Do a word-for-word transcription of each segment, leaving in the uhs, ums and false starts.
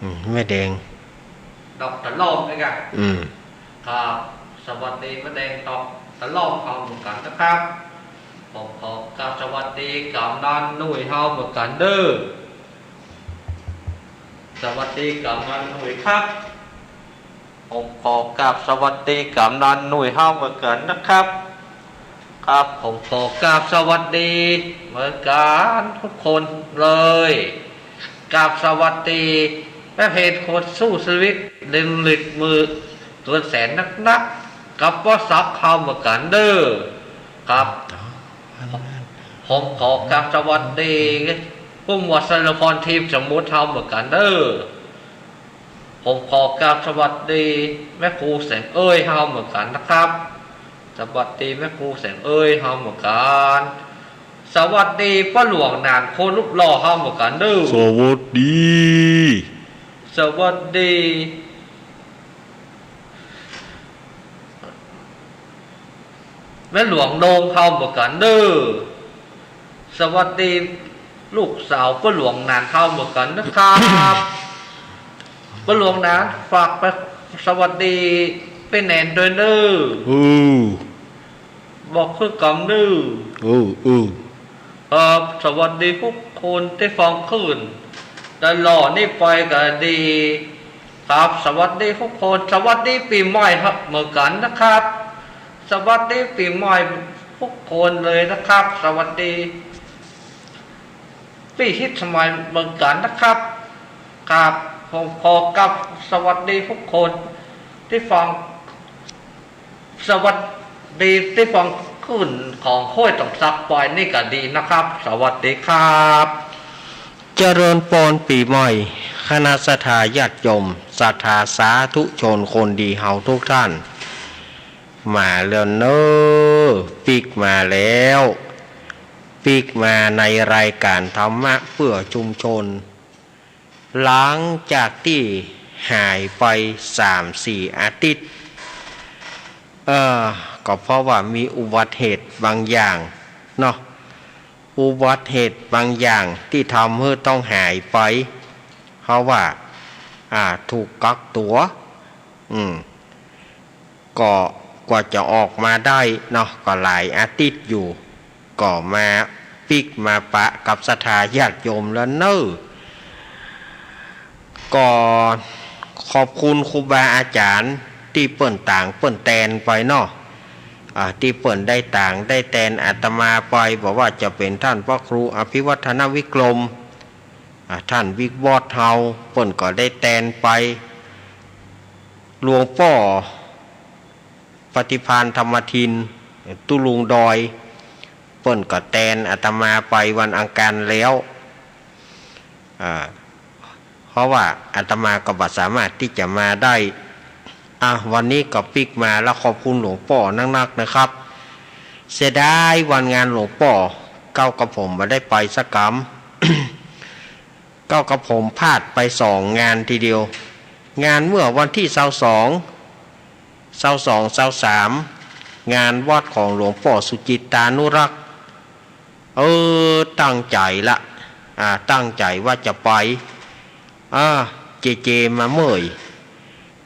อืม แม่แดง ดอกตะล่อมด้วยกัน อืม ครับ สวัสดีแม่แดงดอกตะล่อมเฮาเหมือนกั๋นนะครับ ผมขอกราบสวัสดีก๋ำนันหนุ่ยเฮาเหมือนกั๋นเด้อ สวัสดีก๋ำนันหนุ่ยครับ ผมขอกราบสวัสดีก๋ำนันหนุ่ยเฮาเหมือนกั๋นนะครับ ครับ ผมขอกราบสวัสดีเหมือนกั๋นทุกคนเลย กราบสวัสดีแม่เพนคนสู้ชีวิต เล่นหลีกมือเกินแสนนักๆ กับป้อศักดิ์เฮาเหมือนกั๋นเด้อ ครับ ผมขอกราบสวัสดีผู้หมวดไชยพร ทีมสมมุติเฮาเหมือนกั๋นเด้อ ผมขอกราบสวัสดีแม่ครูแสงเอ้ยเฮาเหมือนกั๋นนะครับ สวัสดีแม่ครูแสงเอ้ยเฮาเหมือนกั๋น สวัสดีป้อหลวงหนานคนรูปหล่อเฮาเหมือนกั๋นเด้อ สวัสดี สวัสดี แม่หลวงโดงเฮาเหมือนกั๋นเด้อ สวัสดีลูกสาวป้อหลวงหนานเฮาเหมือนกั๋นนะครับ ป้อหลวงหนานฝากไปสวัสดีแม่แนนด้วยเด้อ เออ บอกคือกำเด้อ เออ เออ ครับ สวัสดีทุกคนตี้ฟังคลื่นตลอดนี้ไปก็ดี ครับ สวัสดีทุกคน สวัสดีปี๋ใหม่ครับ เหมือนกั๋นนะครับ สวัสดีปี๋ใหม่ทุกคนเลยนะครับ สวัสดีปี้ฮิตสมัยเหมือนกั๋นนะครับ ครับ ผมขอกราบสวัสดีทุกคนตี้ฟัง สวัสดีตี้ฟังคลื่นของห้วยต๋องสักไปนี่ก็ดีนะครับ สวัสดีครับ เจริญปอนปี๋ใหม่ คณะศรัทธาญาติโยม ศรัทธาสาธุชนคนดีเฮาทุกท่าน มาแล้วเน้อ ปิ๊กมาแล้ว ปิ๊กมาในรายการธรรมะเพื่อชุมชน หลังจากตี้หายไปสามสี่อาทิตย์ เออ ก็เพราะว่ามีอุบัติเหตุบางอย่างเนาะ อุบัติเหตุบางอย่างตี้ทำหื้อต้องหายไป เพราะว่า อ่า ถูกกักตั๋ว อืม ก็กว่าจะออกมาได้เนาะ ก็หลายอาทิตย์อยู่ ก็มาปิ๊กมาปะกับศรัทธาญาติโยมแล้วเน้อ ก็ขอบคุณครูบาอาจ๋ารย์ตี้เปิ้นต๋างเปิ้นแตนไปเนาะ อ่า ตี้เปิ้นได้ต๋างได้แตนอาตมาไป บ่ว่าจะเป๋นท่านพระครูอภิวัฒนวิกรม อ่า ท่านวิกบอสเฮา เปิ้นก็ได้แตนไป หลวงป้อปฏิภาณธรรมทิน ตุ๊ลุงดอย เปิ้นก็แตนอาตมาไปวันอังคารแล้ว อ่า เพราะว่าอาตมาก็บ่สามารถตี้จะมาได้ อ่ะ วันนี้ก็ปิ๊กมาแล้ว ขอบคุณหลวงป้อนักๆ นะครับ เสียดายวันงานหลวงป้อ เก้ากับผมบ่ได้ไปสักกำ เก้ากับผมพลาดไปสองงานทีเดียว งานเมื่อวันตี้ซาวสอง ซาวสอง ซาวสาม งานวัดของหลวงป้อสุจิตตานุรักษ์ เออ ตั้งใจ๋ละ อ่า ตั้งใจ๋ว่าจะไป อ่า เจเจมาเมื่อย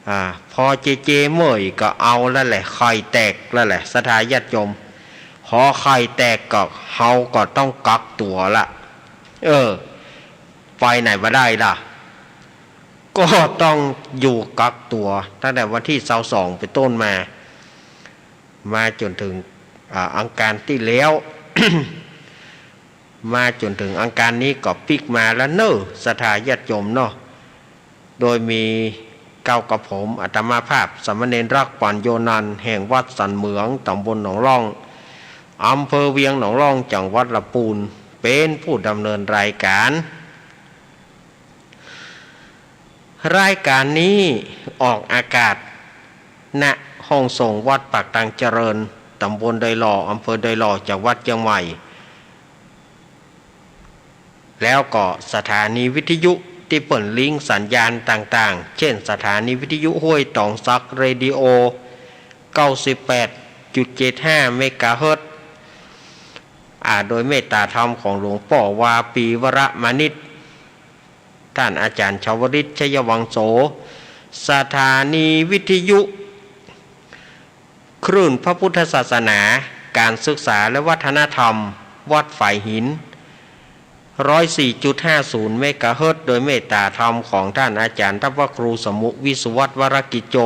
อ่า พอเจเจเมื่อยก็เอาแล้วแหละ ไข่แตกแล้วแหละ ศรัทธาญาติโยม พอไข่แตกก็ เฮาก็ต้องกักตั๋วละ เออ ไปไหนบ่ได้ละ ก็ต้องอยู่กักตั๋วตั้งแต่วันตี้ซาวสองเป๋นต้นมา มาจ๋นเถิง อ่า อังคารตี้แล้ว มาจ๋นเถิงอังคารนี้ก็ปิ๊กมาแล้วเน้อ ศรัทธาญาติโยมเนาะ โดยมีเก้ากับผม อาตมาภาพ สามเณรรักษ์ ปัญโญนันท์ แห่งวัดสันเหมือง ต๋ำบลหนองล่อง อำเภอเวียงหนองล่อง จังหวัดลำปูน เป๋นผู้ดำเนินรายการ รายการนี้ออกอากาศ ณ ห้องส่งวัดปากตังเจริญ ต๋ำบลดอยหล่อ อำเภอดอยหล่อ จังหวัดเจียงใหม่ แล้วก็สถานีวิทยุตี้เปิ้นลิงก์สัญญาณต่างๆ เช่น สถานีวิทยุห้วยต๋องสัก เรดิโอ เก้าสิบแปดจุดเจ็ดห้า เมกะเฮิรตซ์ อ่า โดยเมตตาธรรมของหลวงป้อวาปี วรมานิช ท่านอาจารย์ชวริต ชัยวังโส สถานีวิทยุคลื่นพระพุทธศาสนา การศึกษาและวัฒนธรรม วัดฝายหิน ร้อยสี่จุดห้าศูนย์เมกะเฮิรตซ์ โดยเมตตาธรรมของท่านอาจารย์ ท่านพระครูสมุ วิศวัตร วรกิจโจ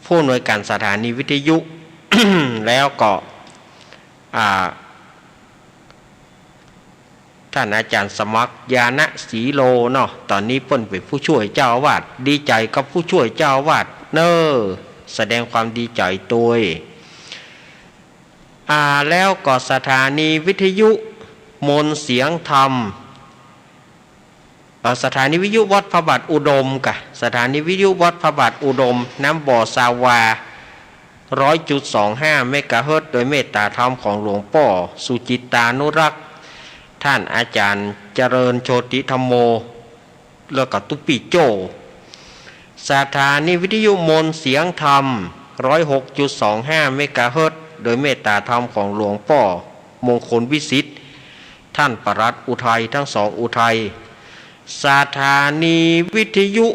ผู้อำนวยการสถานีวิทยุ แล้วก็ อ่า ท่านอาจารย์สมัคร ญาณศรีโลเนาะ ต๋อนนี้เปิ้นเป๋นผู้ช่วยเจ้าอาวาส ดีใจ๋กับผู้ช่วยเจ้าอาวาสเน่อ แสดงความดีใจ๋ตวย อ่า แล้วก็สถานีวิทยุมนต์เสียงธรรม เอ่อ สถานีวิทยุวัดพระบาทอุดมกะ สถานีวิทยุวัดพระบาทอุดม น้ำบ่อซาวา ร้อยจุดสองห้าเมกะเฮิรตซ์ โดยเมตตาธรรมของหลวงป้อสุจิตตานุรักษ์ ท่านอาจารย์เจริญโชติธัมโม แล้วก็ตุ๊ปี้โจ้ สถานีวิทยุมนต์เสียงธรรม ร้อยหกจุดสองห้าเมกะเฮิรตซ์ โดยเมตตาธรรมของหลวงป้อมงคลวิสิทธิ์ ท่านปลัดอุทัย ทั้งสองอุทัย สถานีวิทยุ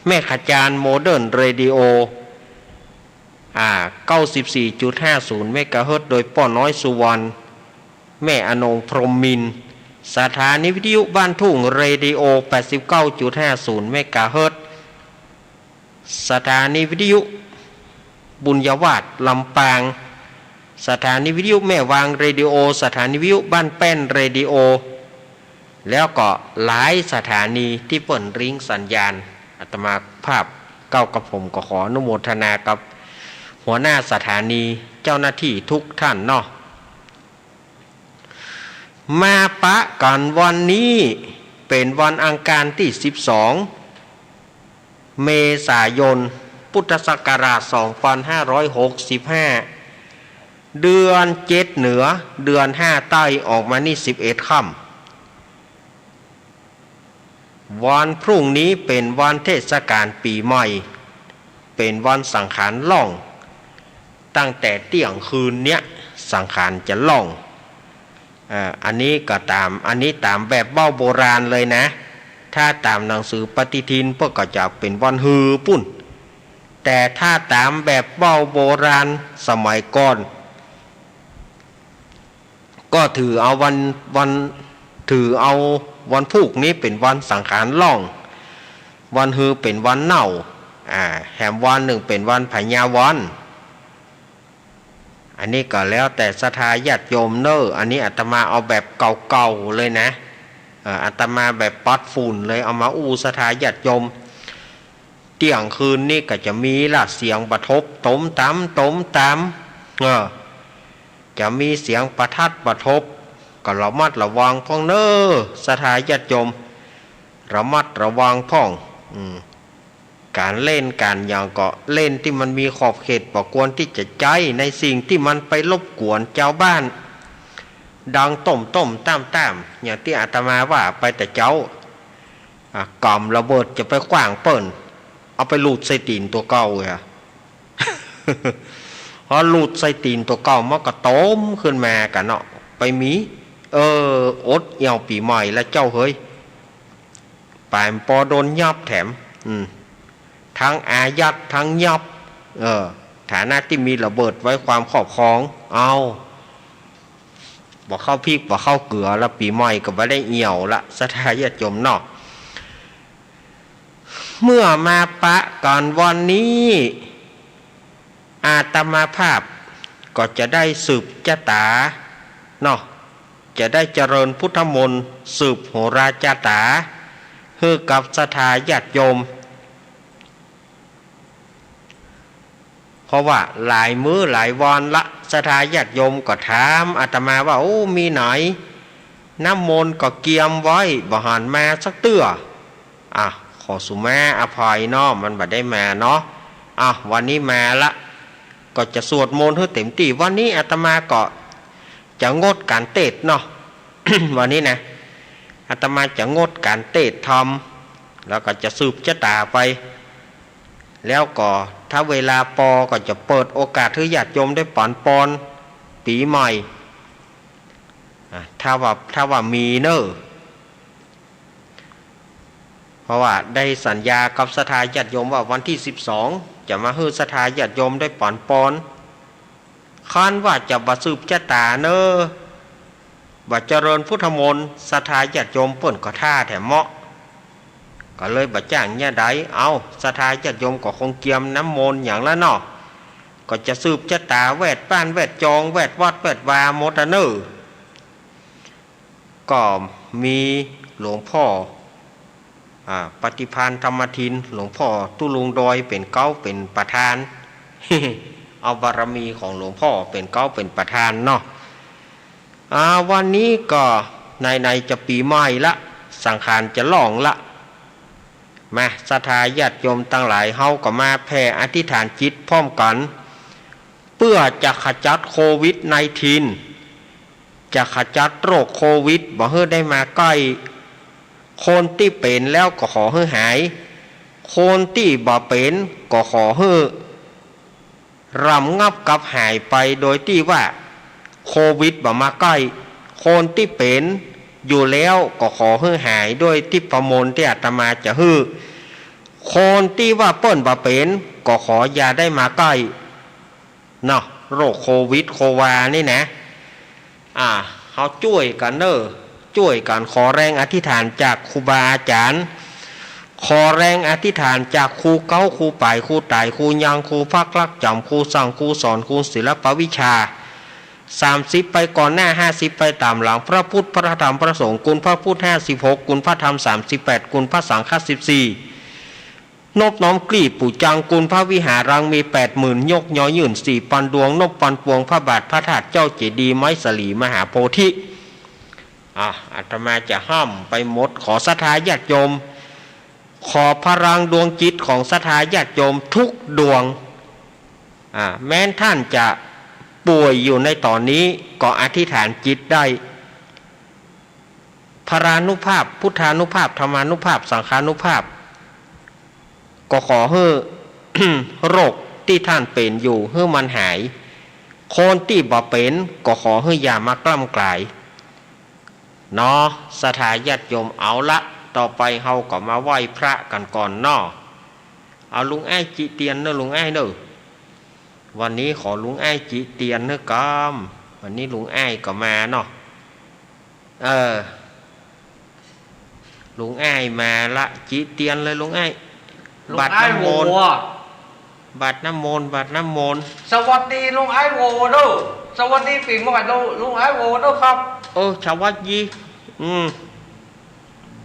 แม่ขจาร โมเดิร์นเรดิโอ อ่า เก้าสิบสี่จุดห้าศูนย์เมกะเฮิรตซ์ โดยป้อน้อยสุวรรณ แม่อนงพรหมมินทร์ สถานีวิทยุบ้านทุ่งเรดิโอ แปดสิบเก้าจุดห้าศูนย์เมกะเฮิรตซ์ สถานีวิทยุบุญญาวาสลำปาง สถานีวิทยุแม่วางเรดิโอ สถานีวิทยุบ้านแป้นเรดิโอ แล้วก็หลายสถานีตี้เปิ้นริงสัญญาณ อาตมาภาพเก้ากับผมก็ขออนุโมทนากับหัวหน้าสถานี เจ้าหน้าตี้ทุกท่านเนาะ มาปะกั๋นวันนี้เป๋นวันอังคารตี้สิบสองเมษายน พุทธศักราชสองพันห้าร้อยหกสิบห้า เดือนเจ็ดเหนือ เดือนห้าใต้ ออกมานี่สิบเอ็ดค่ำ วันพรุ่งนี้เป๋นวันเทศกาลปี๋ใหม่ เป๋นวันสังขารล่อง ตั้งแต่เตี้ยงคืนเนี้ยสังขารจะล่อง เอ่อ อันนี้ก็ต๋าม อันนี้ต๋ามแบบเว้าโบราณเลยนะ ถ้าต๋ามหนังสือปฏิทินเปิ้นก็จะเป๋นวันฮือปู๊น แต่ถ้าต๋ามแบบเว้าโบราณสมัยก่อน ก็ถือเอาวัน วัน ถือเอาวันพูกนี้เป๋นวันสังขารล่อง วันฮือเป๋นวันเน่า อ่า แหมวันนึ่งเป๋นวันพญาวัน อันนี้ก็แล้วแต่ศรัทธาญาติโยมเน่อ อันนี้อาตมาเอาแบบเก่าๆเลยนะ เอ่อ อาตมาแบบปัดฝุ่นเลย เอามาอู้ศรัทธาญาติโยม เตี้ยงคืนนี้ก็จะมีละเสียงประทบ ตมต๋าม ตมต๋าม เออ จะมีเสียงประทัดประทบ ก็ระมัดระวังพ่องเน่อ ศรัทธาญาติโยม ระมัดระวังพ่อง อืม ก๋านเล่นก๋านหยังก็เล่นตี้มันมีขอบเขต บ่ควรตี้จะใจ๊ในสิ่งตี้มันไปรบกวนจาวบ้าน ดังต้มๆ ต้ามๆ อย่างตี้อาตมาว่าไปแต่เจ๊า อ่ะ ก๋ำระเบิดจะไปขว้างเปิ้น เอาไปหลุดใส่ตี๋นตั๋วเก่าอะ พอหลุดใส่ตี๋นตั๋วเก่ามันก็ตมขึ้นมากั๋นเนาะ ไปมี เออ อดเอี่ยวปี๋ใหม่ละเจ้าเฮ้ย ป๋ายปอโดนยับแถม อืม ตึงอายัดตึงยับ เออ ฐานะตี้มีระเบิดไว้ความครอบครอง เอา บ่เข้าพริกบ่เข้าเกลือละ ปี๋ใหม่ก็บ่ได้เอี่ยวละ ศรัทธาญาติโยมเนาะ เมื่อมาปะกั๋นวันนี้ อาตมาภาพก็จะได้สืบจะต๋าเนาะ จะได้เจริญพุทธมนต์ สืบโหราจะต๋า หื้อกับศรัทธาญาติโยม เพราะว่าหลายมื้อหลายวันละ ศรัทธาญาติโยมก็ถามอาตมาว่า โอ้ มีไหน น้ำมนต์ก็เกียมไว้ บ่หันมาสักเตื้อ อ่ะ ขอสุมาอภัยเนาะ มันบ่ได้มาเนาะ อ่ะ วันนี้มาละ ก็จะสวดมนต์หื้อเต๋มตี้ วันนี้อาตมาก็จะงดก๋านเตสน์เนาะ วันนี้นะ อาตมาจะงดก๋านเตสน์ธรรม แล้วก็จะสืบจะต๋าไป แล้วก็ถ้าเวลาปอก็จะเปิดโอกาสหื้อญาติโยมได้ปั๋นปอนปี๋ใหม่ อ่ะ ถ้าว่า ถ้าว่ามีเน่อ เพราะว่าได้สัญญากับศรัทธาญาติโยมว่าวันตี้สิบสองจะมาหื้อศรัทธาญาติโยมได้ป๋อนปอน คันว่าจะบ่สืบจะต๋าเน่อ บ่เจริญพุทธมนต์ ศรัทธาญาติโยมเปิ้นก็ท่าแถมเมาะ ก็เลยบ่จ้างเยียะใด เอ้า ศรัทธาญาติโยมก็คงเกียมน้ำมนต์หยังละเนาะ ก็จะสืบจะต๋าแวดบ้านแวดจอง แวดวัดแวดวาหมดอะเน่อ ก็มีหลวงพ่อ อ่า ปฏิภาณธรรมทิน หลวงพ่อตุ๊ลุงดอยเป๋นเก๊าเป๋นประธาน เอาบารมีของหลวงพ่อเป๋นเก๊าเป๋นประธานเนาะ อ่า วันนี้ก็ไหนๆจะปี๋ใหม่ละ สังขารจะล่องละ มา ศรัทธาญาติโยมตังหลาย เฮาก็มาแผ่อธิษฐานจิตพร้อมกั๋น เปื้อจะขจัดโควิดไนน์ทีน จะขจัดโรคโควิดบ่หื้อได้มาใก้ คนตี้เป๋นแล้วก็ขอหื้อหาย คนตี้บ่เป๋นก็ขอหื้อระงับกับหายไปโดยตี้ว่าโควิดบ่มาใก้ คนตี้เป๋นอยู่แล้วก็ขอหื้อหายด้วยทิพย์มนต์ตี้อาตมาจะหื้อ คนตี้ว่าเปิ้นบ่เป๋นก็ขออย่าได้มาใก้ เนาะ โรคโควิดโควานี่นะ อ่า เฮาจ้วยกั๋นเน่อ จ้วยกั๋นขอแรงอธิษฐานจากครูบาอาจ๋ารย์ ขอแรงอธิษฐานจากครูเก๊า ครูป๋าย ครูต๋าย ครูยัง ครูพักรักจ๋ำ ครูสั่ง ครูสอน ครูศิลปวิชา สามสิบไปก่อนหน้า ห้าสิบไปต๋ามหลัง พระพุทธ พระธรรม พระสงฆ์ คุณพระพุทธ ห้าสิบหก คุณพระธรรม สามสิบแปด คุณพระสังฆ สิบสี่ นบน้อมกรีบปู่จัง กุลพระวิหารังมีแปดหมื่น ยกยอยื่นสี่ปันดวง นบปันปวงพระบาทพระธาตุเจ้าเจดีย์ไม้สลีมหาโพธิ อ่ะ อาตมาจะห้ามไปหมด ขอศรัทธาญาติโยม ขอพลังดวงจิตของศรัทธาญาติโยมทุกดวง อ่ะ แม้นท่านจะป่วยอยู่ในต๋อนนี้ ก็อธิษฐานจิตได้ พลานุภาพ พุทธานุภาพ ธรรมานุภาพ สังฆานุภาพ ก็ขอหื้อ โรคตี้ท่านเป๋นอยู่หื้อมันหาย คนตี้บ่เป๋นก็ขอหื้ออย่ามากล้ำกลาย เนาะ ศรัทธาญาติโยม เอาละ ต่อไปเฮาก็มาไหว้พระกั๋นก่อนเนาะ เอาลุงอ้ายจิเตียนเน่อ ลุงอ้ายเน่อ วันนี้ขอลุงอ้ายจิเตียนเน่อกำ วันนี้ลุงอ้ายก็มาเนาะ เออ ลุงอ้ายมาละ จิเตียนเลยลุงอ้าย ลุงอ้าย บาตรน้ำมนต์ โว้ บาตรน้ำมนต์ บาตรน้ำมนต์ สวัสดีลุงอ้ายโว้เน่อ สวัสดีปี๋ใหม่ลุง ลุงอ้ายโว้เน่อครับ เออ สวัสดี อืม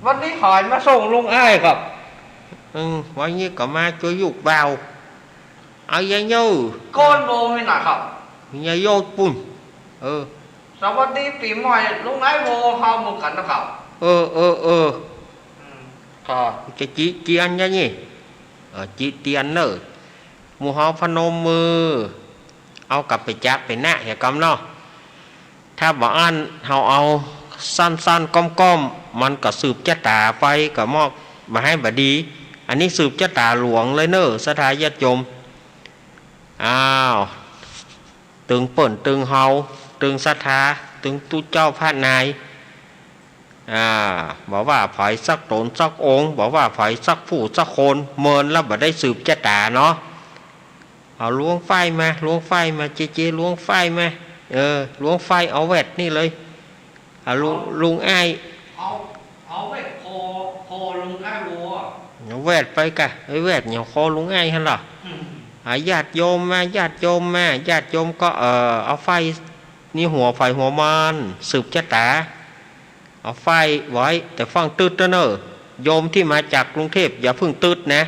วันนี้หายมาส่งลุงอ้ายครับ อืม วันนี้ก็มาจ้วยลูกบ่าว เอายายโย ก้อนโว้นี่นะครับ ยายโยปุ้น เออ สวัสดีปี๋ใหม่ลุงอ้ายโว้เฮาเหมือนกั๋นนะครับ เออ เออ เออ อืม ก็จะจิเตียนอย่างนี้ เออ จิเตียนเน่อ หมู่เฮาพนมมือ เอากั๋นไปจ๊ะไปนะ เหียกำเนาะ ถ้าบ่อั้นเฮาเอาสั้นๆ ก้อมๆ มันก็สืบจะต๋าไป ก็มอกบ่หื้อบ่ดี อันนี้สืบจะต๋าหลวงเลยเน่อ ศรัทธาญาติโยม อ้าว ตึงเปิ้น ตึงเฮา ตึงศรัทธา ตึงตุ๊เจ้าพระนาย อ่า บ่ว่าใผสักต๋นสักองค์ บ่ว่าใผสักผู้สักคน เมินแล้วบ่ได้สืบจะต๋าเนาะ เอาลวงไฟมา ลวงไฟมา เจเจ ลวงไฟมา เออ ลวงไฟ เอาแวดนี่เลย เอาลุง เอา ลุงอ้าย เอา เอาแวดคอ คอลุงอ้ายโว้ เอาแวดไปกะ ไอ้แวดเนี่ยคอลุงอ้ายหั้นล่ะ อืม อ่า ญาติโยมมา ญาติโยมมา ญาติโยมก็ เอ่อ เอาไฟ นี่หัวไผหัวมัน สืบจะต๋า เอาไฟไว้ แต่ฟั่งตึ๊ดนะเน่อ โยมตี้มาจากกรุงเทพฯ อย่าเพิ่งตึ๊ดนะ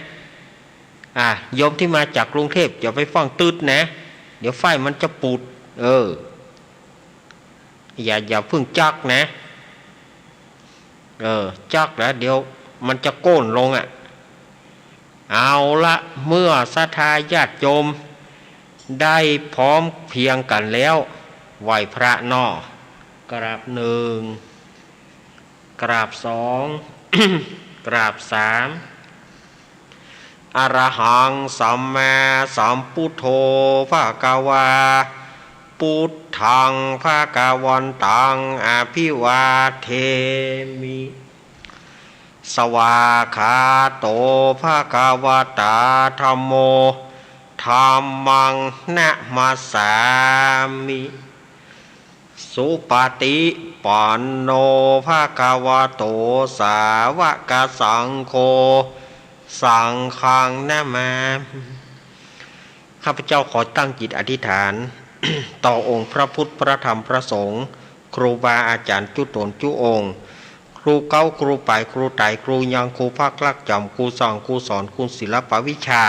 อ่า โยมตี้มาจากกรุงเทพฯ อย่าไปฟั่งตึ๊ดนะ เดี๋ยวไฟมันจะปูด เออ อย่า อย่าเพิ่งจักนะ เออ จักแล้วเดี๋ยวมันจะโก้นลงอะ เอาละ เมื่อศรัทธาญาติโยมได้พร้อมเพรียงกั๋นแล้ว ไหว้พระเนาะ กราบหนึ่ง กราบสอง กราบสาม อะระหังสัมมาสัมพุทโธ ภะคะวา พุทธังภะคะวันตัง อะภิวาเทมิ สวากขาโต ภะคะวะตา ธัมโม ธัมมัง นะมัสสามิ สุปะติปันโน ภะคะวะโต สาวะกะสังโฆ สังฆัง นะมามิ ข้าพเจ้าขอตั้งจิตอธิษฐาน ต่อองค์พระพุทธ พระธรรม พระสงฆ์ ครูบาอาจ๋ารย์จุ๊ต๋นจุ๊องค์ ครูเก๊า ครูป๋าย ครูไต๋ ครูยัง ครูพักรักจ๋ำ ครูสั่ง ครูสอน คุณศิลปวิชา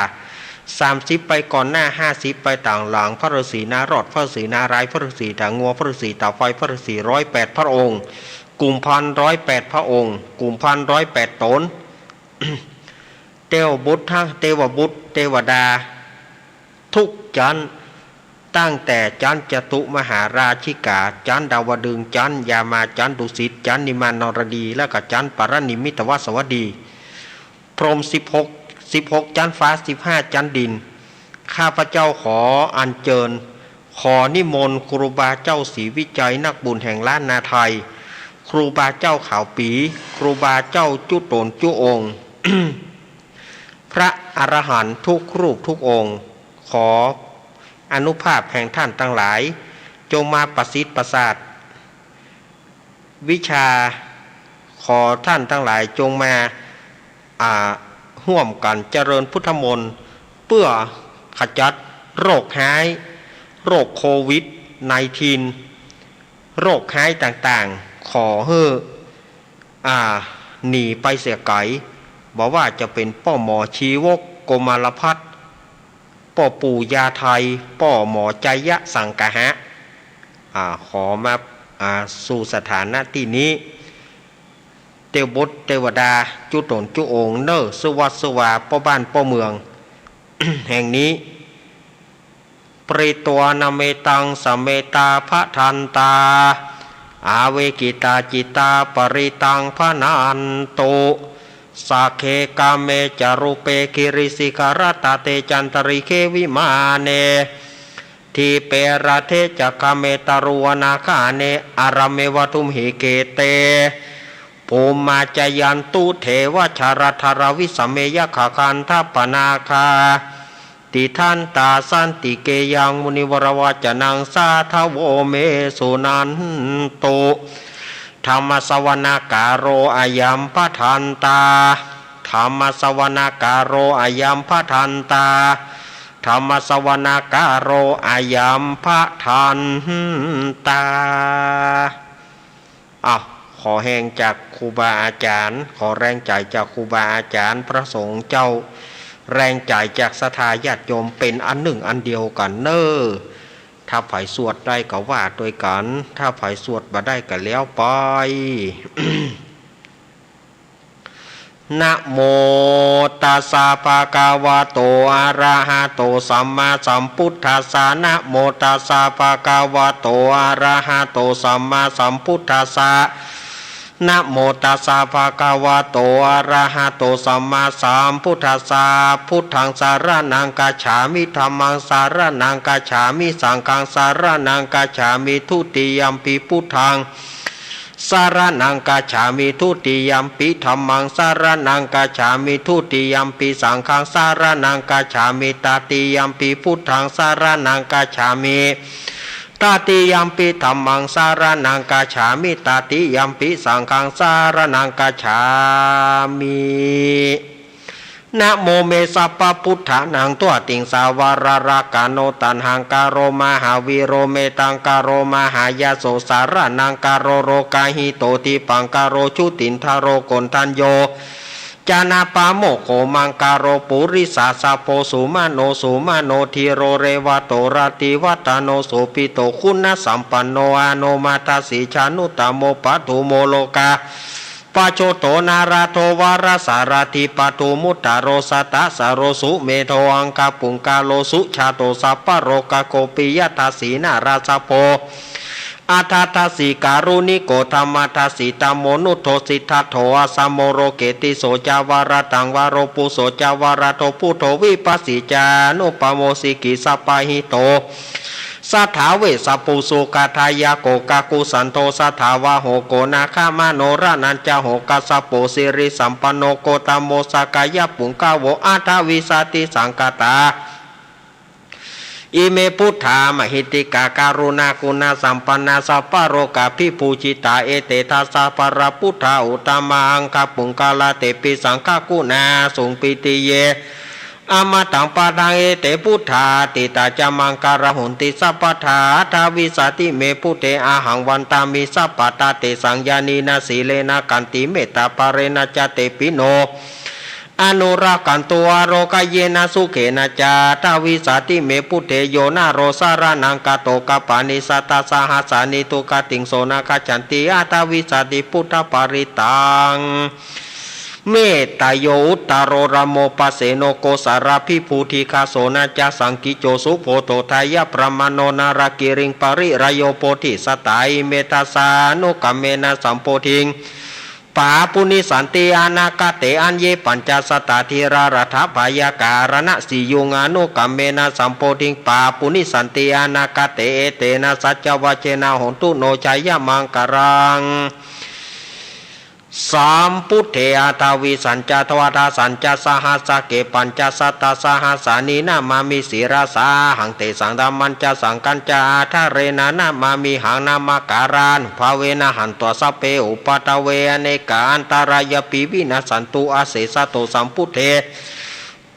สามสิบไปก่อนหน้า ห้าสิบไปต๋ามหลัง พระฤๅษีนารอด พระฤๅษีนารายณ์ พระฤๅษีต๋างัว พระฤๅษีต๋าไฟ พระฤๅษีร้อยแปดพระองค์ กุมภารย์ร้อยแปดพระองค์ กุมภารย์ร้อยแปดต๋น เตวบุตร เตวบุตร เตวดา ทุกจั๊น ตั้งแต่จั๊นจตุมหาราชิกา จั๊นดาวดึงส์ จั๊นยามา จั๊นดุสิต จั๊นนิมานรดี และก็จั๊นปรนิมมิตวสวัสดี พรหมสิบหก สิบหกจั๊นฟ้า สิบห้าจั๊นดิน ข้าพเจ้าขออัญเจิญ ขอนิมนต์ครูบาเจ้าศรีวิชัย นักบุญแห่งล้านนาไทย ครูบาเจ้าขาวปี๋ ครูบาเจ้าจุ๊ต๋นจุ๊องค์ พระอรหันต์ทุกรูปทุกองค์ ขออานุภาพแห่งท่านตังหลาย จงมาประสิทธิ์ประสาทวิชา ขอท่านตังหลายจงมา อ่า ฮ่วมกั๋นเจริญพุทธมนต์ เปื้อขจัดโรคฮ้าย โรคโควิดไนน์ทีน โรคฮ้ายต่างๆ ขอหื้อ อ่า หนีไปเสียไก๋ บ่ว่าจะเป๋นป้อหมอชีวก โกมารพัส ป้อปู่ญาไทย ป้อหมอไชยสังคหะ อ่า ขอมา อ่า สู่สถานะตี้นี้ เตวบุตร เตวดา จุ๊ต๋นจุ๊องค์เน่อ สุวัสดิ์สุวา ป้อบ้านป้อเมือง แห่งนี้ ปริตวานะเมตัง สะเมตตา ภะทันตา อาเวกิตา จิตตา ปริตัง ภะนันตุ สักเค กาเม จารูปเป กิริสิขะรัตะเต จันตะริเข วิมาเน ดีเป รัตเถ จะ กาเม ตะรุวนา กาเน อะระเม วะทุมหิ เขเต ภูมา จะยันตุ เทวะ จารัตถะ ราวิสะเม ยักขะ กันทะปะนาคา ติทันตา สันติเก ยัง มุนิวรวะจะนัง สาธะโว เม สุนันตุ ธัมมะสะวะนะกาโล อะยัม ภะทันตา ธัมมะสะวะนะกาโล อะยัม ภะทันตา ธัมมะสะวะนะกาโล อะยัม ภะทันตา อ้าว ขอแฮงจากครูบาอาจ๋ารย์ ขอแรงใจ๋จากครูบาอาจ๋ารย์ พระสงฆ์เจ้า แรงใจ๋จากศรัทธาญาติโยม เป๋นอันนึ่งอันเดียวกั๋นเน่อ ถ้าใผสวดได้ก็ว่าตวยกั๋น ถ้าใผสวดบ่ได้ก็แล้วไป นะโมตัสสะ ภะคะวะโต อะระหะโต สัมมาสัมพุทธัสสะ นะโมตัสสะ ภะคะวะโต อะระหะโต สัมมาสัมพุทธัสสะ นะโมตัสสะ ภะคะวะโต อะระหะโต สัมมาสัมพุทธัสสะ พุทธัง สะระณัง กัจฉามิ ธัมมัง สะระณัง กัจฉามิ สังฆัง สะระณัง กัจฉามิ ทุติยัมปิ พุทธัง สะระณัง กัจฉามิ ทุติยัมปิ ธัมมัง สะระณัง กัจฉามิ ทุติยัมปิ สังฆัง สะระณัง กัจฉามิ ตติยัมปิ พุทธัง สะระณัง กัจฉามิ ตติยัมปิ ธัมมัง สะระณัง กัจฉามิ ตติยัมปิ สังฆัง สะระณัง กัจฉามิ นะโม เม สัพพะพุทธานัง ตั๊วติงสาวะระระกะโน ตัณหังกะโร มหาวีโร เมตตังกะโร มหายาโส สะระณังกะโร โรกาหิโต ทิปปังกะโร ชุตินทะโร โกณฑัญโญ จะนะปะโมคโข มังกะโร ปุริสะสะโพ สุมะโน สุมะโน ธีโร เรวะโต รติวัตโน โสภิโต คุณสัมปันโน อโนมะทัสสิ จานุตตะโม ปัทธุโม โลกา ปะโชโต นาระโท วะระสะระถี ปัทธุมุตตะโร สะทะสะโร สุเมโธ อังคปุงกะโล สุจาโต สัพพะโรคะโค ปิยะทัสสิ นาระสะโพ อัฏฐะทัสสิ การุณิโก ธัมมะทัสสิ ธัมโม นุทโธ สิทธัตโถ อะสะโม โรเกติโส จะ วะระตัง วะโร ปุโส จะ วะระโท ปุทโธ วิปัสสิ จะ อนุปะโม สิกิสสะปะหิโต สะทาเวสสะปู สุขะทายะโก กะกุสันโท สะทาวาโหโก นาคะมะโน ระนัญจะโห คัสสะปู สิริสัมปันโน โคตะโม สักกายะปุงกะโว อัฏฐวิสสิติสังฆาตา อิเม บุฏฐา มะหิทธิกา กะรุณากุณะสัมปันนา สัพพะโลกะภิปูจิตา เอเต ทัสสะ วะระ บุฏฐา อุตตมา อังคปุงกะลา เตปิ สังฆะกุณาสุง ปิติเย อะมะตัง ปะทัง เอเต บุฏฐา อตีตะจะมังกะลา โหนติ สัพพะทา อัฏฐวิสสิติ เม บุฏฐา อะหัง วันตามิ สัพพะทา เตสัง ญาณินะ สีเลนะ ขันติ เมตตา บะเลนะ จะ เตปิ โน อะนุรักขันตุ อาโรกะเยนะ สุเขนะ จะ อัฏฐวิสสิติ เม บุฏฐา โย นาโร สะระณัง กะโต กัปปานิ สัตตะสะหัสสานิ ทุกขะติง โส นะ คัจฉันติ อัฏฐวิสสิติ บุฏฐปะริตตัง เมตตะโย อุตตะโร รโม ปะเสโน โกศลาภิปูติกะ โส นะ จะ สังกิจโจ สุโพโธ ทายะ บรหมโณ นะละกิริง ปะริลาโย โพธิสัตตา อิเม ทัสสานุกรรมเมนะ สัมโพธิง ปะปูนิสสันติ อนาคาเต อัญเญ ปัญจะ สัตตะ ธีรา รัตถะ บายะกา อะระณะสียุง อนุกรรมเมนะ สัมโพธิง ปะปูนิสสันติ อนาคาเต เอเตนะ สัจจะวะเจนะ โหนตุ โน จะยะมังกะลัง สัมปุทเท อัฏฐวิสสัญจะ ดวาดะสัญจะ สะหัสสะเก ปัญจะสัตตะสะหัสสานิ นะมามิ ศิรสาหัง เตสัง ธัมมัญจะ สังฆัญจะ อาดาเรนะ นะมามิหัง นะมะกาลานุภาเวนะ หันत्वा สัพเพ อุปัฏฐเว อเนกา อันตะรายัปปิ วินัสสันตุ อะเสสะโต สัมปุทเท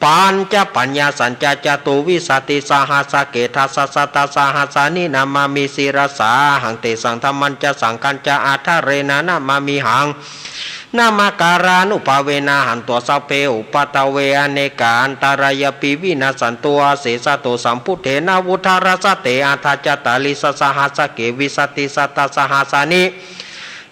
ปัญจะปัญญาสัญจะ จตุวิสสิติสหัสสะเก ทัสสะสัตตะสหัสสานิ นะมามิ ศิรสาหัง เตสัง ธัมมัญจะ สังฆัญจะ อาดาเรนะ นะมามิหัง นะมะกาลานุภาเวนะ หันत्वा สัพเพ อุปัฏฐเว อเนกา อันตะรายัปปิ วินัสสันตุ อะเสสะโต สัมปุทเท นะวุฏฐารัสสะเต อัฏฐะจะตาลิสสะสหัสสะเก วิสสิติสัตตะสหัสสานิ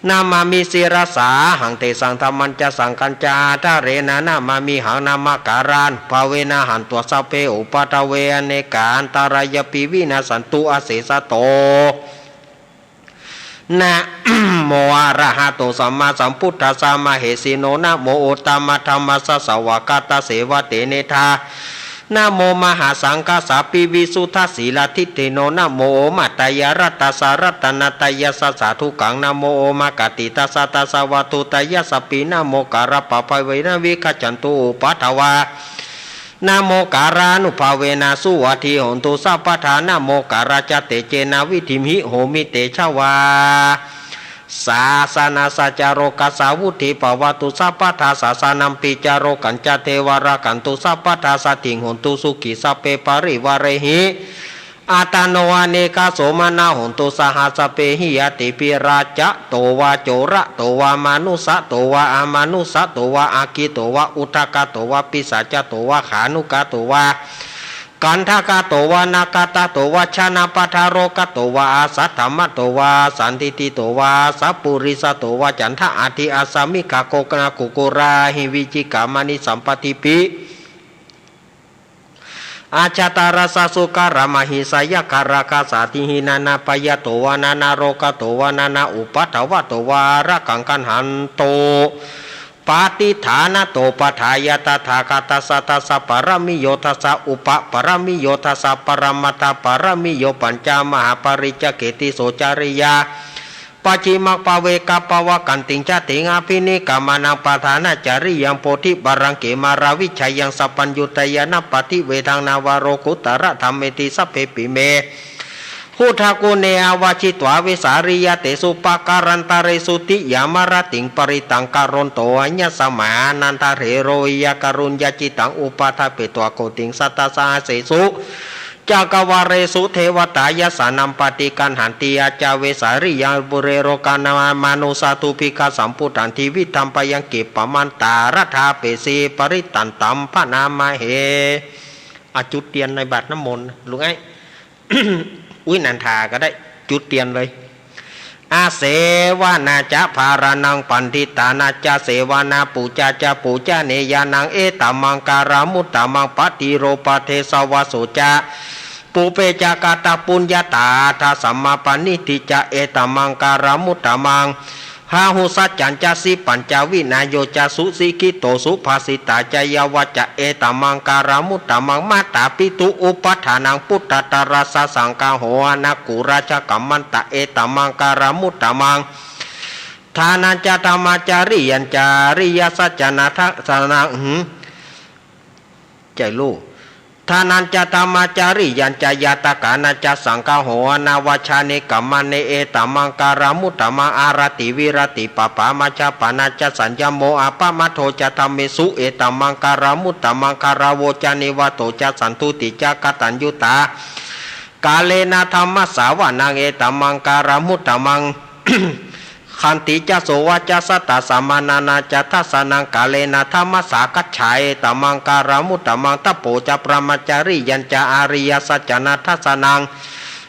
นะมามิ ศิรสาหัง เตสัง ธัมมัญจะ สังฆัญจะ อาดาเรนะ นะมามิหัง นะมะกาลานุภาเวนะ หันत्वा สัพเพ อุปัฏฐเว อเนกา อันตะรายัปปิ วินัสสันตุ อะเสสะโต นะโม อะระหะโต สัมมาสัมพุทธัสสะ มะเหสิโน นะโม อุตตมะธัมมัสสะ สวากขาตะเสวะเตเนทา นะโม มหาสังฆัสสาปิ วิสุทธะสีละทิฏฐิโน นะโม โอมาตยะรัตตัสสะ รัตนะตะยัสสะ สาธุกัง นะโม โอมะกะติตัสสะ ตัสสะวัตถุตะยัสสะปิ นะโม กาละปะภะเวนะ วิคัจฉันตุ อุปัฏฐวา นะโม กาลานุภาเวนะ สุวัตถีโหนตุ สัพพะทา นะโม กาละจะเตเจนะ วิดdhiมหิ โหมิ เตชะวา สาสะนะสะจะ โลกัสสา วุดdhiภะวะตุ สัพพะทา สาสะนัมปิ จะ โลกัญจะ เทวา รักขันตุ สัพพะทา สัดधिง โหนตุ สุขี สัพเพ ปะริวาเรหิ อัตตะโน อะเนกา โสมะนะ โหนตุ สะหัสสะเปหิ ญาติปิ ราชะโตวา โจระโตวา มานุสสะโตวา อะมานุสสะโตวา อักขิโตวา อุทกะโตวา ปิศาจะโตวา ขานุกะโตวา กัณฑกะโตวา นาคะตะโตวา ชนะปะทะโรกะโตวา อาสัตถะมะโตวา สันทิฏฐิโตวา สัปปุริสะโตวา จันทะอะทิ อัสสะมิกขะโคนะ คุกขุราหิ วิจิกะมะณิ สัมปะติปิ อัจฉะตะรัสสะ สุกะละมะหิสะ ยักขะราคะสาทิหิ นะนะปะยะโตวา นะนะโรกะโตวา นะนะอุปัฏฐวะโตวา อารักขัง ขันหันตุ ปะติฏฐานะโต ปะทายะ ตถาคะตัสสะ ทัสสะปะระมิโย ทัสสะอุปะปะระมิโย ทัสสะปะระมัตถะปะระมิโย ปัญจมหาปะริจจเก ติโสจะริยา ปัจฉิมะปะเวกะปะวะกันติง จะติงอะภินิกะมะนัง ปะธานะจะริยัง โพธิบาลังเก มาลาวิชะยัง สัพพัญญุตะยานะปะทิเวทัง นาวะโลกุตตะระธัมเมติ สัพเพปิเม พุทธะกุณเณ อาวาจิตวา เวสาลิยะเตสุ ปะกาลันตะเรสุ ติยามะระติง ปะริตตัง กะรันโต อะยัสมะ อานันทะเถโร วิยะกะรุญญะจิตตัง อุปะทะเปตวา โกติง สัตตะสะหัสเสสุ จักกะวาเลสุ เทวะตา ยัสสะนัมปะติ กัณหันติ อาจาเวสาลิยัง ปุเรโรกานามานุสสา ดูปิกะสัมปุตตันติวิธัมปะยัง กิปปะมันตะระธาเปสี ปะริตตันตัม พะนามะเห อะ จุดเตียนในบาตรน้ำมนต์ ลุงไอ้ อุ๊ย นันทาก็ได้ จุดเตียนเลย อะเสวนาจะ บาลานัง ปัณฑิตานาจะ เสวนา ปูจาจะ ปูจะเนยานัง เอตะมังกะลามุตตะมัง ปะติโรปะเทสะวะโสจะ ปุเปจะ กะตะปุญญะตา ทะ สัมมาปะณิธิจะ เอตะมังกะลามุตตะมัง พาหุสัจจัญจะสีปัญจะวินัยโยจะสุสิกขิโตสุภาสิตาจะยาวาจะ เอตะมังคารามุตตะมัง มาตาปิตุอุปัฏฐานัง ปุตตะตะรัสสะสังคาโห อนะกุระชะกัมมันตะ เอตะมังคารามุตตะมัง ทานัญจะธัมมาจาริยัญจะ อริยสัจจะนะทัสสะนัง ใจลูก ทานัญจะธัมมาจาริยัญจะ ญาตะกานัญจะสังคาโห อนวัชชานิกัมมะเน เอตะมังคารามุตตะมัง อารัตติวิรัตติปะปามาชฌะปะนะจะสัญญโม อะปะมาโทจะธัมเมสุ เอตะมังคารามุตตะมัง คาราวโวจะนิวาโตจะสันตุติจะกะตัญญูตา กาเลนะธัมมะสสาวะนัง เอตะมังคารามุตตะมัง ขันติจะโสวาจะสัตตะสะมานานาจะทัสสะนัง กาเลนะธัมมะสสากัจฉา เอตะมังคารามุตตะมัง ตะโปจะพะมะจาริยัญจะ อริยสัจจะนะทัสสะนัง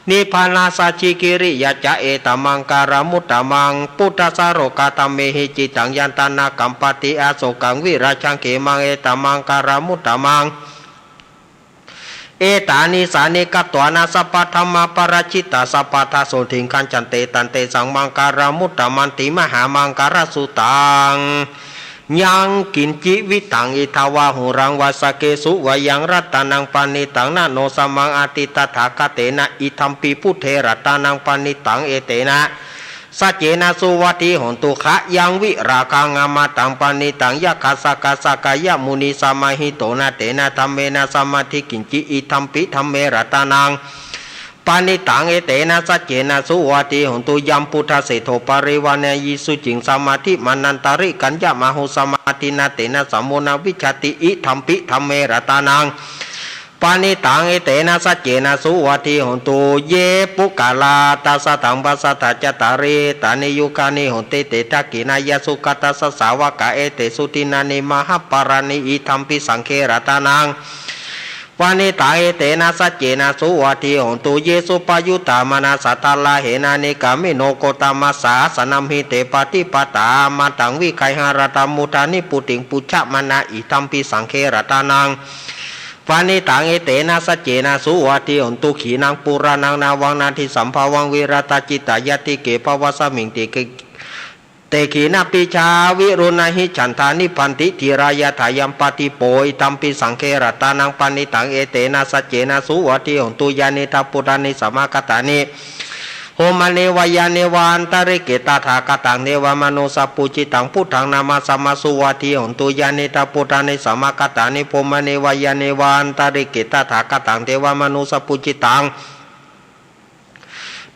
นิพพานะสัจฉิกิริยาจะ เอตะมังคารามุตตะมัง ปุทธัสสะโลกะธัมเมหิ จิตตังยันตะนะกัมปะติ อโสกังวิราชังเขมัง เอตะมังคารามุตตะมัง เอตานิสสานิกัตวานะ สัพพะธัมมาปะราจิตา สัพพะทาโสติงคัจฉันติ ตันเตสังมังคารามุตตะมันติ มหามังคาราสุตตัง ยังกิญจิวิตัง อิทธาวาหุรัง วาสะเกสุวายัง รัตตะนังปะณิตัง นะโนสะมัง อัตถิตถาคะเตนะ อิทธัมปิ บุตเท รัตตะนังปะณิตัง เอเตนะ สัจเจนะ สุวัตถิโหนตุ ขะยังวิราคะง อะมะตังปะณิตัง ยักขะสะกะสะกะยะมุนี สะมาหิโตนะ เตนะธัมเมนะ สะมาทิกิญจิ อิทธัมปิ ธัมเม รัตตะนัง ปะณิตัง เอเตนะ สัจเจนะ สุวัตถิโหนตุ ยัมปุทธะเสโท ปะริวาเนยิ สุจิง สะมาธิมานันตะริกัญญะมะโห สะมาธินะ เตนะ สะโมนะ วิชชาติ อิทธัมปิ ธัมเม รัตตะนัง ปะณิตัง เอเตนะ สัจเจนะ สุวัตถิโหนตุ เย ปุคคะลา ตัสสะทัง ปัสสะทะ จะตาริ เอตานิ ยุคคานิ โหนติ เต ทักขิณายะ สุคะทัสสะ สาวะกะ เอเตสุ ดินนานิ มหะปาราณิ อิทธัมปิ สังฆะ รัตตะนัง ปะณิตัง เอเตนะ สัจเจนะ สุวัตถิโหนตุ เย สุปะยุตตะ มานะสะ ทะละเหนะ นิกามิโน โคตมะสสาสะนัมหิ เต ปะติปะตา อะมะตัง วิคาหะรัตตะ มุทา นิพพุติง ปุชฌะมานะ อิทธัมปิ สังฆะ รัตตะนัง ปะณิตัง เอเตนะ สัจเจนะ สุวัตถิโหนตุ ขีณัง ปูระณัง นะวัง นาทิสัมภาวัง วิรัตตะ จิตตะ ญาติเก ภะวะสมิง ติเก เต ขีณะปีชา วิรุณะหิ ฉันทา นิบบันติ ธีรา ยะถา ยัมปะ ดีโป อิทธัมปิ สังฆะ รัตตะนัง ปะณิตัง เอเตนะ สัจเจนะ สุวัตถิโหนตุ ญาณิทะ ปุทธานิ สะมะกะตานิ ภูมมา เนวะ ยาเนวะ อันตะริกเข ตถาคตัง เดวะมะนุสสะปูจิตัง บุตถัง นะมะสะมะ สุวัตถิโหนตุ ญาณิทะ ปุทธานิ สะมะกะตานิ ภูมมา เนวะ ยาเนวะ อันตะริกเข ตถาคตัง เดวะมะนุสสะปูจิตัง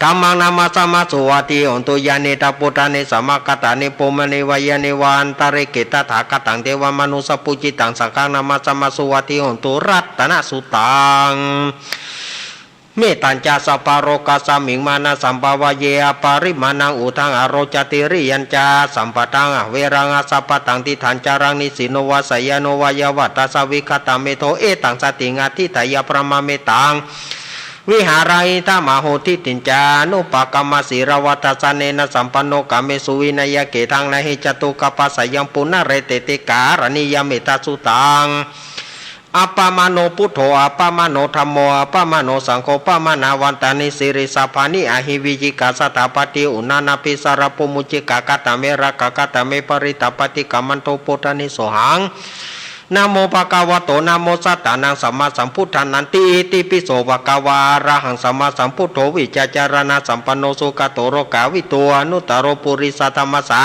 ธัมมัง นะมะสะมะ สุวัตถิโหนตุ ญาณิทะ ปุทธานิ สะมะกะตานิ ภูมมา เนวะ ยาเนวะ อันตะริกเข ตถาคตัง เดวะมะนุสสะปูจิตัง สังฆัง นะมะสะมะ สุวัตถิโหนตุ รัตตะนะสุตตัง เมตตัญจะ สัพพะโลกัสสะมิง มานะสัมภะวะเย อะปะริมาณัง อุทธัง อะโรจะ ติริยัญจะ สัมปัตถัง อะเวรัง อะสัพพะตัง ติฏฐัญจะรัง นิสสินโน วาสะยานุ วายะวะทัสสะ วิคตะเมโธ เอตัง สะถิง อะธิฏฐะยะ พะมะเมตัง วิหารัง อิทธะมะโห ทิฏฐิญจะ อนุปะกัมมะ สีลวัตถะ สะเนนะ สัมปันโน กาเมสุ วินัยเกทัง นะหิ จะตุกะปะสะยัง ปุนะเรเตติ กะรัณียะ เมตตาสุตตัง อะปะมะโน บุตโธ อะปะมะโน ธัมโม อะปะมะโน สังโฆ ปะมะนะวันตานิ สีลิสสะพานิ อะหิ วิจิกิจฉา สะถาปะติ อุณานะภิสสะระปุ มุจจิกา กะตะเม รักขะ กะตะเม ปะริตตะ ปะติกะมันโท ปุทธานิ โสหัง นะโม ภะคะวะโต นะโม สัตตานัง สัมมาสัมพุทธานันติ อิติปิโส ภะคะวา อะระหัง สัมมาสัมพุทโธ วิชชาจารณะสัมปันโน สุกะโต โลกาวิทู อนุตตะโร ปุริสะธัมมะสสา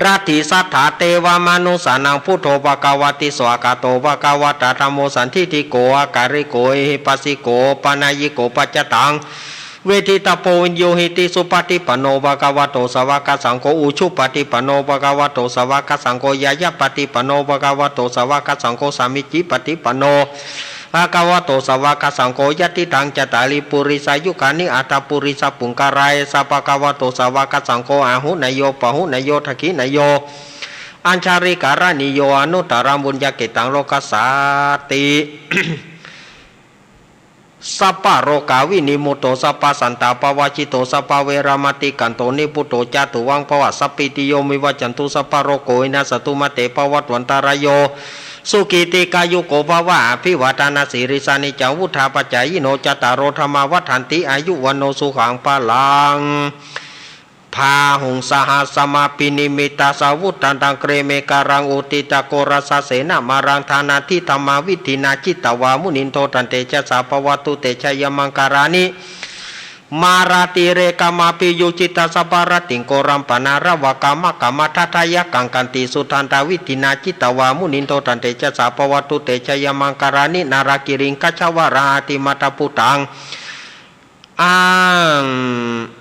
รัตถิสัตถา เตวะมะนุสสานัง พุทโธ ภะคะวะติ สวากขาโต ภะคะวะตะ ธัมโม สันทิฏฐิโก อะกาลิโก เอหิปัสสิโก โอปะนะยิโก ปัจจตัง เวทิตะโพ วิญญูหิติ สุปะฏิปันโน ภะคะวะโต สาวะกะสังโฆ อุจุปะฏิปันโน ภะคะวะโต สาวะกะสังโฆ ญาญะปะฏิปันโน ภะคะวะโต สาวะกะสังโฆ สามีจิปะฏิปันโน ภะคะวะโต สาวะกะสังโฆ ยะติตัง จัตตาริ ปุริสายุคานิ อัตถะ ปุริสะปุงคาละ เอสะ ภะคะวะโต สาวะกะสังโฆ อาหุเนโย ปะหุเนโย ทักขิเนโย อัญชะลีกะระณีโย อนุตตะรัง ปุญญะเกตัง โลกัสสาติ สัพพะโรคาวินิมุตโต สัพพะสันตาปะวะจิโต สัพพะเวระมะติกันโต นิพพุตโต จาตุวัง ภะวะ สัพพีติโย วิวัจจันตุ สัพพะโรโค วินัสสะตุ มาเต ภะวัตวันตะราโย สุขี ทีฆายุโก ภะวะ อะภิวาทะนะสีลิสสะ นิจจัง วุฑฒาปะจายิโน จัตตาโร ธัมมา วัฑฒันติ อายุ วัณโณ สุขัง พะลัง bāhuṃ sahassam abhinimmitasāvudhantaṃ, grīmekhalaṃ uditaghorasasenamāraṃ, dānādidhammavidhinā jitavā munindo, tantejasā bhavatu te jayamaṅgalāni. Mārātirekam abhiyujjhitasabbarattiṃ, ghorampanāḷavakamakkhamathaddhayakkhaṃ, khantīsudantavidhinā jitavā munindo, tantejasā bhavatu te jayamaṅgalāni. Nāḷāgiriṃ gajavaraṃ atimattabhūtaṃ, aṃ,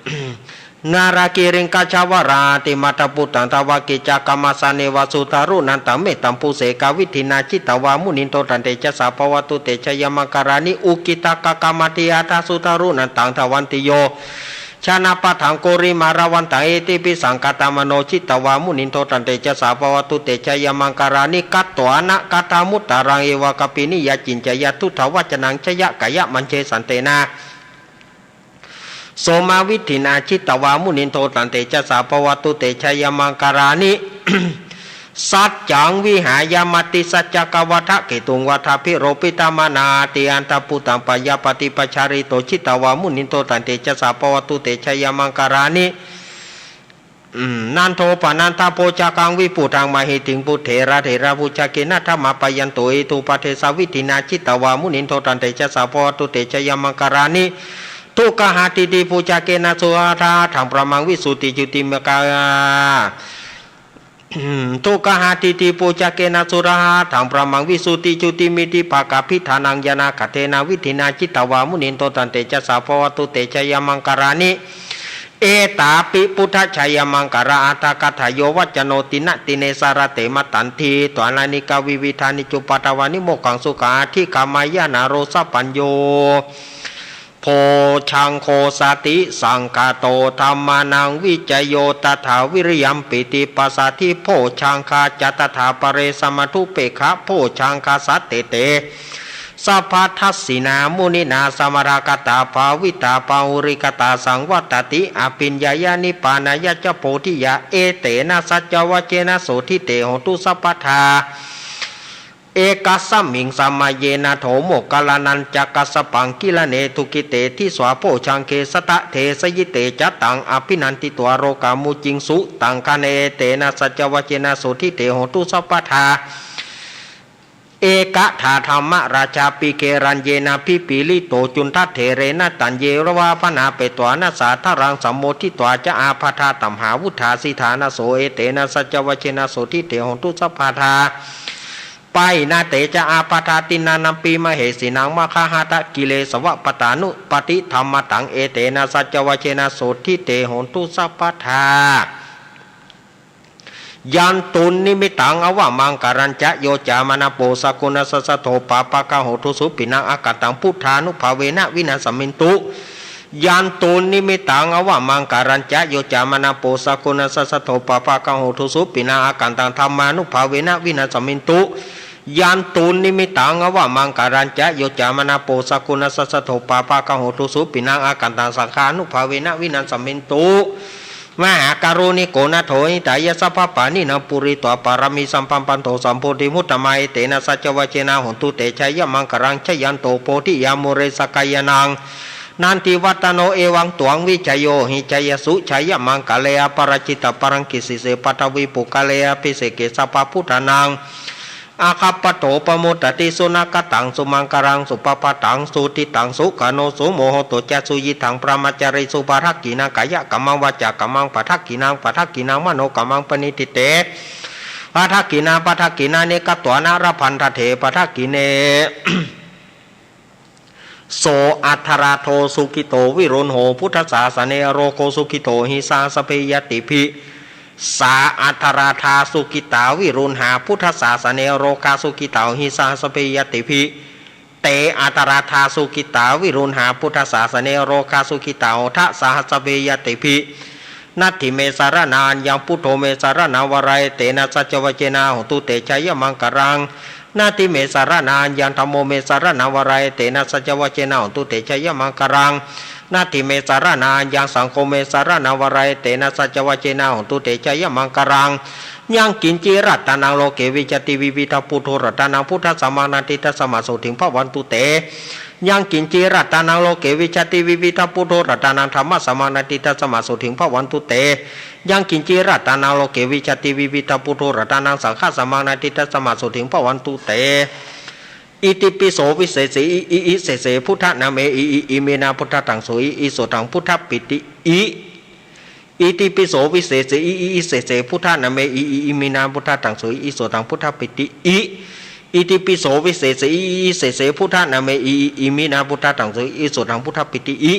nāḷāgiriṃ gajavaraṃ atimattabhūtaṃ, dāvaggicakkamasanīva sudāruṇantaṃ, mettambusekavidhinā jitavā munindo, tantejasā bhavatu te jayamaṅgalāni. Ukkhittakhaggamatihatthasudāruṇantaṃ, dhāvantiyojanapathaṅgulimālavantaṃ, iddhībhisaṅkhatamano jitavā munindo, tantejasā bhavatu te jayamaṅgalāni. Katvāna kaṭṭhamudaraṃ iva gabbhinīyā, ciñcāya duṭṭhavacanaṃ janakāyamajjhe, santena somavidhinā jitavā munindo, tantejasā bhavatu te jayamaṅgalāni. Saccaṃ vihāya matisaccakavādaketuṃ, vādābhiropitamanaṃ atiandhabhūtaṃ, bhayappaṭipajjalito jitavā munindo, tantejasā bhavatu te jayamaṅgalāni. Nandopanandabhojagaṃ vibudhaṃ mahiddhiṃ, puttena therabhujagena damāpayanto, iddhūpadesavidhinā jitavā munindo, tantejasā bhavatu te jayamaṅgalāni. Duggāhadiṭṭhibhujagena sudaṭṭhahatthaṃ, brahmaṃ visuddhijutimiddhibakā duggāhadiṭṭhibhujagena sudaṭṭhahatthaṃ, brahmaṃ visuddhijutimiddhibakābhidhānaṃ, ñāṇāgadena vidhinā jitavā munindo, tantejasā bhavatu te jayamaṅgalāni. Etāpi buddhajayamaṅgalaaṭṭhagāthā, yo vācano dinadine sarate matandī, hitvānanekavividhāni cupaddavāni, mokkhaṃ sukhaṃ adhigameyya naro sapañño. Bojjhaṅgo satisaṅkhāto dhammānaṃ vicayo tathā, vīriyampīti passaddhi bojjhaṅgā ca tathāpare, samādhupekkhabojjhaṅgā sattete sabbadassinā, muninā sammadakkhātā bhāvitā bahulīkatā, saṃvattati abhiññāya nibbānāya ca bodhiyā. Etena saccavajjena sotthi te hotu sabbadā. Ekasmiṃ samaye nātho moggallānañca kassapaṃ, gilāne dukkhite disvā bojjhaṅge satta desayi. Te ca taṃ abhinanditvā rogā mucciṃsu taṅkhaṇe. Etena saccavajjena sotthi te hotu sabbadā. Ekadā dhammarājāpi gelaññenā bhipīḷito cundattherena, taññeva bhaṇāpetvāna sādaraṃ, sammoditvā ca ābādhā tamhā vuṭṭhāsi ṭhānaso. Etena saccavajjena sotthi te hotu sabbadā. Pahīnā te ca ābādhā tiṇṇannampi mahesinaṃ, maggāhatakilesava pattānuppattidhammataṃ. Etena saccavajjena sotthi te hotu sabbadā. Yandunnimittaṃ avamaṅgalañca, yo cāmanāpo sakuṇassa saddo, pāpaggaho dussupinaṃ akantaṃ, buddhānubhāvena vināsamentu. Yandunnimittaṃ avamaṅgalañca, yo cāmanāpo sakuṇassa saddo, pāpaggaho dussupinaṃ akantaṃ, dhammānubhāvena vināsamentu. Yandunnimittaṃ avamaṅgalañca, yo cāmanāpo sakuṇassa saddo, pāpaggaho dussupinaṃ akantaṃ, saṅghānubhāvena vināsamentu. Mahākāruṇiko nātho hitāya sabbapāṇinaṃ, pūretvā pāramī sabbā patto sambodhimuttamaṃ. Etena saccavajjena hotu te jayamaṅgalaṃ. Jayanto bodhiyā mūle sakyānaṃ nandivaḍḍhano, evaṃ tvaṃ vijayo hohi jayassu jayamaṅgale, aparājitapallaṅke sīse paṭhavipokkhare, abhiseke sabbabuddhānaṃ aggappatto pamodati. Sunakkhattaṃ sumaṅgalaṃ supabhātaṃ suhuṭṭhitaṃ, sukhaṇo sumuhutto ca suyiṭṭhaṃ brahmacārisu, padakkhiṇaṃ kāyakammaṃ vācākammaṃ padakkhiṇaṃ, padakkhiṇaṃ manokammaṃ paṇidhī te padakkhiṇā, padakkhiṇāni katvāna labhantatthe padakkhiṇe. So atthaladdho sukhito viruḷho buddhasāsane, arogo sukhito hi saha sabbehi ñātibhi. Sā atthaladdhā sukhitā viruḷhā buddhasāsane, arogā sukhitā hohi saha sabbehi ñātibhi. Te atthaladdhā sukhitā viruḷhā buddhasāsane, arogā sukhitā hotha saha sabbehi ñātibhi. Natthi me saraṇaṃ aññaṃ, buddho me saraṇaṃ varaṃ, etena saccavajjena hotu te jayamaṅgalaṃ. Natthi me saraṇaṃ aññaṃ, dhammo me saraṇaṃ varaṃ, etena saccavajjena hotu te jayamaṅgalaṃ. Natthi me saraṇaṃ aññaṃ, saṅgho me saraṇaṃ varaṃ, etena saccavajjena hotu te jayamaṅgalaṃ. Yaṅkiñci ratanaṃ loke vijjati vividhaṃ puthu ratanaṃ, buddhadhammadhammāti dasama sotthī bhavantu te. Yaṃ kiñci ratanaṃ loke vijjati vividhaṃ buddho ratanaṃ dhammasamaṃ natthi, tasmā sotthī bhavantu te. Yaṃ kiñci ratanaṃ loke vijjati vividhaṃ buddho ratanaṃ saṅghasamaṃ natthi, tasmā sotthī bhavantu te. Itipi so visese i i i sese buddhanāme i i iminā buddhadaṃso i i sotaṃ buddhappiti i. Itipi so visese i i i sese buddhanāme i i iminā buddhadaṃso i i sotaṃ buddhappiti i. Itipi so visese i i i sese buddhanāme i i iminā buddhadaṃso i i sotaṃ buddhappiti i.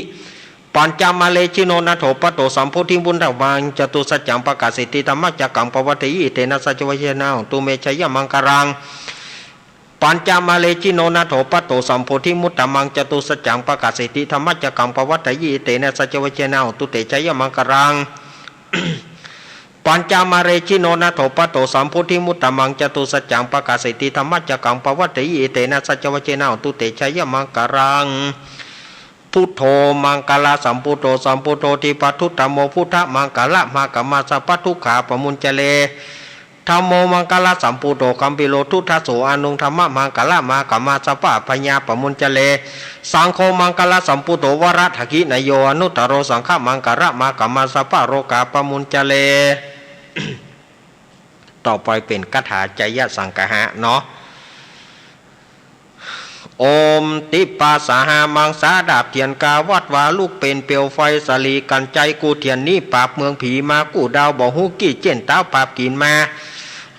Pañcamārejino nātho patto sambodhimuttamaṃ, catusaccānaṃ pakāseti dhammacakkamaṃ pavattayī, etena saccavajjena hotu te jayamaṅgalaṃ. Pañcamārejino nātho patto sambodhimuttamaṃ, catusaccānaṃ pakāseti dhammacakkamaṃ pavattayī, etena saccavajjena hotu te jayamaṅgalaṃ. Pañcamārejino nātho patto sambodhimuttamaṃ, catusaccānaṃ pakāseti dhammacakkamaṃ pavattayī, etena saccavajjena hotu te jayamaṅgalaṃ. Buddho maṅgalasambhūto sambuddho dvipadattamo, buddho maṅgalamāgamassa pattudukkhā pamuñcare. Dhammo maṅgalasambhūto gambhīro duddaso aṇuṃ, dhammamaṅgalamāgamassa pāpabhayā pamuñcare. Saṅgho maṅgalasambhūto varadakkhiṇeyyo anuttaro, saṅghamaṅgalamāgamassa pārokā pamuñcare. ต่อไปเป๋นคาถาชัยสังคหะเนาะ โอมติปะสหะมังสา ดาบเตียนก้าวัดวา ลุกเป๋นเปลวไฟสะหลีกั๋น ใจ๊กูเตียนนี้ปราบเมืองผีมา กู้ดาวบ่ฮู้กี้เจ๊น ต๋าวปราบกิ๋นมา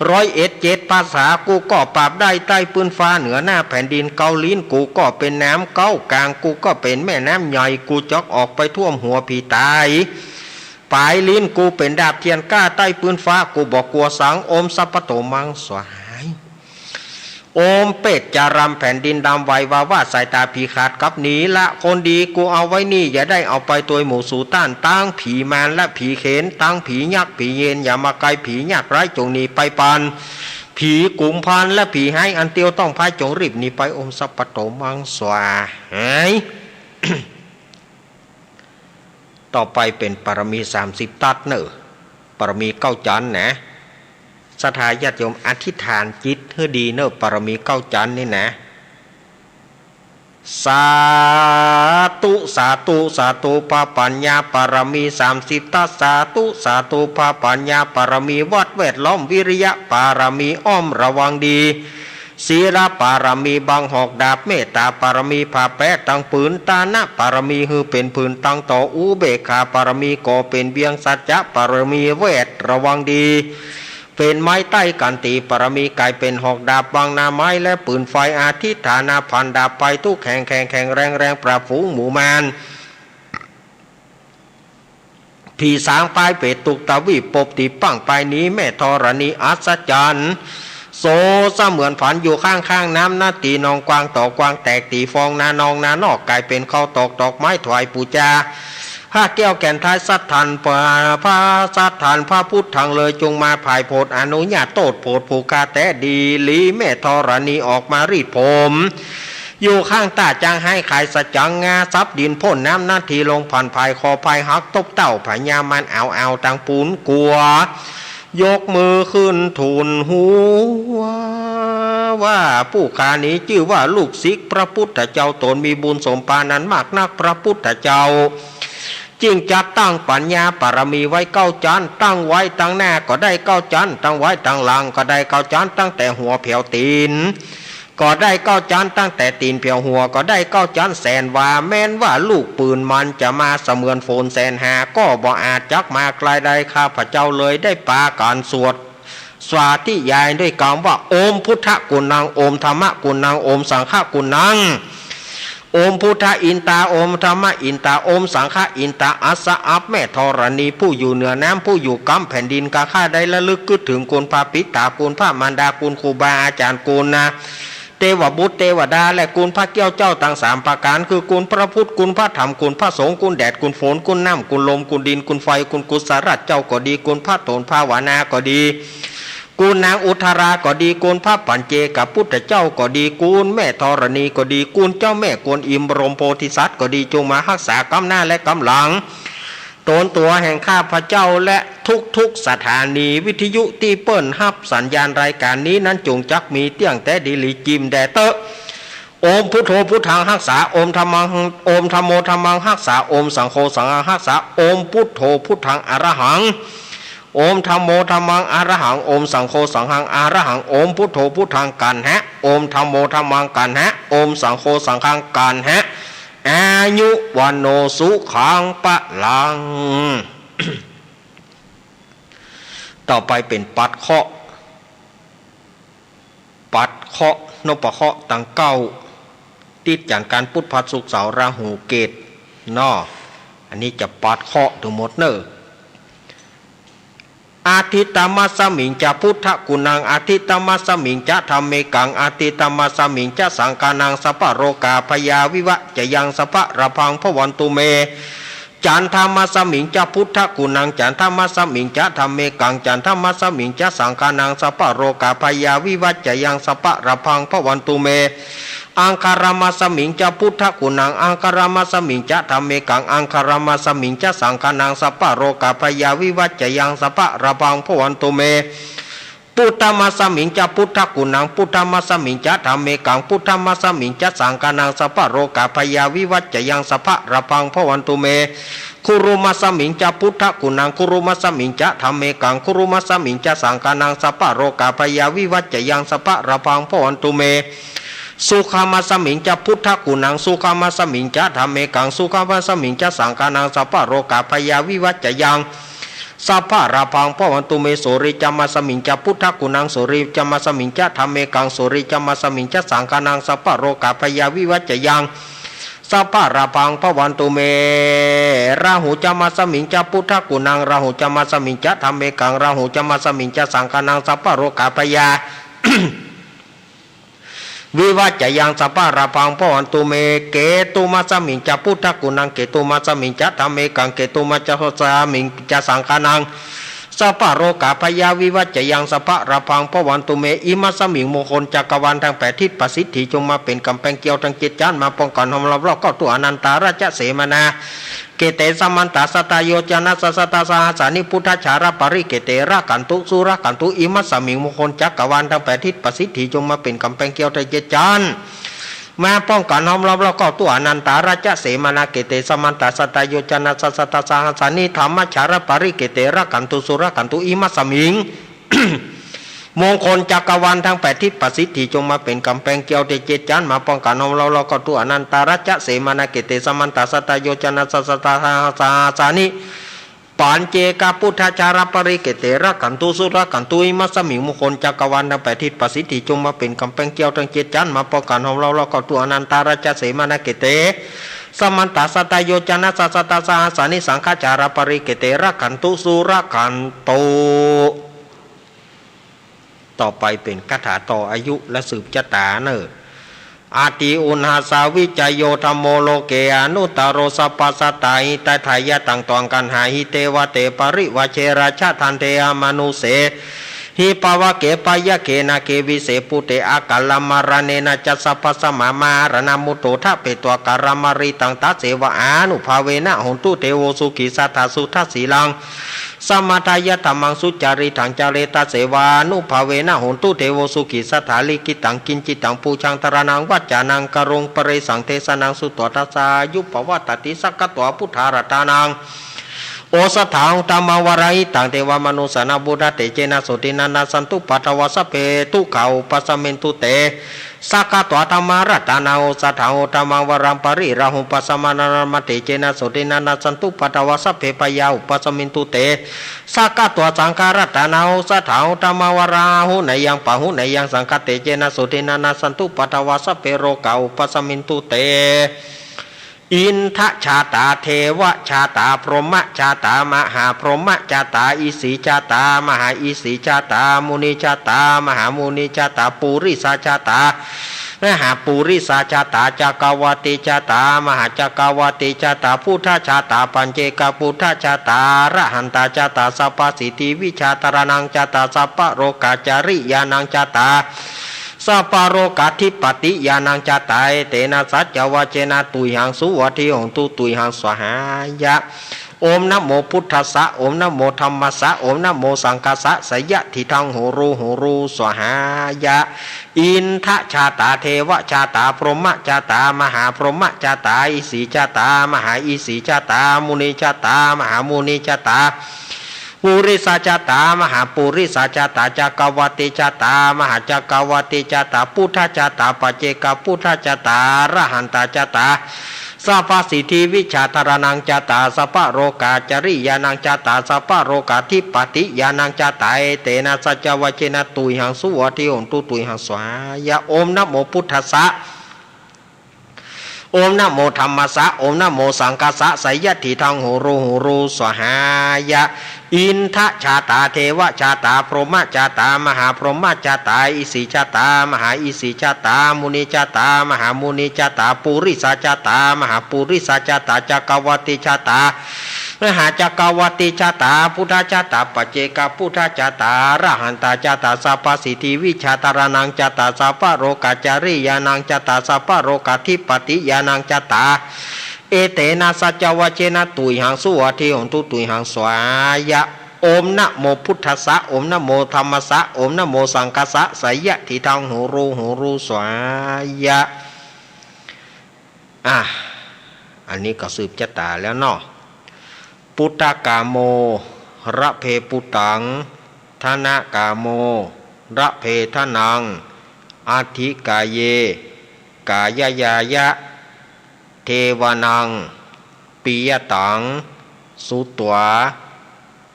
ร้อยเอ็ดเจ็ดภาษา กูก็ปราบได้ใต้ปื้นฟ้าเหนือหน้าแผ่นดิน เก๊าลิ้นกูก็เป๋นน้ำ เก๊ากางกูก็เป๋นแม่น้ำใหญ่ กูจ๊อกออกไปท่วมหัวผีต๋าย ป๋ายลิ้นกูเป๋นดาบเตียนก้า ใต้ปื้นฟ้ากูบ่กั๋วสัง โอมสัพพะโตมังสวาหาย โอมเปตจารำแผ่นดินดำ ไหววาว่าสายต๋าผีขาดกลับหนี ละคนดีกูเอาไว้นี่ อย่าได้เอาไปตวยหมู่สูต้าน ตังผีมารและผีเขน ตังผียักษ์ผีเยน อย่ามาใก้ ผียากไร้จงหนีไปปัน ผีกุมภารและผีฮ้ายอันเตียวต้องพาย จงรีบหนีไป โอมสัพพะโตมังสวาหาย ต่อไปเป๋นปารมีสามสิบตั๊ดเน่อ ปารมีเก้าจั๊นนะ ศรัทธาญาติโยมอธิษฐานจิตหื้อดีเน่อ ปารมีเก้าจั๊นนี่นะ สาธุ สาธุ สาธุ พระปัญญาปารมีสามสิบตั๊ด สาธุ สาธุ พระปัญญาปารมี วัดแวดล้อมวิริยะปารมี อ้อมระวังดี ศีลปารมีบังหอกดาบ เมตตาปารมีผ้าแป๊ตังผืน ตานะปารมีหื้อเป๋นผืนตังต่อ อุเบกขาปารมีก่อเป๋นเวียง สัจจะปารมีแวดระวังดี เป๋นไม้ใต้กั๋นตี ปารมีก๋ายเป๋นหอกดาบบังหน้าไม้และปืนไฟ อธิฐานาภัณฑ์ดาบไปทุกแห่ง แข็งแข็งแรงแรง ปราบฝูงหมู่มาร ผีสางปายเปรตทุกตวีป ปบตีปังไปหนี แม่ธรณีอัศจรรย์ โสเสมือนฝันอยู่ข้างข้างน้ำนา ตีหนองกว้างต่อกว้างแตก ตีฟองนานองนานอก ก๋ายเป๋นข้าวตอกดอกไม้ถวายปู๋จา พระแก้วแก่นไทยสัตย์ทัน พระ พระสัตย์ทัน พระพุทธังเลย จงมาผายโผดอนุญาตโต้ษโผดผู้ข้าแต๊ดีหลี แม่ธรณีออกมารีดผม อยู่ข้างต้าจางฮ้ายขายสะจัง งาซับดินพ่นน้ำนา ทีลงผ่านผายคอพายหัก ตบเต้าพญามาร เอาเอาตังปู๋นกั๋ว ยกมือขึ้นทูลฮู้ว่า ผู้ข้านี้จื้อว่าลูกศิษย์พระพุทธเจ้า ตนมีบุญสมปานนั้นมากนัก พระพุทธเจ้า จึงจักตั้งปัญญาปารมีไว้เก้าจั๊น ตั้งไว้ตังหน้าก็ได้เก้าจั๊น ตั้งไว้ตังหลังก็ได้เก้าจั๊น ตั้งแต่หัวแผวตี๋นก็ได้เก้าจั๊น ตั้งแต่ตี๋นแผวหัวก็ได้เก้าจั๊น แสนว่า แม้นว่าลูกปืนมันจะมาเสมือนฝนแสนหา ก็บ่อาจจักมาใก้ได้ ข้าพเจ้าเลยได้ปากั๋นสวด สาธยายด้วยกำว่า โอมพุทธกุณัง โอมธัมมกุณัง โอมสังฆกุณัง โอมพุทธอินตา โอมธัมมอินตา โอมสังฆอินตา อัสสะ อับแม่ธรณี ผู้อยู่เหนือน้ำ ผู้อยู่กำแผ่นดิน กาข้าได้ระลึกกึ๊ดเถิงคุณพระปิต๋า คุณพระมารดา คุณครูบาอาจ๋ารย์ คุณนะ เตวบุตรเตวดา และคุณพระเกี้ยวเจ้าตังสามประก๋าน คือคุณพระพุทธ คุณพระธรรม คุณพระสงฆ์ คุณแดด คุณฝน คุณน้ำ คุณลม คุณดิน คุณไฟ คุณกุศลเจ้าก็ดี คุณพระโตนภาวนาก็ดี คุณนางอุทธราก็ดี คุณพระปัจเจกพุทธเจ้าก็ดี คุณแม่ธรณีก็ดี คุณเจ้าแม่กวนอิมบรมโพธิสัตว์ก็ดี จงมาฮักษากำหน้าและกำหลัง ตนตั๋วแห่งข้าพเจ้า และทุกๆสถานีวิทยุตี้เปิ้นฮับสัญญาณรายก๋านนี้นั้น จงจักมีเตี้ยงแต๊ดีหลี จิ่มแด่เต๊อะ โอมพุทโธพุทธังฮักษา โอมธัมมัง โอมธัมโมธัมมังฮักษา โอมสังโฆสังฆังฮักษา โอมพุทโธพุทธังอะระหัง โอมธัมโมธัมมังอะระหัง โอมสังโฆสังฆังอะระหัง โอมพุทโธพุทธังกันแฮะ โอมธัมโมธัมมังกันแฮะ โอมสังโฆสังฆังกันแฮะ อายุวัณโณสุขังพลัง ต่อไปเป๋นปัดเคราะห์ ปัดเคราะห์นพเคราะห์ตังเก้า ติดจันทร์ กัณฑ์ พุธ พฤหัส ศุกร์ เสาร์ ราหู เกตุ เนาะ อันนี้จะปัดเคราะห์ตึงหมดเน่อ อทิตตมัสสมิงจะพุทธกุณัง อทิตตมัสสมิงจะธัมเมกัง อทิตตมัสสมิงจะสังฆานัง สัพพะโรคาพยาวิวัจจะยัง สัพพะลาภังภะวันตุเม จันทมัสสมิงจะพุทธกุณัง จันทมัสสมิงจะธัมเมกัง จันทมัสสมิงจะสังฆานัง สัพพะโรคาพยาวิวัจจะยัง สัพพะลาภังภะวันตุเม อังคารมัสสมิงจะพุทธกุณัง อังคารมัสสมิงจะธัมเมกัง อังคารมัสสมิงจะสังฆานัง สัพพะโรคาพยาวิวัจจะยัง สัพพะลาภังภะวันตุเม ปุตตมัสสมิงจะพุทธกุณัง ปุตตมัสสมิงจะธัมเมกัง ปุตตมัสสมิงจะสังฆานัง สัพพะโรคาพยาวิวัจจะยัง สัพพะลาภังภะวันตุเม คุรุมัสสมิงจะพุทธกุณัง คุรุมัสสมิงจะธัมเมกัง คุรุมัสสมิงจะสังฆานัง สัพพะโรคาพยาวิวัจจะยัง สัพพะลาภังภะวันตุเม สุขมัสสมิงจะพุทธกุณัง สุขมัสสมิงจะธัมเมกัง สุขมัสสมิงจะสังฆานัง สัพพะโรคาพยาวิวัจจะยัง สัพพะลาภังภะวันตุเม สุริจมัสสมิงจะพุทธกุณัง สุริจมัสสมิงจะธัมเมกัง สุริจมัสสมิงจะสังฆานัง สัพพะโรคาพยาวิวัจจะยัง สัพพะลาภังภะวันตุเม ราหูจมัสสมิงจะพุทธกุณัง ราหูจมัสสมิงจะธัมเมกัง ราหูจมัสสมิงจะสังฆานัง สัพพะโรคาพยา วิวัจจะยัง สัพพะลาภังภะวันตุเม เกตุมัสสมิงจะพุทธกุณัง เกตุมัสสมิงจะธัมเมกัง เกตุมัสสมิงจะสังฆานัง สัพพะโรคาพยาวิวัจจะยัง สัพพะลาภังภะวันตุเม อิมัสสมิง มงคลจักรวาลตังแปดทิศประสิทธิ จงมาเป๋นก๋ำแปงเกลียวตังเจ็ดจ๊าน มาป้องกั๋นห้อมล้อมรอบเข้าทั่ว อนันตาราชเสมานา เขตเต สมันตะ สัตตะ โยจะนะ สัสสะตะ สหัสสานิ พุทธชาระปริเขตเต รักขันตุ สุรักขันตุ อิมัสสมิง มงคลจักรวาลตังแปดทิศประสิทธิ จงมาเป๋นก๋ำแปงเกลียวตังเจ็ดจ๊าน มาป้องกั๋นห้อมล้อมรอบเข้าทั่ว อนันตาราชเสมานา เขตเต สมันตะ สัตตะ โยจะนะ สัสสะตะ สหัสสานิ ธัมมชาระปริเขตเต รักขันตุ สุรักขันตุ อิมัสสมิง มงคลจักรวาลตังแปดทิศประสิทธิ จงมาเป๋นก๋ำแปงเกลียวตังเจ็ดจ๊าน มาป้องกั๋นห้อมล้อมรอบเข้าทั่ว อนันตาราชเสมานา เขตเต สมันตะ สัตตะ โยจะนะ สัสสะตะ สหัสสานิ ปัญเจกะพุทธชาระปริเขตเต รักขันตุ สุรักขันตุ อิมัสสมิง มงคลจักรวาลตังแปดทิศประสิทธิ จงมาเป๋นก๋ำแปงเกลียวตังเจ็ดจ๊าน มาป้องกั๋นห้อมล้อมรอบเข้าทั่ว อนันตาราชเสมานา เขตเต สมันตะ สัตตะ โยจะนะ สัสสะตะ สหัสสานิ สังฆชาระปริเขตเต รักขันตุ สุรักขันตุ ต่อไปเป๋นคาถาต่ออายุและสืบชะตาเน่อ อติอุณหาสาวิจโย ธัมโม โลเก อนุตตโร สัพพะสัตตา หิตาทายะ ตัง ตวัง กัณหา หิ เตวะ เต ปริวาเช ราชะ ทันเท อมานุเส หิ ปะวะเก ปะยะเก นาเก วิเส ปุเต อากัลละ มะระเณนะ จะ สัพพะสะมา มาระณะ มุตโต ทะเปตวา กัลละ มะริตัง ตะเสวะ อานุภาเวนะ โหนตุ เตโว สุขี สัตถา สุทัสสีลัง สะมะทายะ ธัมมัง สุจาริตัง จาเร ตะเสวา อานุภาเวนะ โหนตุ เตโว สุขี สัตถา ลิขิตัง กิญจิตัง ปูชา ธารานัง วัจจานัง กะโรง ปะเรสัง เตสะนัง สุตวา ทัสสายุ ปะวัตติ สักขะตวา พุทธา รัตตานัง โอสะถัง ธัมมัง วะราหิตัง เตวะ มะนุสสานัง พุทธะ เตเจนะ โสตินะ นะสันตุ ปะทะวา สัพเพ ทุกขา อุปะสะมินตุ เต สักขะตวา ธัมมา รัตตานัง โอสะถัง ธัมมัง วะรัง ปะริราหุ ปัสสะมานะ นะมะ เตเจนะ โสตินะ นะสันตุ ปะทะวา สัพเพ พะยา อุปะสะมินตุ เต สักขะตวา สังฆา รัตตานัง โอสะถัง ธัมมัง วะราหุเนยัง ปะหุเนยัง สังฆะ เตเจนะ โสตินะ นะสันตุ ปะทะวา สัพเพ โรคา อุปะสะมินตุ เต อินทะชาตา เทวะชาตา พรหมะชาตา มหาพรหมะชาตา อิสีชาตา มหาอิสีชาตา มุนีชาตา มหามุนีชาตา ปุริสาชาตา มหาปุริสาชาตา จักกะวาติชาตา มหาจักกะวาติชาตา พุทธชาตา ปัญเจกะพุทธชาตา อรหันตาชาตา สัพพะสิทธิวิชา ธารานังชาตา สัพพะโรคาจาริยานังชาตา สัพพะโรคาธิปติยานังชาตา เอเตนะ สัจจวะเจนะ ตุยหัง สุวัตถิโหนตุ ตุยหัง สวาหายะ โอมนะโมพุทธัสสะ โอมนะโมธัมมัสสะ โอมนะโมสังฆัสสะ ไสยะทิฏฐัง หูรู หูรู สวาหายะ อินทะจาตา เทวะจาตา พรหมะจาตา มหาพรหมะจาตา อิสีจาตา มหาอิสีจาตา มุนิจาตา มหามุนิจาตา ปุริสาจาตา มหาปุริสาจาตา จักรวรรติจาตา มหาจักรวรรติจาตา พุทธจาตา ปัจเจกพุทธจาตา อรหันตจาตา สัพพสิทธิวิชาธารณังจาตา สัพพโรกาจริยานังจาตา สัพพโรกาธิปติญาณังจาตา เอเตนะสัจจวเจนะ ตุยหัง สุวัตถิโหนตุ ตุยหัง สวาหายะ โอมนะโมพุทธัสสะ โอมนะโมธัมมัสสะ โอมนะโมสังฆัสสะ ไสยะทิฏฐัง หูรู หูรู สวาหายะ อินทะจาตา เทวะจาตา พรหมะจาตา มหาพรหมะจาตา อิสีจาตา มหาอิสีจาตา มุนิจาตา มหามุนิจาตา ปุริสาจาตา มหาปุริสาจาตา จักรวรรติจาตา มหาจักรวรรติจาตา พุทธจาตา ปัจเจกพุทธจาตา อรหันตจาตา สัพพสิทธิวิชาธารณังจาตา สัพพโรกาจริยานังจาตา สัพพโรกาธิปติญาณังจาตา เอเตนะสัจจวเจนะ ตุยหัง สุวัตถิโหนตุ ตุยหัง สวาหายะ โอมนะโมพุทธัสสะ โอมนะโมธัมมัสสะ โอมนะโมสังฆัสสะ ไสยะทิฏฐัง หูรู หูรู สวาหายะ อ่ะ อันนี้ก็สืบจะต๋าแล้วเนาะ ปุตตะกาโม ระเพปุตตัง ทะนะกาโม ระเพทะนัง อัตถิกาเย กายญายะ เทวานัง ปิยะตัง สุตวา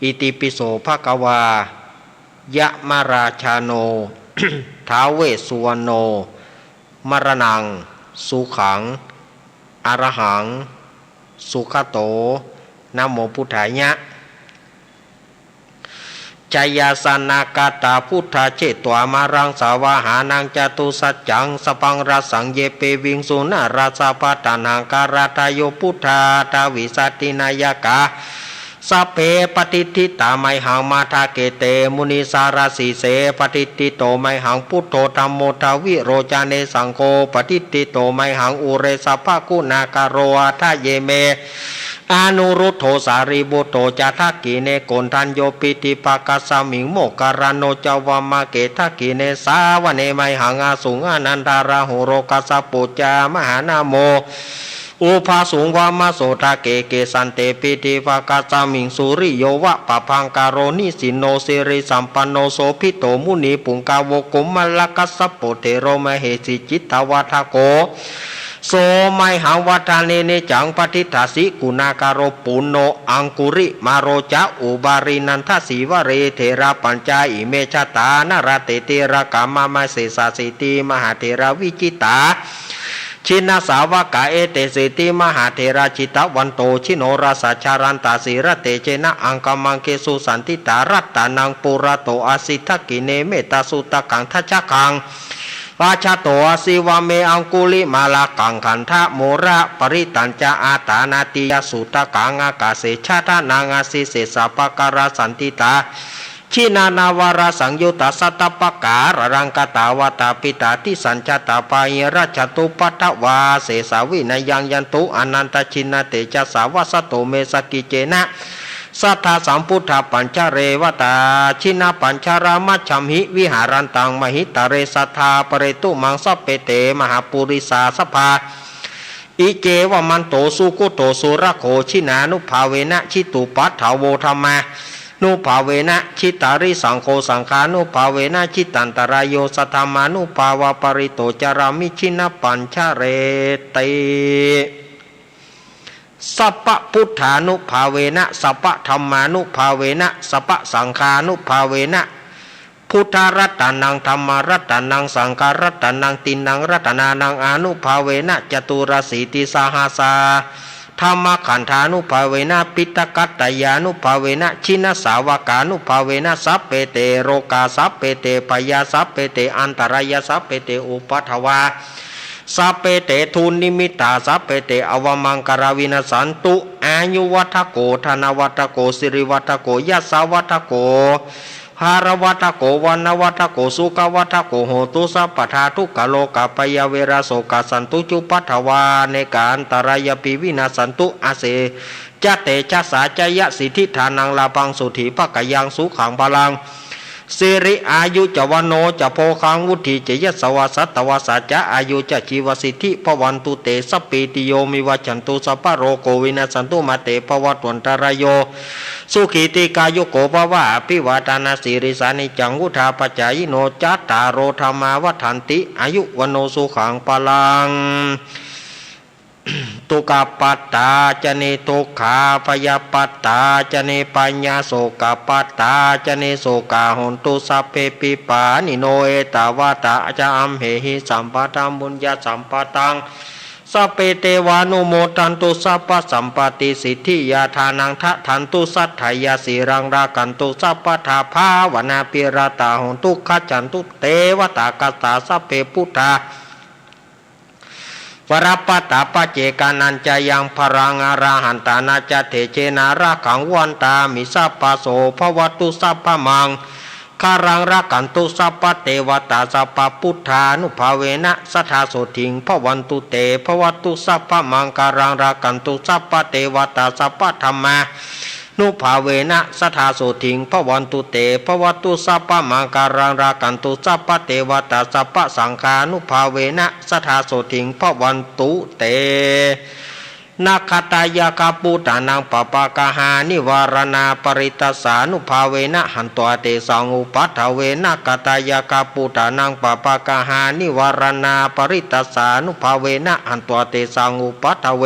อิติปิโสภะคะวา ยะมะราชาโน ท้าวเวสสุวรรณโน มะระนัง สุขัง อะระหัง สุขะโต นะโมพุทธายะ จายาสนะกะตา พุทธาเจตวามะรัง สาวาหานัง จตุสัจจัง สัพพัง รัสสัง เยเป วิงสุ นาราสะพะ ตัณหังคาราทาโย พุทธา ทาวิสัตถินายกา สัพเพ ปะทิฏฐิตา ไมหัง มะทะเกเต มุนิสาระสีเส ปะทิฏฐิโต ไมหัง พุทโธ ธัมโม ทวิโรจาเน สังโฆ ปะทิฏฐิโต ไมหัง อุเรสะภะ กุณากะโร อัฏฐะเยเม อนุรุทโธ สารีปุตโต จะ ทักขิเณ โกณฑัญโญ ปิติภะคะสมิง โมคคัลลาโน จะ วามะเก ทักขิเณ สะวะเน ไมหัง อสุง อานันทะ ราหูโร กัสสะโป จะ มหานาโม อุบาสุง วามะโส ทะเก เกสันเต ปิติภะคะสมิง สุริโยวะ ปะภังกะโร นิสินโน สิริสัมปันโน โสภิตโต มุนิปุงกะโว โกมะละกัสสะโป เถโร มะเหสี จิตตะวัฏฐะโก โส ไมหัง วัฏฐะเน เนจัง ปะทิฏฐาสิ กุณากะโร ปุณโณ อังคุริมาโร จะ อุบาลี นันทะสีวะลี เถราปัญจะ อิเม จะตา นะละะเต ติละกะ มะมะ เสสะสีตี มหาเถรา วิจิตตา จินนสาวกา เอเตสีติ มหาเถรา จิตตะวันโต จิโนรสะ จะลันตะ สีละะเตจะนะ อังคมังคิสุ สันติตา รัตตะนัง ปุระโต อะสิ ทักขิเณ เมตตะสุตตะกัง ทัจจะกัง ปะจะโต อะสิ วะเม อังคุลิมาละกัง ขันทะโมละปะริตัญจะ อะตานาติยะสุตตะกัง อากาเส จะทะนัง อะสิ เสสะปะกะละ สันติตา จินนาวาระสังยุตตะ สัตตะปะกะละลังกะตา วะตะปิตะ ติสัญจะตะ ปะหิรัจจะตุปัทวา เสสะวินะยังยันตุ อะนันตะจินนะเตจะสะ วัสสะโต เม สะกิจเจนะ สัตถะสัมพุทธะ ปัญจะเรวตา จินนะปัญจะระ มัจฉัมหิ วิหะรันตัง มหิตะเร สัทธา ปะเรตุ มัง สัพเพ เต มหาปุริสา สัพพา อิเจวะมันโต สุกุตโต สุรโข จินานุภาเวนะ จิตตุปัฏฐาโว ธัมมานุภาเวนะ จิตตาริสังโข สังฆานุภาเวนะ จิตตันตะราโย สัทธามานุภาเวนะ ปะริตโต จารามิ จินนะปัญจะเรติ สัพพะพุทธานุภาเวนะ สัพพะธัมมานุภาเวนะ สัพพะสังฆานุภาเวนะ พุทธะรัตตะนัง ธัมมะรัตตะนัง สังฆะรัตตะนัง ติณณังรัตตะนานัง อานุภาเวนะ จตุรสีติสะหัสสะ ธัมมะขันธานุภาเวนะ ปิตะกัตตะยานุภาเวนะ จินนะสาวกานุภาเวนะ สัพเพ เต โรคา สัพเพ เต ภยา สัพเพ เต อันตะรายา สัพเพ เต อุปัทวา สัพเพ เต ดูนนิมิตตา สัพเพ เต อวะมังคะลา วินัสสันตุ อายุวัฏฐะโข ธนะวัฏฐะโข สิริวัฏฐะโข ยัสสะวัฏฐะโข พะละวัฏฐะโข วะนะวัฏฐะโข สุขะวัฏฐะโข โหตุ สัพพะทา ทุกขะโรคะ ภยะ เวระ โสกะ สันตุ จุปัทวา อเนกะ อันตะรายาปิ วินัสสันตุ อะเส จะเตชะสา จะยะสิทธิ ฐานัง ลาภัง โสธี ภะคะยัง สุขัง พลัง สิริ อายุ จะ วัณโณ จะ โภคัง วุฒิ จะ ยะสวา สัตตวาสา จะ อายุ จะ จีวสิทธิ ภะวันตุ เต สัพพีติ โย วิวัชชันตุ สัพพะโรโค วินัสสันตุ มา เต ภะวัตวันตะราโย สุขี ตีฆายุโก ภะวะ อภิวาทานะสีลิสสา นิจจัง วุฑฒาปะจายิโน จัตตาโร ธัมมา วัฑฒันติ อายุ วัณโณ สุขัง พลัง ทุกขัปปัตตา จะ นิทุกขา ภยปัตตา จะ นิพยา โสกะปัตตา จะ นิโสกา โหนตุ สัพเพปิ ปาณิโน เอตาวาตา จะ อัมเหหิ สัมปะทัง ปุญญะสัมปะทัง สัพเพ เตวานุโมทันตุ สัพพะสัมปะติ สิทธิยา ทานัง ทะทันตุ สัตถายา สีลัง รักขันตุ สัพพะทา ภาวนา ภิรตา โหนตุ ขัจฉันตุ เตวตา คัสสา สัพเพ พุทธา วรปัตตา ปัจเจกานัญจะยัง พลัง อรหันตานัญจะ เตเจนะ รักขัง วันตามิ สัพพะโส ภะวะตุ สัพพะมัง คารัง รักขันตุ สัพพะเตวตา สัพพะพุทธานุภาเวนะ สะทา โสถิง ภะวันตุ เต ภะวะตุ สัพพะมังคารัง รักขันตุ สัพพะเตวตา สัพพะธัมมานุภาเวนะ สะทา โสถิง ภะวันตุ เต ภะวะตุ สัพพะมังคารัง รักขันตุ สัพพะเตวตา สัพพะสังฆานุภาเวนะ สะทา โสถิง ภะวันตุ เต นะ ขัตตายักขาภูตานัง ปะปะกะหา นิวาราณา ปะริตตัสสานุภาเวนะ หันत्वा เตสัง อุปัฏฐเวนะ ขัตตายักขาภูตานัง ปะปะกะหา นิวาราณา ปะริตตัสสานุภาเวนะ หันत्वा เตสัง อุปัฏฐเว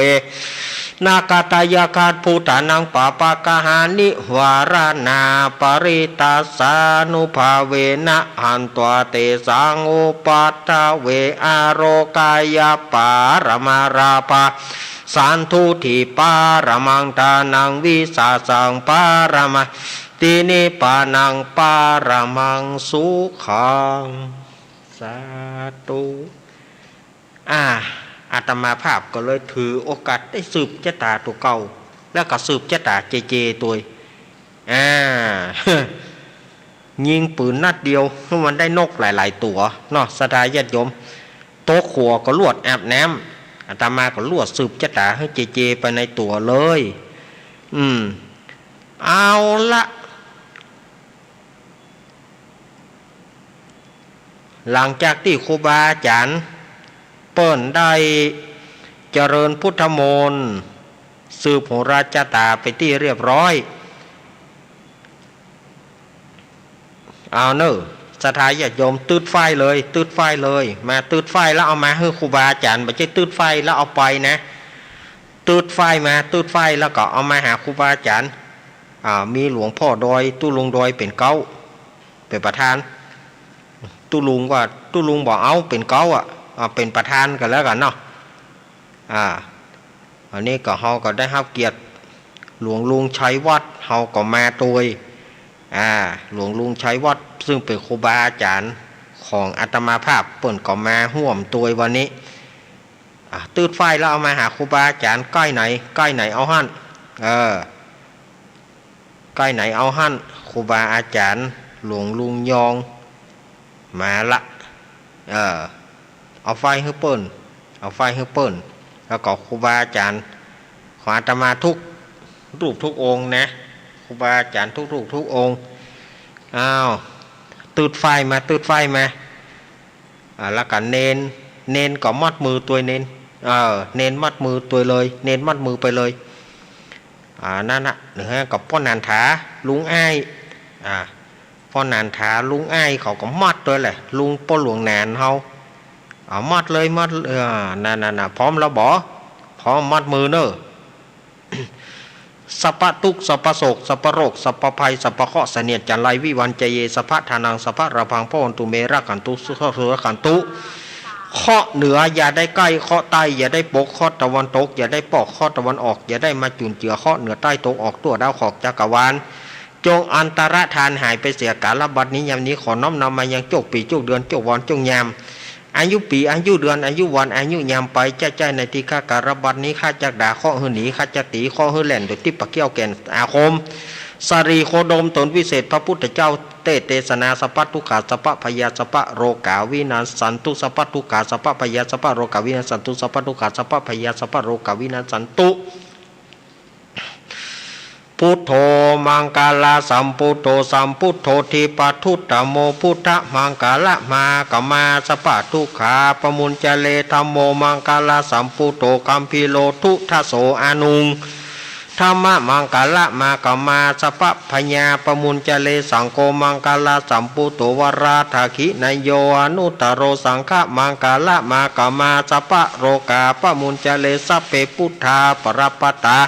นะ ขัตตายักขาภูตานัง ปะปะกะหา นิวาราณา ปะริตตัสสานุภาเวนะ หันत्वा เตสัง อุปัฏฐเว อโรคายัพปาระมา ลาภา สันตุฏฐิปาระมัง ทานัง วิสาสังปาระมา ติ นิพพานังปาระมัง สุขัง สาธุ อ่า อาตมาภาพก็เลยถือโอกาสได้สืบจะต๋าตั๋วเก่า แล้วก็สืบจะต๋าเจเจตวย อ่า ยิงปืนนัดเดียว มันได้นกหลายๆ ตั๋วเนาะ ศรัทธาญาติโยม ตกขัวก็ลวดอาบน้ำ อาตมาก็ลวดสืบจะต๋าหื้อเจเจไปในตั๋วเลย อืม เอาละ หลังจากตี้ครูบาอาจ๋ารย์เปิ้นได้เจริญพุทธมนต์ สืบโหราจะต๋าไปนตี้เรียบร้อย เอาเน่อ ศรัทธาญาติโยม ตึ๊ดไฟเลย ตึ๊ดไฟเลย มาตึ๊ดไฟแล้วเอามาหื้อครูบาอาจ๋ารย์ บ่ใจ้ตึ๊ดไฟแล้วเอาไปนะ ตึ๊ดไฟมา ตึ๊ดไฟแล้วก็เอามาหาครูบาอาจ๋ารย์ อ่า มีหลวงพ่อดอย ตุ๊ลุงดอยเป๋นเก๊า เป๋นประธาน ตุ๊ลุงว่า ตุ๊ลุงบ่เอาเป๋นเก๊าอะ อ่า เป๋นประธานก็แล้วกั๋นเนาะ อ่า อันนี้ก็เฮาก็ได้ฮับเกียรติหลวงลุงชัยวัฒน์ เฮาก็มาตวย อ่า หลวงลุงชัยวัฒน์ ซึ่งเป๋นครูบาอาจ๋ารย์ของอาตมาภาพ เปิ้นก็มาฮ่วมตวยวันนี้ อ่า ตึ๊ดไฟแล้วเอามาหาครูบาอาจ๋ารย์ ใก้ไหน ใก้ไหนเอาหั้น เออ ใก้ไหนเอาหั้น ครูบาอาจ๋ารย์หลวงลุงยอง มาละ เออ เอาไฟหื้อเปิ้น เอาไฟหื้อเปิ้น แล้วก็ครูบาอาจ๋ารย์ของอาตมาทุกรูปทุกองค์นะ ครูบาอาจ๋ารย์ทุกรูปทุกองค์ อ้าว ตึ๊ดไฟมา ตึ๊ดไฟมา อ่า แล้วก็เณร เณรก็มัดมือตวยเณร เออ เณรมัดมือตวยเลย เณรมัดมือไปเลย อ่า นั่นน่ะ หรือหื้อกับป้อหนานถา ลุงอ้าย อ่า ป้อหนานถา ลุงอ้าย เขาก็มัดตวยแหละ ลุงป้อหลวงหนานเฮา เอามัดเลย มัด เออ นั่นๆๆ พร้อมแล้วบ่ พร้อม มัดมือเน่อ สัพพะทุกข์ สัพพะโศก สัพพะโรค สัพพะภัย สัพพะเคราะห์ เสนียดจัญไร วิวัญจะเย สัพพะทานัง สัพพะลาภัง ภะวันตุ เม รักขันตุ สุขันตุ เคราะห์เหนืออย่าได้ใกล้ เคราะห์ใต้อย่าได้ปก เคราะห์ตะวันตกอย่าได้ปอก เคราะห์ตะวันออกอย่าได้มาจุนเจือ เคราะห์เหนือใต้ตะวันออกทั่วดาวเคราะห์จักรวาล จงอันตรธานหายไปเสียกาลบัดนี้ยามนี้ ขอน้อมนำมายังโจคปี โจคเดือน โจควัน โจคยาม อายุปี อายุเดือน อายุวัน อายุยามไป ใจ้ๆ ในทีฆะกาลบัดนี้ ข้าจักด่าเคราะห์หื้อหนี ข้าจักตีเคราะห์หื้อแล่น โดยทิพย์เขี้ยวแก่นอาคม สรีโคดมตนวิเศษ พระพุทธเจ้าเตเตสนา สัพพะทุกขา สัพพะพยา สัพพะโรคา วินัสสันตุ สัพพะทุกขา สัพพะพยา สัพพะโรคา วินัสสันตุ สัพพะทุกขา สัพพะพยา สัพพะโรคา วินัสสันตุ พุทโธ มังคละสัมพุทโธ สัมพุทโธ ธิปะทุตตะโม พุทธะ มังคละมา กะมา สัพพะทุกขา ปะมุญจะเร ธัมโม มังคละสัมพุทโธ กัมพีโร ทุตถะโส อนุง ธัมมะ มังคละมา กะมา สัพพะพยา ปะมุญจะเร สังโฆ มังคละสัมพุทโธ วราถะขิณะโย อนุตตะโร สังฆะ มังคละมา กะมา สัพพะโรกา ปะมุญจะเร สัพเพ พุทธา ปะระปะตา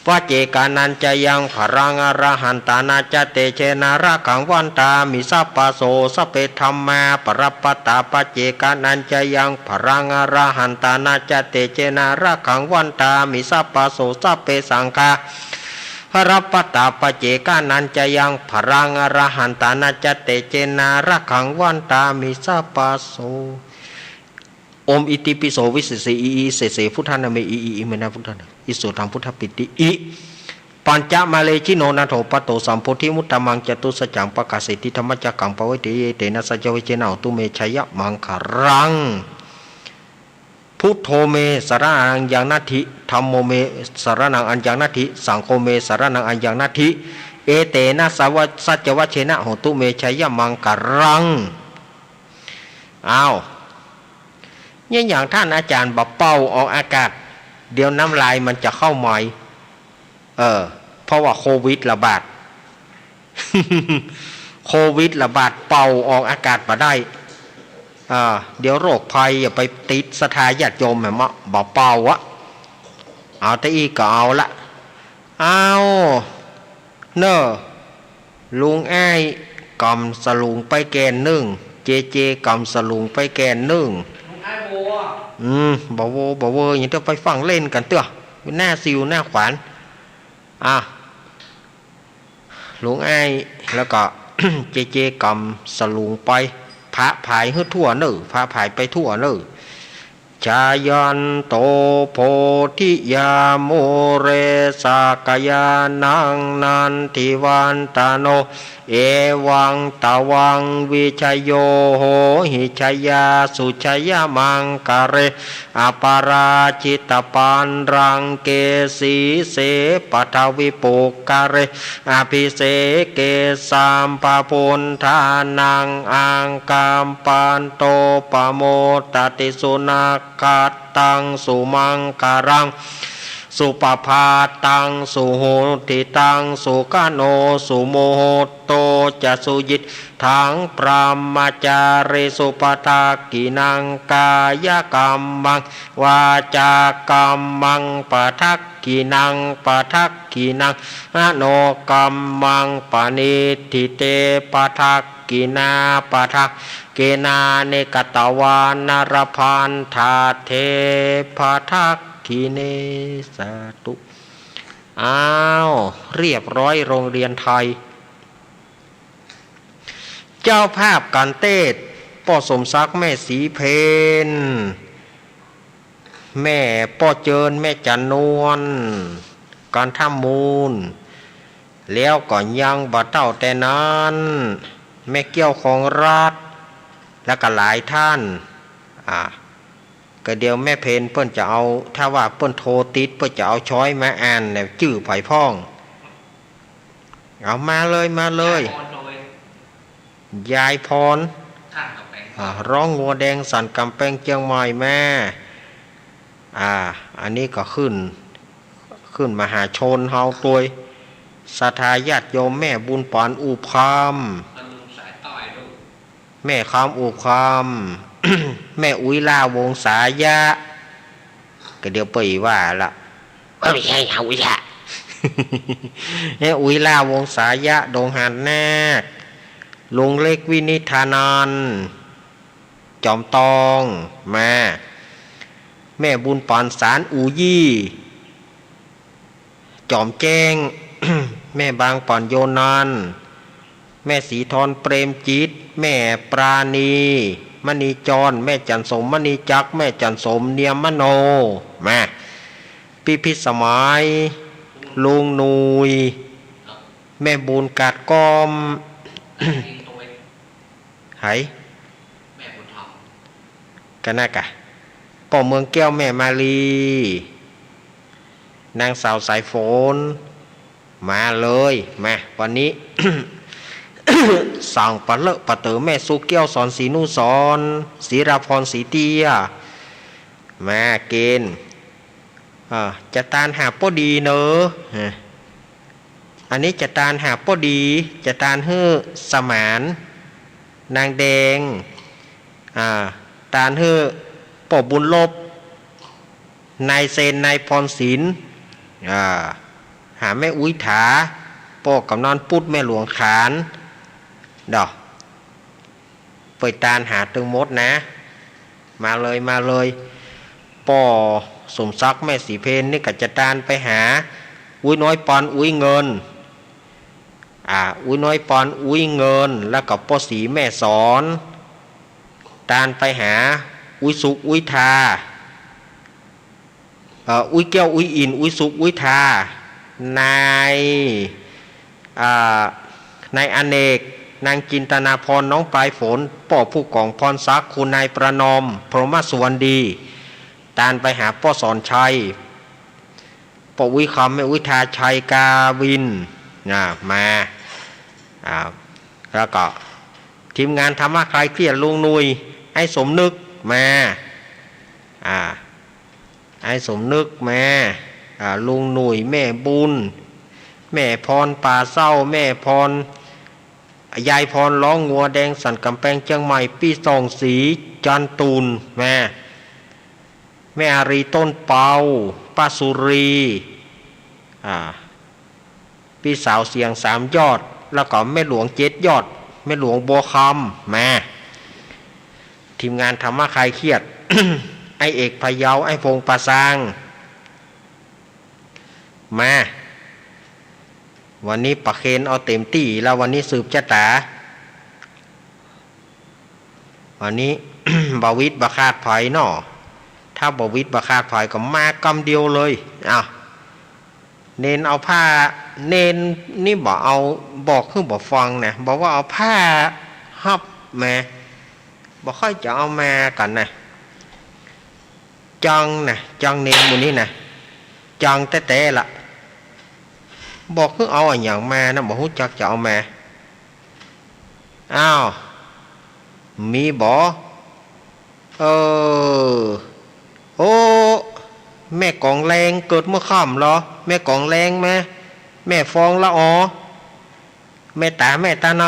ปัจเจกานัญจะยัง พะลัง อระหันตานะ จะ เตเจนะ รักขัง วันตามิ สัพพะโส สัพเพ ธัมมา ปะระปะตา ปัจเจกานัญจะยัง พะลัง อระหันตานะ จะ เตเจนะ รักขัง วันตามิ สัพพะโส สัพเพ สังฆา ปะระปะตา ปัจเจกานัญจะยัง พะลัง อระหันตานะ จะ เตเจนะ รักขัง วันตามิ สัพพะโส โอม อิติปิโส วิเศษสี อิ อิเศษสี พุทธานะเม อิ อิ อิเมนะ พุทธานะ อิโส ธัง พุทธปิติ อิ ปัญจะมะเร จิโน นะโถ ปะโต สัมโพธิมุตตะมัง จะตุสสัจจัง ปะกาเสติ ธัมมะจักขัง ปะเวทะเย เอเตนะ สัจจะวะเชนะ โหตุ เม ชะยะมังคะลัง พุทโธ เม สะระณัง อัญญัง นัตถิ ธัมโม เม สะระณัง อัญญัง นัตถิ สังโฆ เม สะระณัง อัญญัง นัตถิ เอเตนะ สะวะ สัจจะวะเชนะ โหตุ เม ชะยะมังคะลัง อ้าว เนี่ยอย่างต้านอาจ๋ารย์บ่าเป่าออกอากาศ เดี๋ยวน้ำลายมันจะเข้าไมค์ เออ เพราะว่าโควิดระบาด โควิดระบาด เป่าออกอากาศบ่ได้ อ่า เดี๋ยวโรคภัยจะไปติดศรัทธาญาติโยมแหมะ บ่าเป่าอะ เอาแต่อี้ก็เอาละ เอา เน่อ ลุงอ้ายก๋ำสลุงไปแก่นนึ่ง เจเจก๋ำสลุงไปแก่นนึ่ง ลุงอ้ายโว อืม บ่าโว บ่าเวอ ยังเตื้อ ไปฟั่งเล่นกั๋นเตื้อ หน้าซิวหน้าขวาน อ่ะ ลุงอ้าย แล้วก็ เจเจก๋ำสลุงไป พระผายหื้อทั่วเน่อ พระผายไปทั่วเน่อ จายันโต โพธิยา มูเล สักกายานัง นันทิวันตะโน เอวังตะวัง วิชโย โหหิ ชยาสุชยมังคะเล อปาราจิตปัลลังเก สีเส ปะทวิปุคคะเล อภิเสเก สัพพะปุทธานัง อักขัปปัตโต ปะโมดะติ สุนักขัตตัง สุมังคะลัง สุปะภาตัง สุหุติตัง สุขะโน สุมุตโต จะ สุยิตถัง พรหมจารีสุ ปะทักขิณัง กายกัมมัง วาจากัมมัง ปะทักขิณัง ปะทักขิณัง มโนกัมมัง ปะณิฏฐิเต ปะทักขิณา ปะทักขิณานิ กะตวานะ ละพันทะ เท ปะทักขิเณ สาธุ อ้าว เรียบร้อย โรงเรียนไทย เจ้าภาพก๋านเตศน์ ป้อสมศักดิ์ แม่ศรีเพญ แม่ป้อเจิญ แม่จันนวล ก๋านทำมูล แล้วก็ยังบ่เต้าแต่นั้น แม่เกี้ยวของรัฐ แล้วก็หลายท่าน อ่า ก็เดี๋ยวแม่เพญเปิ้นจะเอา ถ้าว่าเปิ้นโทรติด เปิ้นจะเอาชอยมาอ่านเนี่ย จื้อใผพ่อง เอามาเลย มาเลย ยายพร อ่า ร้องงัวแดงสันก๋ำแปงเจียงใหม่แม่ อ่า อันนี้ก็ขึ้น ขึ้นมหาชนเฮาตวย ศรัทธาญาติโยม แม่บุญปานอุพคำ แม่คำอุพคำ แม่อุ๋ยล่าวงศายะ ก็เดี๋ยวเปิ้นว่าละ เอ้ย ไม่ใช่เฮาอีกละ แม่อุ๋ยล่าวงศายะ ดงหาดนาค ลุงเล็กวินิษฐานันท์ จอมตอง มา แม่บุญปานสารอูยี่ จอมแจ้ง แม่บางปานโยนันท์ แม่ศรีธรเปรมจิต แม่ปราณี มณีจร แม่จันสม มณีจักร แม่จันสม เนียมมโน มา พิพิธสมัย ลุงหนุย แม่บุญกาดก้อม ไห แม่บุญธรรม ก็นั่นกะ ป้อเมืองแก้ว แม่มาลี นางสาวสายฝน มาเลย มา วันนี้ สั่งปะเลอะปะเต๋อแม่สุเกี้ยว สอนศรีนุสรณ์ ศรีราพร ศรีเตี้ย มาเกณฑ์ อ่า จะตานหาป้อดีเนอะ อ่า อันนี้จะตานหาป้อดี จะตานหื้อสมาน นางแดง อ่า ตานหื้อป้อบุญลบ นายเซน นายพรศิลป์ อ่า หาแม่อุ๊ยถา ป้อกำนันปุ๊ด แม่หลวงขาน ดอก เปิดตานหาตึงหมดนะ มาเลย มาเลย ป้อสมศักดิ์ แม่ศรีเพญ นี่ก็จะตานไปหา อุ๊ยน้อยปอน อุ๊ยเงิน อ่า อุ๊ยน้อยปอน อุ๊ยเงิน แล้วก็ป้อศรีแม่สอน ตานไปหา อุ๊ยสุข อุ๊ยทา เอ่อ อุ๊ยแก้ว อุ๊ยอิน อุ๊ยสุข อุ๊ยทา นาย อ่า นายอเนก นางจินตนาพร น้องปลายฝน ป้อผู้กองพรศักดิ์ คุณนายประนอม พรหมสุวรรณดี ตานไปหาป้อสอนชัย ป้ออุ๊ยคำ แม่อุ๊ยทา ชัยกาวิน นะ มา อ่า แล้วก็ทีมงานธรรมะคลายเครียด ลุงหนุ่ย ไอ้สมนึก มา อ่า ไอ้สมนึก มา อ่า ลุงหนุ่ย แม่บุญ แม่พร ป่าเศร้า แม่พร ยายพร ร้องงัวแดง สันกำแพง เจียงใหม่ ปี้ส่องศรี จันตูน มา แม่อารี ต้นเปา ป้าสุรี อ่า ปี้สาวเสียงสามยอด แล้วก็แม่หลวงเจ็ดยอด แม่หลวงบัวคำ มา ทีมงานธรรมะคลายเครียด ไอ้เอกพะเยา ไอ้พงษ์ป่าซาง มา วันนี้ประเคนเอาเต็มตี้แล้ว วันนี้สืบจะต๋า วันนี้ บ่วิดบ่ขาดไผเนาะ ถ้าบ่วิดบ่ขาดไผก็มากำเดียวเลย อ้าว เณรเอาผ้า เณรนี่บ่เอา บอกหื้อบ่ฟังนะ บอกว่าเอาผ้าฮับมา บ่ค่อยจะเอามากั๋นนะ จังนะ จังเณรหมู่นี้นะ จังแต๊ๆ ละ บอกหื้อเอาอะหยังมานะ บ่ฮู้จักจะเอามา อ้าว มีบ่ เออ โอ้ แม่กองแรงเกิดเมื่อค่ำเหรอ แม่กองแรงแม่ แม่ฟองละออ แม่ต๋า แม่ต๋าใน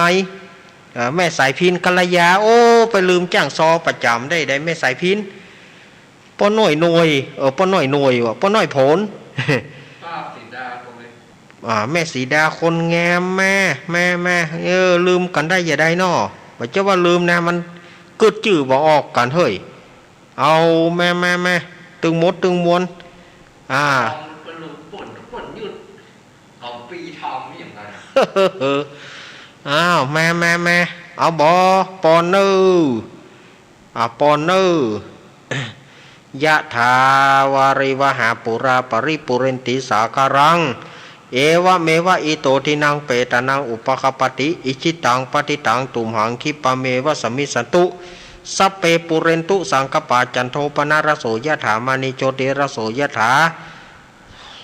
เอ่อ แม่สายพิณ กัลยา โอ้ ไปลืมจ้างซอประจ๋ำได้ ได้แม่สายพิณ ป้อน้อยหน่วย เออ ป้อน้อยหน่วยว่ะ ป้อน้อยผล ป้าสีดาคนนี้ อ่า แม่สีดาคนงาม มา มา มา เออ ลืมกั๋นได้อย่าได้น้อ บ่เจ้าว่าลืมนะ มันกึ๊ดจื้อบ่ออกกั๋นเฮ้ย เอา มา มา มา ตึงหมดตึงมวล อ่า ของมันก็ลืมป่น ป่นยืด ของปีทองนี่อย่างนั้น อ้าว มา มา มา เอาบ่ ปอนเนอ อ่ะ ปอนเนอ ยะถาวาริวหาปูราปริปูเรนติสาคารัง เอวะเมวะอิโตทินังเปตานังอุปคปปติ อิจฉิตังปัตถิตังตุมหังคิปะเมวะสมมิชฌันตุ สัพเพปูเรนตุสังคปปา จันโทปนรสโสยะถา มะณีโชติรสโสยะถา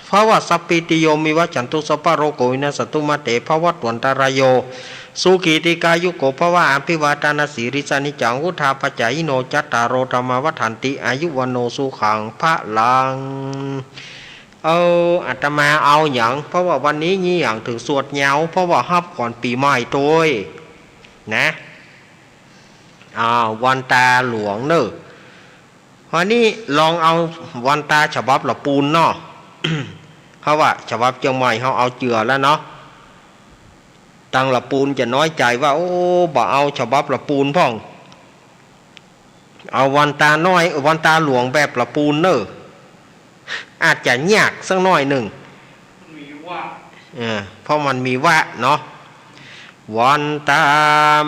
ภวสัพพีติโย วิวัชชันตุ สัพพะโรโค วินัสสันตุ มาเต ภวัตวันตะราโย สุขี ทีฆายุโก ภวะ อภิวาทานะสีลิสสะ นิจจังวุฑฒาปะจายิโน จัตตาโร ธัมมา วัฑฒันติ อายุ วัณโณ สุขัง พลัง เออ อาตมาเอาหยัง เพราะว่าวันนี้ยี่หยังถึงสวดยาว เพราะว่าฮับก่อนปี๋ใหม่ตวย นะ อ่า วันต๋าหลวงเน่อ วันนี้ลองเอาวันต๋าฉบับละปูนเนาะ เพราะว่าฉบับเจียงใหม่เฮาเอาเจือแล้วเนาะ ตังละปูนจะน้อยใจ๋ว่า โอ้ บ่เอาฉบับละปูนพ่อง เอาวันต๋าน้อย วันต๋าหลวงแบบละปูนเน่อ อาจจะยากสักหน้อยนึ่ง มีวะ เออ เพราะมันมีวะเนาะ วันต๋า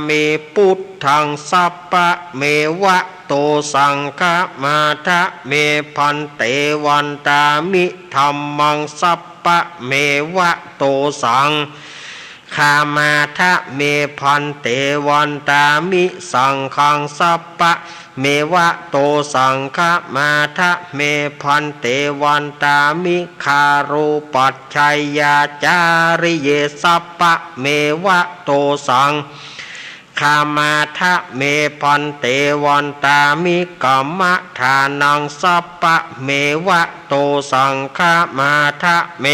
เม ปุทธัง สัพพะเมวะ โต สังฆะมาทะเม ภันเต วันต๋ามิ ธัมมัง สัพพะเมวะ โต สัง ขมาทะเม ภันเต วันตามิ สังฆัง สัพพะเมวะ โต สังฆมาทะเม ภันเต วันตามิ คารูปัจฉยาจาริเย สัพพะเมวะ โต สังฆมาทะเม ภันเต วันตามิ กัมมะทานัง สัพพะเมวะ โต สังฆมาทะเม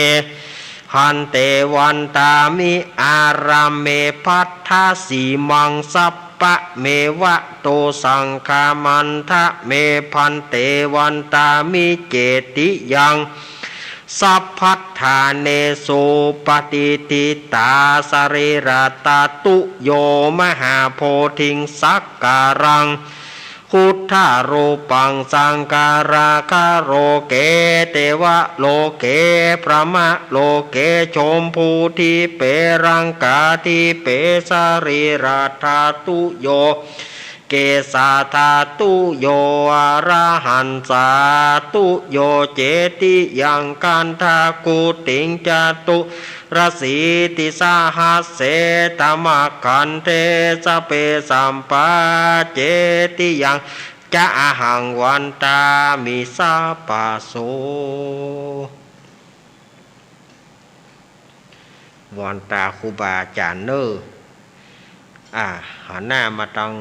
ภันเต วันตามิ อาราเม ภัทธสีมัง สัพพะเมวะ โต สังฆมันทะเม ภันเต วันตามิ เจติยัง สัพพัฏฐาเนสุ ปะติฏฐิตา สะรีระตะตุโย มหาโพธิง สักการัง พุทธารูปัง สังขาราคา โลเก เตวะโลเก พรหมะโลเก ชมพู ดีเป รังกา ดีเป สะรีระตะตุโย เกสาตะตุโย อรหันตาตะตุโย เจติยัง คันธะกุติง จตุรสีติสหัสเส ตมะขันเท สะเป สัพพะ เจติยัง จะ อะหัง วันตามิ สัพพะโส วอนตาครูบาอาจ๋ารย์เน่อ อ่า หันหน้ามาตาง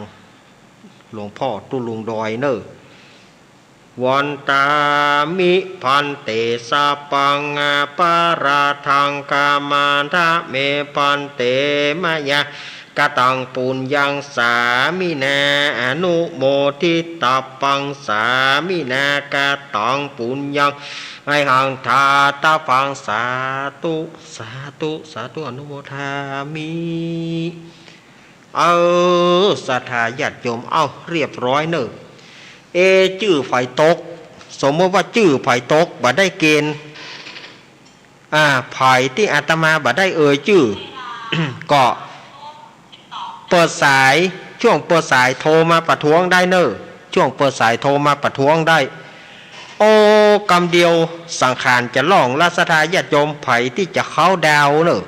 หลวงป้อตุ๊ลุงดอยเน่อ วันตามิ ภันเต สัพพัง อปะราธัง ขมาทะเม ภันเต มะยา กะตัง ปุญญัง สามินา อนุโมทิตัพพัง สามินา กะตัง ปุญญัง มหัง ทาตะพัง สาธุ สาธุ สาธุ อนุโมทามิ เออ ศรัทธาญาติโยม เอ้า เรียบร้อยเน่อ เอ จื้อใผตก สมมติว่าจื้อใผตก บ่ได้เกณฑ์ อ่า ใผตี้อาตมาบ่ได้เอ่ยจื้อ ก็เปิดสาย ช่วงเปิดสายโทรมาประท้วงได้เน่อ ช่วงเปิดสายโทรมาประท้วงได้ โอ้ กำเดียวสังขารจะล่องละ ศรัทธาญาติโยม ใผตี้จะเข้าดาวเน่อ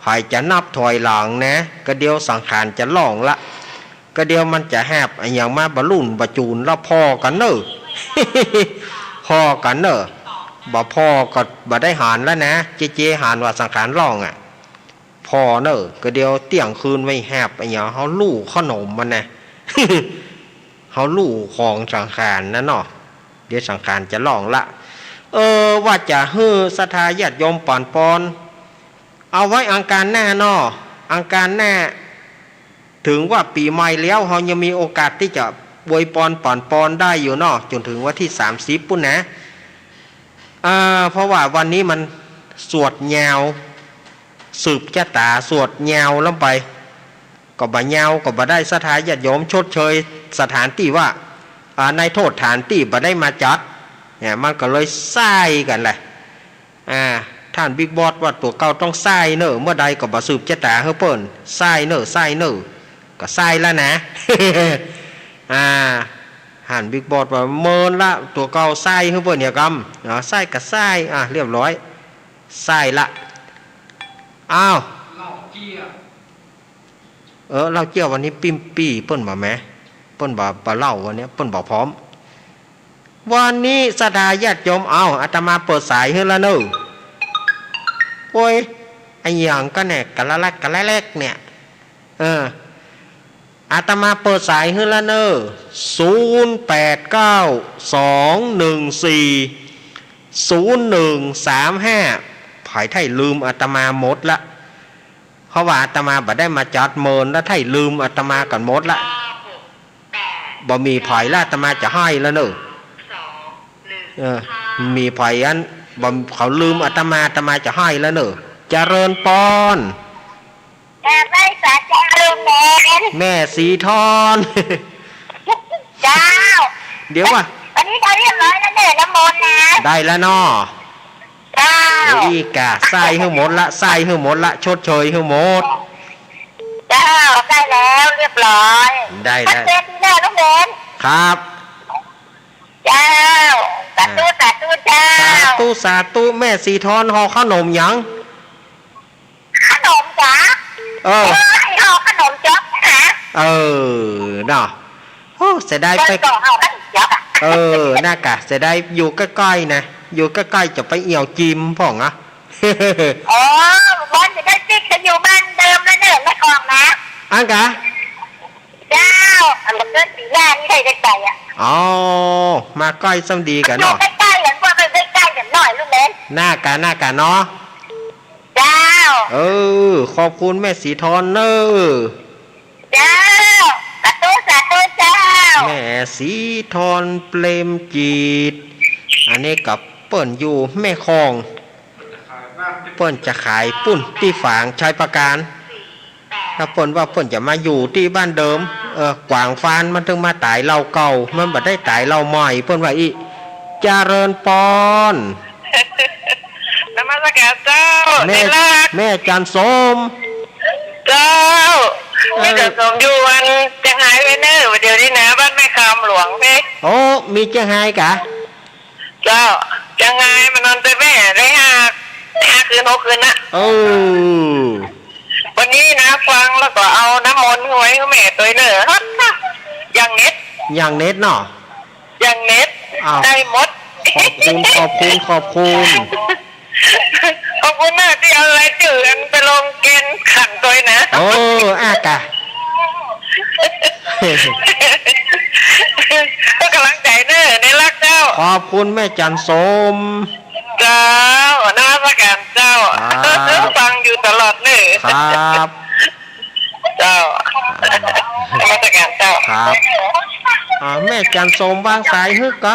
ใผจะนับถอยหลังนะ กะเดียวสังขารจะล่องละ กะเดียวมันจะแหบอะหยังมาบ่ลุ่นบ่จูนละ ผ่อกั๋นเน่อ ผ่อกั๋นเน่อ บ่ผ่อก็บ่ได้หันละนะ เจเจหันว่าสังขารล่องอะ ผ่อเน่อ กะเดียวเตี้ยงคืนไว้แหบอะหยัง เฮาลู่ขนมมันนะ เฮาลู่ของสังขารนะเนาะ เดี๋ยวสังขารจะล่องละ เออ ว่าจะหื้อศรัทธาญาติโยมปั๋นปอน เอาไว้อังคารหน้าเนาะ อังคารหน้า ถึงว่าปี๋ใหม่แล้ว เฮายังมีโอกาสตี้จะอวยปอนปั๋นปอนได้อยู่เนาะ จ๋นถึงวันตี้สามสิบปู๊นนะ อ่า เพราะว่าวันนี้มันสวดยาว สืบจะต๋าสวดยาวล้ำไป ก็บ่ยาวก็บ่ได้ ศรัทธาญาติโยมชดเชยสถานตี้ว่า อ่า ในโทษฐานตี้บ่ได้มาจัด เนี่ย มันก็เลยซ้ายกั๋นแหละ อ่า ต้านบิ๊กบอสว่าตั๋วเก่าต้องซ้ายเน่อ เมื่อใดก็บ่สืบจะต๋าหื้อเปิ้น ซ้ายเน่อ ซ้ายเน่อ ก็ซ้ายละนะ อ่า ต้านบิ๊กบอสว่าเมินละ ตั๋วเก่าซ้ายหื้อเปิ้นเหียกำ อ๋อ ซ้ายก็ซ้าย อ่า เรียบร้อย ซ้ายละ อ้าว เออ เหล้าเจี้ยวันนี้ปิ้มปี้เปิ้นบ่แม เปิ้นบ่ บ่เหล้าวันนี้ เปิ้นบ่พร้อม วันนี้ศรัทธาญาติโยม เอ้า อาตมาเปิดสายหื้อละเน่อ โอ้ย อะหยังก็แน่ กะละลักกะละแลกเนี่ย เออ อาตมาเปิดสายหื้อละเน่อ ศูนย์แปดเก้า สองหนึ่งสี่ ศูนย์หนึ่งสามห้า ใผไถ่ลืมอาตมาหมดละ เพราะว่าอาตมาบ่ได้มาจัดเมินละ ไถ่ลืมอาตมากั๋นหมดละ บ่มีใผละ อาตมาจะไห้ละเน่อ เออ มีใผอัน บ่ เขาลืมอาตมา อาตมาจะไห้ละเน่อ เจริญปอน กราบไหว้สาธุลุงแดง แม่สีทอน เจ้า เดี๋ยวว่ะ วันนี้จะเรียบร้อยแล้วเน่อ น้ำมนต์นะ ได้แล้วเนาะ เจ้า เดี๋ยวอี้ก่า ใส่หื้อหมดละ ใส่หื้อหมดละ ชดเชยหื้อหมด เจ้า ใส่แล้วเรียบร้อย ได้แล้ว ชัดเจนดีเน่อลุงแดง ครับ เจ้า สาธุ อ่า สาธุเจ้า สาธุ สาธุ แม่สีทอนห่อขนมหยัง ขนมจ๊ะ เออ โอ้ย ห่อขนมจ๊อกนะ เออ เนาะ โอ้ เสียดายไป เปิ้นก็ห่อขนมจ๊อกอะ เออ น่ากะ เสียดายอยู่ใก้ๆ นะ อยู่ใก้ๆ จะไปเอี่ยวจิมพ่องอะ อ๋อ บ่อนจะได้ปิ๊ก จะอยู่บ้านเดิมแล้วเน่อ แม่กองนะ อั้นกะ เจ้า อันบ่เกินปี๋หน้านี่ได้ไปอะ อ๋อ มาใก้ซ้ำดีกะเนาะ อยู่ใก้ๆ กัน พวกมันใก้ๆ กันหน่อยลูกเล่น น่ากะ น่ากะเนาะ เจ้า เออ ขอบคุณแม่ศรีทอนเน่อ เจ้า สาธุ สาธุ เจ้า แม่ศรีทอน เปรมจิต อันนี้กะเปิ้นอยู่แม่กอง เปิ้นจะขายปุ้นตี้ฝางชัยปราการ แล้วเปิ้นว่าเปิ้นจะมาอยู่ตี้บ้านเดิม เออ กวางฟานมันเถิงมาต๋ายเหล้าเก่า มันบ่ได้ต๋ายเหล้าใหม่ เปิ้นว่าอี้ เจริญปอน นมัสก๋านเจ้า แม่ ที่รัก แม่จันทร์สม เจ้า เออ แม่จันทร์สมอยู่อันเจียงฮายเว้ยเน่อ เดี๋ยวนี้นะ บ้านแม่คำหลวงเน่อ โอ้ มีเจียงฮายกะ เจ้า เจียงฮายมานอนตวยแม่ได้ห้า ห้าคืนหกคืนนะ เออ วันนี้นะ ฟังแล้วก็เอาน้ำมนต์ไว้หื้อแม่ตวยเน่อ อย่างเน็ต อย่างเน็ตเนาะ อย่างเน็ต อ้าว ได้หมด ขอบคุณ ขอบคุณ ขอบคุณ ขอบคุณมากตี้เอารายจื้ออันไปลงเกณฑ์ขันตวยนะ โอ้ อ้ากะ เพื่อกำลังใจ๋เน่อ ในรักเจ้า ขอบคุณแม่จันทร์สม เจ้า นมัสก๋านเจ้า ครับ ฟังอยู่ตลอดเน่อ ครับ เจ้า นมัสก๋านเจ้า ครับ อ่า แม่จันทร์สมวางสายหื้อก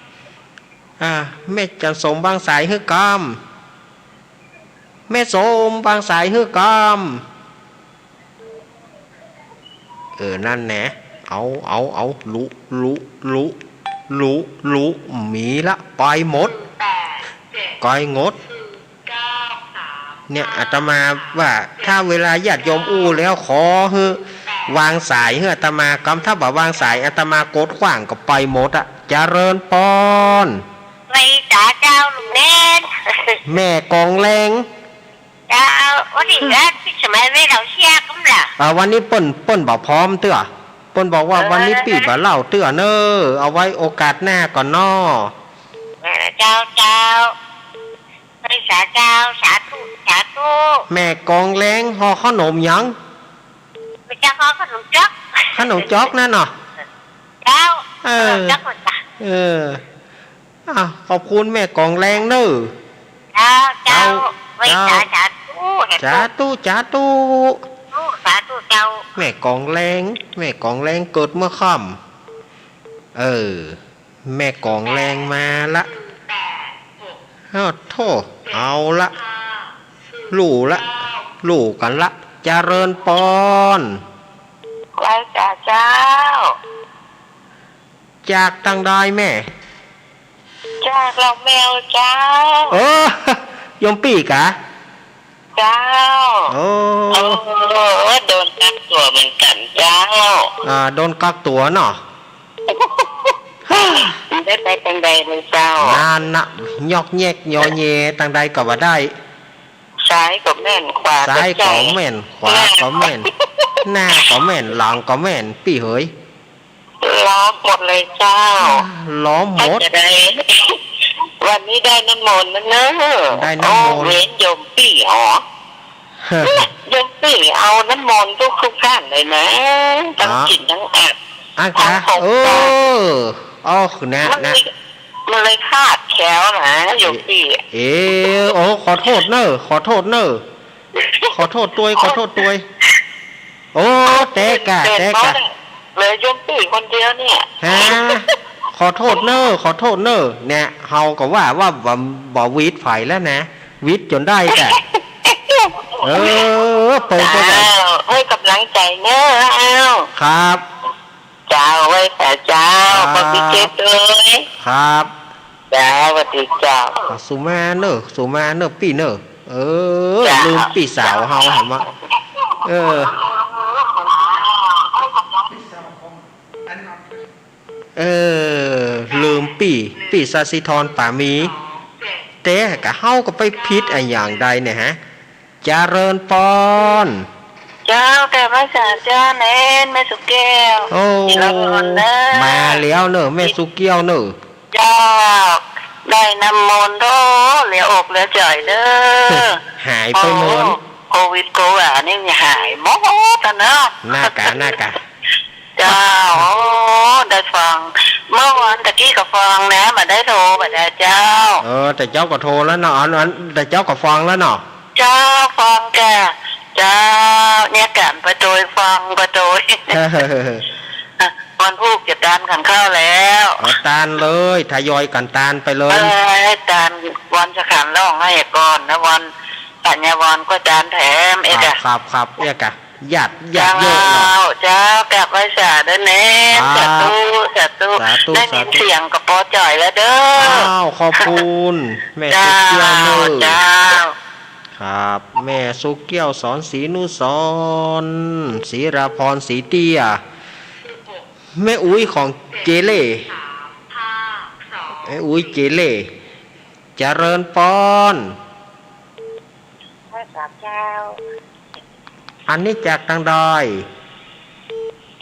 ำ อ่า แม่จันทร์สมวางสายหื้อกำ แม่สมวางสายหื้อกำ เออ นั่นแหละ เอา เอา เอา ลุ ลุ ลุ ลุ ลุ มีละ ไปหมด ไปหมด เนี่ย อาตมาว่า ถ้าเวลาญาติโยมอู้แล้ว ขอหื้อวางสายหื้ออาตมากำ ถ้าบ่วางสายอาตมากดขว้างก็ไปหมดอะ เจริญปอน ไหว้สาเจ้าลูกเน่น แม่กองแรง เจ้า วันนี้ก็ปี้สมัยไม่เล่าเสี้ยกำล่ะ อ่า วันนี้เปิ้น เปิ้นบ่พร้อมเตื้อ เปิ้นบอกว่า เออ วันนี้ปี้บ่เล่าเตื้อเน่อ เอาไว้โอกาสหน้าก่อนเนาะ เออ เจ้า เจ้า ไหว้สาเจ้า สาธุ สาธุ แม่กองแรงห่อขนมหยัง บ่จัก ห่อขนมจ๊อก ขนมจ๊อกนั่นเนาะ เจ้า เออ ขนมจ๊อกหมดจ้ะ เออ อ่ะ ขอบคุณแม่กองแรงเน่อ เจ้า เจ้า เจ้า ไหว้สา เจ้า สาธุ สาธุ สาธุ สาธุ สาธุเจ้า แม่กองแรง แม่กองแรงเกิดเมื่อค่ำ เออ แม่กองแรงมาละ อ้าว โธ่ เอาละ รู้ละ รู้กั๋นละ เจริญปอน ไหว้สาเจ้า จากตางใดแม่ จากเหล่าแมวเจ้า เออ โยมปี้กะ เจ้า โอ้ เออ โดนกักตั๋วเหมือนกั๋นเจ้า อ่า โดนกักตั๋วเนาะ ได้ไปตางใดเลยเจ้า นั่นนะ ยอกแยกยอแยตางใดก็บ่ได้ ซ้ายก็แม่น ขวาก็ใจ้ ซ้ายก็แม่น ขวาก็แม่น หน้าก็แม่น หลังก็แม่น ปี้เหย ล้อมหมดเลยเจ้า ล้อมหมด ถ้าจะได้ วันนี้ได้น้ำมนต์แล้วเนอะ ได้น้ำมนต์ โอ้ เว้นโยมปี้หรอ โยมปี้เอาน้ำมนต์ทุกๆ ท่านเลยนะ ทั้ง อ๋อ กิ๋นทั้งอัด อ่ะ ทั้ง จ๊ะ ของ เออ ฝาก อ๋อ คือนะ มันเลย นะ มันเลยขาดแคลนนะ โยมปี้ เออ โอ้ ขอโทษเน่อ ขอโทษเน่อ ขอโทษตวย ขอโทษตวย โอ้ แต๊กะ แต๊กะ เหลือโยมปี้คนเดียวเนี่ย ฮะ ขอโทษเน่อ ขอโทษเน่อ เนี่ย เฮาก็ว่า ว่า ว่า บ่หวีดใผแล้วนะ หวีดจ๋นได้กะ เออ เปิดไปก่อน เจ้า ให้กำลังใจ๋เน่อ อ้าว ครับ เจ้า ไหว้สาเจ้า ครับ ขอบคุณเจ้าด้วย ครับ เจ้า สวัสดีเจ้า อ่ะ สุมาเน่อ สุมาเน่อ ปี้เน่อ เออ เจ้า ลืมปี้สาวเฮาหันมา เออ เออ ลืมปี้ ปี้สศิธร ป๋าหมี แต่กะเฮาก็ไปผิดอะหยังใดเนี่ยฮะ เจริญปอน เจ้า กราบไหว้สาเจ้าเน้น แม่สุแก้ว โอ้ จิรพรเน้อ มาแล้วเน่อ แม่สุแก้วเน่อ เจ้า ได้น้ำมนต์โธ่ เหลืออกเหลือใจ๋เน้อ หายไปหมด โอ้ โควิดโควานี่หายหมดแล้วเนาะ น่ากะ น่ากะ เจ้า โอ้ ได้ฟัง เมื่อวานตะกี้ก็ฟังนะ บ่ได้โทรบ่ได้เจ้า เออ แต่เจ้าก็โทรแล้วเนาะ อัน อัน แต่เจ้าก็ฟังแล้วเนาะ เจ้า ฟังกะ เจ้า เนี่ยกั๋นปะโตยฟังปะโตย วันพูกจะตานกั๋นเข้าแล้ว เอาตานเลย ทยอยกั๋นตานไปเลย เออ ตานวันสังขารร้องไห้ก่อนนะ วันสัญญาวันก็ตานแถมเอ๊ะ ครับ กะ ครับ ครับ เอ๊ะ กะ ญาติ ญาติโยมเนาะ เจ้า เจ้า กราบไหว้สาเน้อเน้น ครับ สาธุ สาธุ สาธุ ได้ยินเสียงก็ปอใจ๋แล้วเด้อ อ้าว ขอบคุณ แม่สุแก้วเน้อ เจ้า เจ้า ครับ แม่สุแก้ว สอนศรีนุสรณ์ ศิราพร ศรีเตี้ย แม่อุ๊ยของเจเล่ แม่อุ๊ยเจเล่ เจริญปอน ไหว้สาเจ้า อันนี้จากตางใด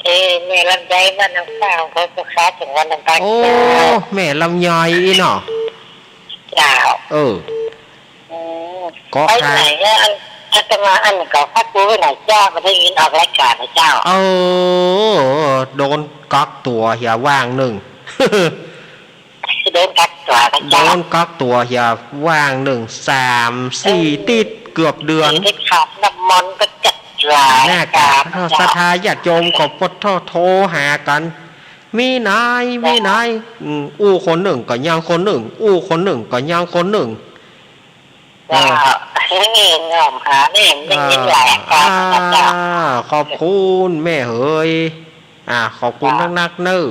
เอ่อ แม่ลำไยบ้านน้ำเต้า เขาก็ค้าถึงวัดลำปาง โอ้ เจ้า แม่ลำไยอี้เนาะ เจ้า เออ อืม ก็ไปไหนเนี่ย อัน อาตมาอันก็พักกูไปไหนเจ้า ก็ได้ยินออกรายการนะเจ้า เออ โดนกักตั๋วเหียว่างนึ่ง โดนกักตั๋วนะเจ้า โดนกักตั๋วเหียว่างนึ่ง สามสี่ เออ ติดเกือบเดือน ติดขาดน้ำมนต์ก็จัดหลาย น่ากะ ครับ ศรัทธาญาติโยมก็ปะโธ่โทรหากั๋น มีไหน มีไหน อืม อู้คนนึ่งก็ยังคนนึ่ง อู้คนนึ่งก็ยังคนนึ่ง เจ้า เออ เฮ้ย งอมหาเนี่ย ได้ยินหลายอาการนะเจ้า อ่า ขอบคุณแม่เหย อ่า ขอบคุณ เจ้า นักๆ เน้อ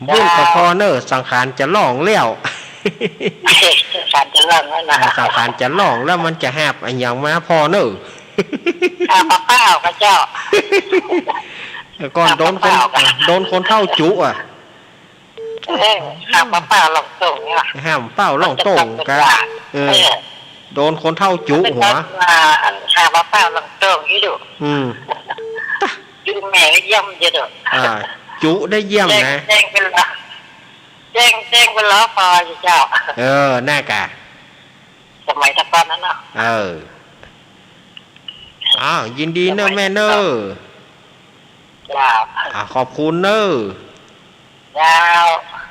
เจ้า บุญกับพ่อเน้อ สังขารจะล่องแล้ว สังขารจะล่องแล้วนะ อ่า สังขารจะล่องแล้ว มันจะหาบอะหยังมาพ่อเน้อ อ่า ปะเป้ากับเจ้า ก่อนโดนคน อ่า ปะเป้ากับ โดนคนเฒ่าจุ๊อะ เออ หาบปะเป้าล่องโต้งเนี่ย หาบปะเป้าล่องโต้งกะ เออ เออ โดนคนเฒ่าจุ๊หัว มันก็ว่า หาบปะเป้าล่องโต้งอยู่ดู อืม จุ๊แม่ก็เยี่ยมอยู่ดู อ่า จุ๊ได้เยี่ยมนะ แจ้ง แจ้งไปล้อ แจ้ง แจ้งไปล้อปออยู่เจ้า เออ น่ากะ สมัยตะก่อนนั้นเนาะ เออ อ้าว ยินดีเน้อแม่เน้อ เจ้า อ่า ขอบคุณเน้อ เจ้า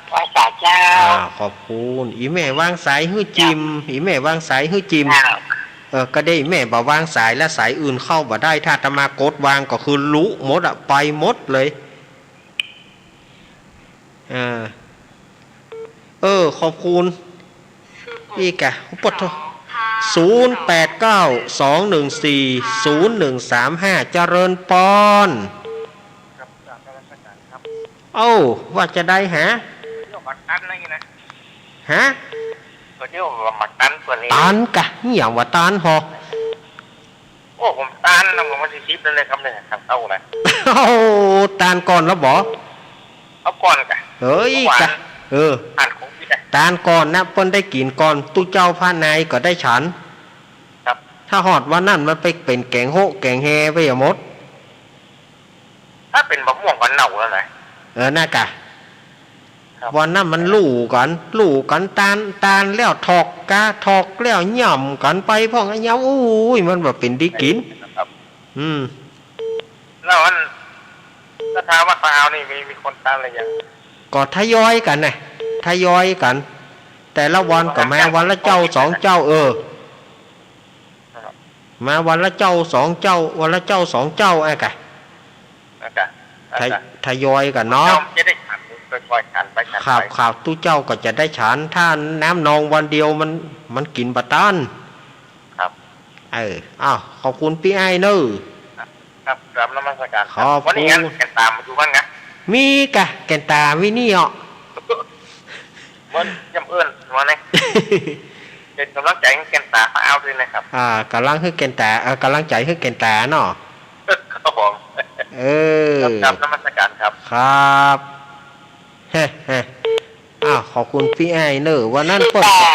ไหว้สาเจ้า อ่า ขอบคุณ อี่แม่วางสายหื้อจิม เจ้า อี่แม่วางสายหื้อจิม เจ้า เออ ก็ได้ อี่แม่บ่วางสายแล้ว สายอื่นเข้าบ่ได้ ถ้าอาตมากดวางก็คือลุหมดอะ ไปหมดเลย อ่า เออ ขอบคุณ อีกอะ ปะโธ่ ศูนย์แปดเก้า สองหนึ่งสี่ ศูนย์หนึ่งสามห้า เจริญปอน ครับ กราบนมัสการครับ เอ้า ว่าจะใดหา เที่ยวบักตันอะไรอย่างงี้นะ ฮะ ก็เที่ยวบักตันเปิ้นนี่ ตันกะ หยังว่าตันฮอ โอ้ ผมตานนะ ผมวันที่สิบนั่นเลยครับเนี่ย ทางเข้านะ โอ้ ตานก่อนแล้วบ่ เอาก่อนกะ เฮ้ย เมื่อวาน กะ เออ ผ่านโควิดอะ ตานก่อนนะ เปิ้นได้กิ๋นก่อน ตุ๊เจ้าพระนายก็ได้ฉัน ครับ ถ้าฮอดวันนั้นมันไปเป๋นแก๋งโฮะแก๋งแฮไปอะหมด ถ้าเป๋นมะม่วงก็เน่าแล้วนะ เออ น่ากะ ครับ วันนั้นมันลู่กั๋น ลู่กั๋นตาน ตานแล้วถอกกา ถอกแล้วย่ำกั๋นไปพ่องอะ ยาว อุ้ย มันบ่เป๋นดีกิ๋น ครับ อืม แล้วอัน แล้วถ้าวัดพระอาวนี่มี มีคนตานหรือยัง ก็ทยอยกั๋นนะ ทยอยกั๋น แต่ละวันก็มาวันละเจ้าสองเจ้า เออ ครับ มาวันละเจ้าสองเจ้า วันละเจ้าสองเจ้า อะกะ อะกะ ทย- อะกะ ทยอยกั๋นเนาะ เจ้าจะได้ฉัน ค่อยๆ ฉันไป ฉันไป ครับ ครับ ตุ๊เจ้าก็จะได้ฉัน ถ้าน้ำนองวันเดียวมัน มันกิ๋นบ่ตัน ครับ เออ อ้าว ขอบคุณปี้อ้ายเน้อ ครับ กราบนมัสการครับ ขอบคุณ วันนี้งานแก่นต๋ามาอยู่บ้านไง มีกะ แก่นต๋ามีนี่เหรอ มันย่ำเอิ้นมาเนี่ย เป๋นก๋ำลังใจ๋หื้อแก่นต๋าพระอาวด้วยนะครับ อ่า ก๋ำลังหื้อแก่นต๋า เอ่อ ก๋ำลังใจ๋หื้อแก่นต๋าเนาะ ครับผม เออ ครับ กราบนมัสการครับ ครับ เฮ้ เฮ้ อ้าว ขอบคุณปี้อ้ายเน้อ วันนั้นเปิ้นก็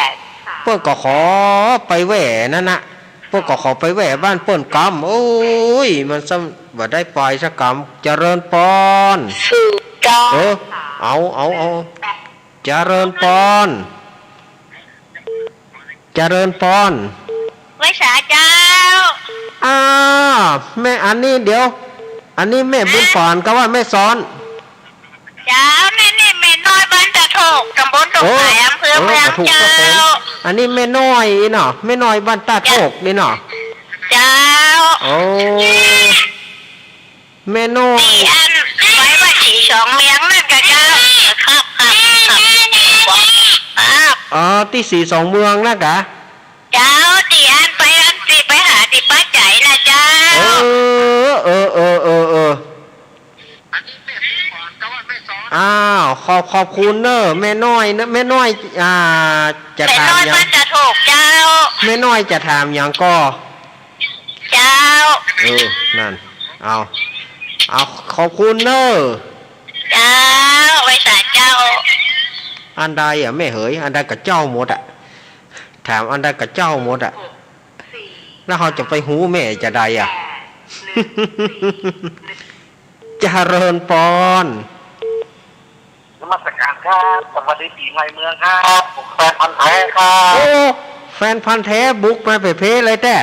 เปิ้นก็ขอไปแหว่นั่นนะ ปิ้นก็ขอไปแว่บ้านเปิ้นกำ โอ้ย มันซ้ำบ่ได้ไปสักกำ เจริญปอน เออ เอา เอา เอา เจริญปอน เจริญปอน ไหว้สาเจ้า อ้า แม่ อันนี้เดี๋ยว อันนี้แม่บุญปานกาว่าแม่ซ้อน เจ้า นี่ นี่แม่น้อยบ้านตาโทก ตำบลดงหาย โอ้ อำเภอเมือง โอ้ ถูกครับผม เจ้า อันนี้แม่น้อยเนาะ แม่น้อยบ้านตาโทกนี่เนาะ เจ้า โอ้ แม่น้อย ตี้อันไปวัดศรีสองเมืองนั่นกะเจ้า ครับ ครับ ครับ ครับ อ๋อ ตี้ศรีสองเมืองนะกะ เจ้า ตี้อันไปอันตี้ไปหาตี้ป้าใจ๋นะเจ้า เออ เออ เออ เออ เออ อ้าว ขอบ ขอบคุณเน้อ แม่น้อยเน้อ แม่น้อย อ่า จะถามหยัง แม่น้อยบ้านตาโทกเจ้า แม่น้อยจะถามหยังก่อ เจ้า เออ นั่น เอา เอา ขอบคุณเน้อ เจ้า ไหว้สาเจ้า อันใดอะแม่เหย อันใดก็เจ้าหมดอะ ถามอันใดก็เจ้าหมดอะ แล้วเฮาจะไปฮู้แม่จะใดอะ เจริญปอน นมัสการครับ สวัสดีปีใหม่เมืองครับ ผมแฟนพันธุ์แท้ครับ โอ้ แฟนพันธุ์แท้บุกมาเป๋ๆ เลยแต๊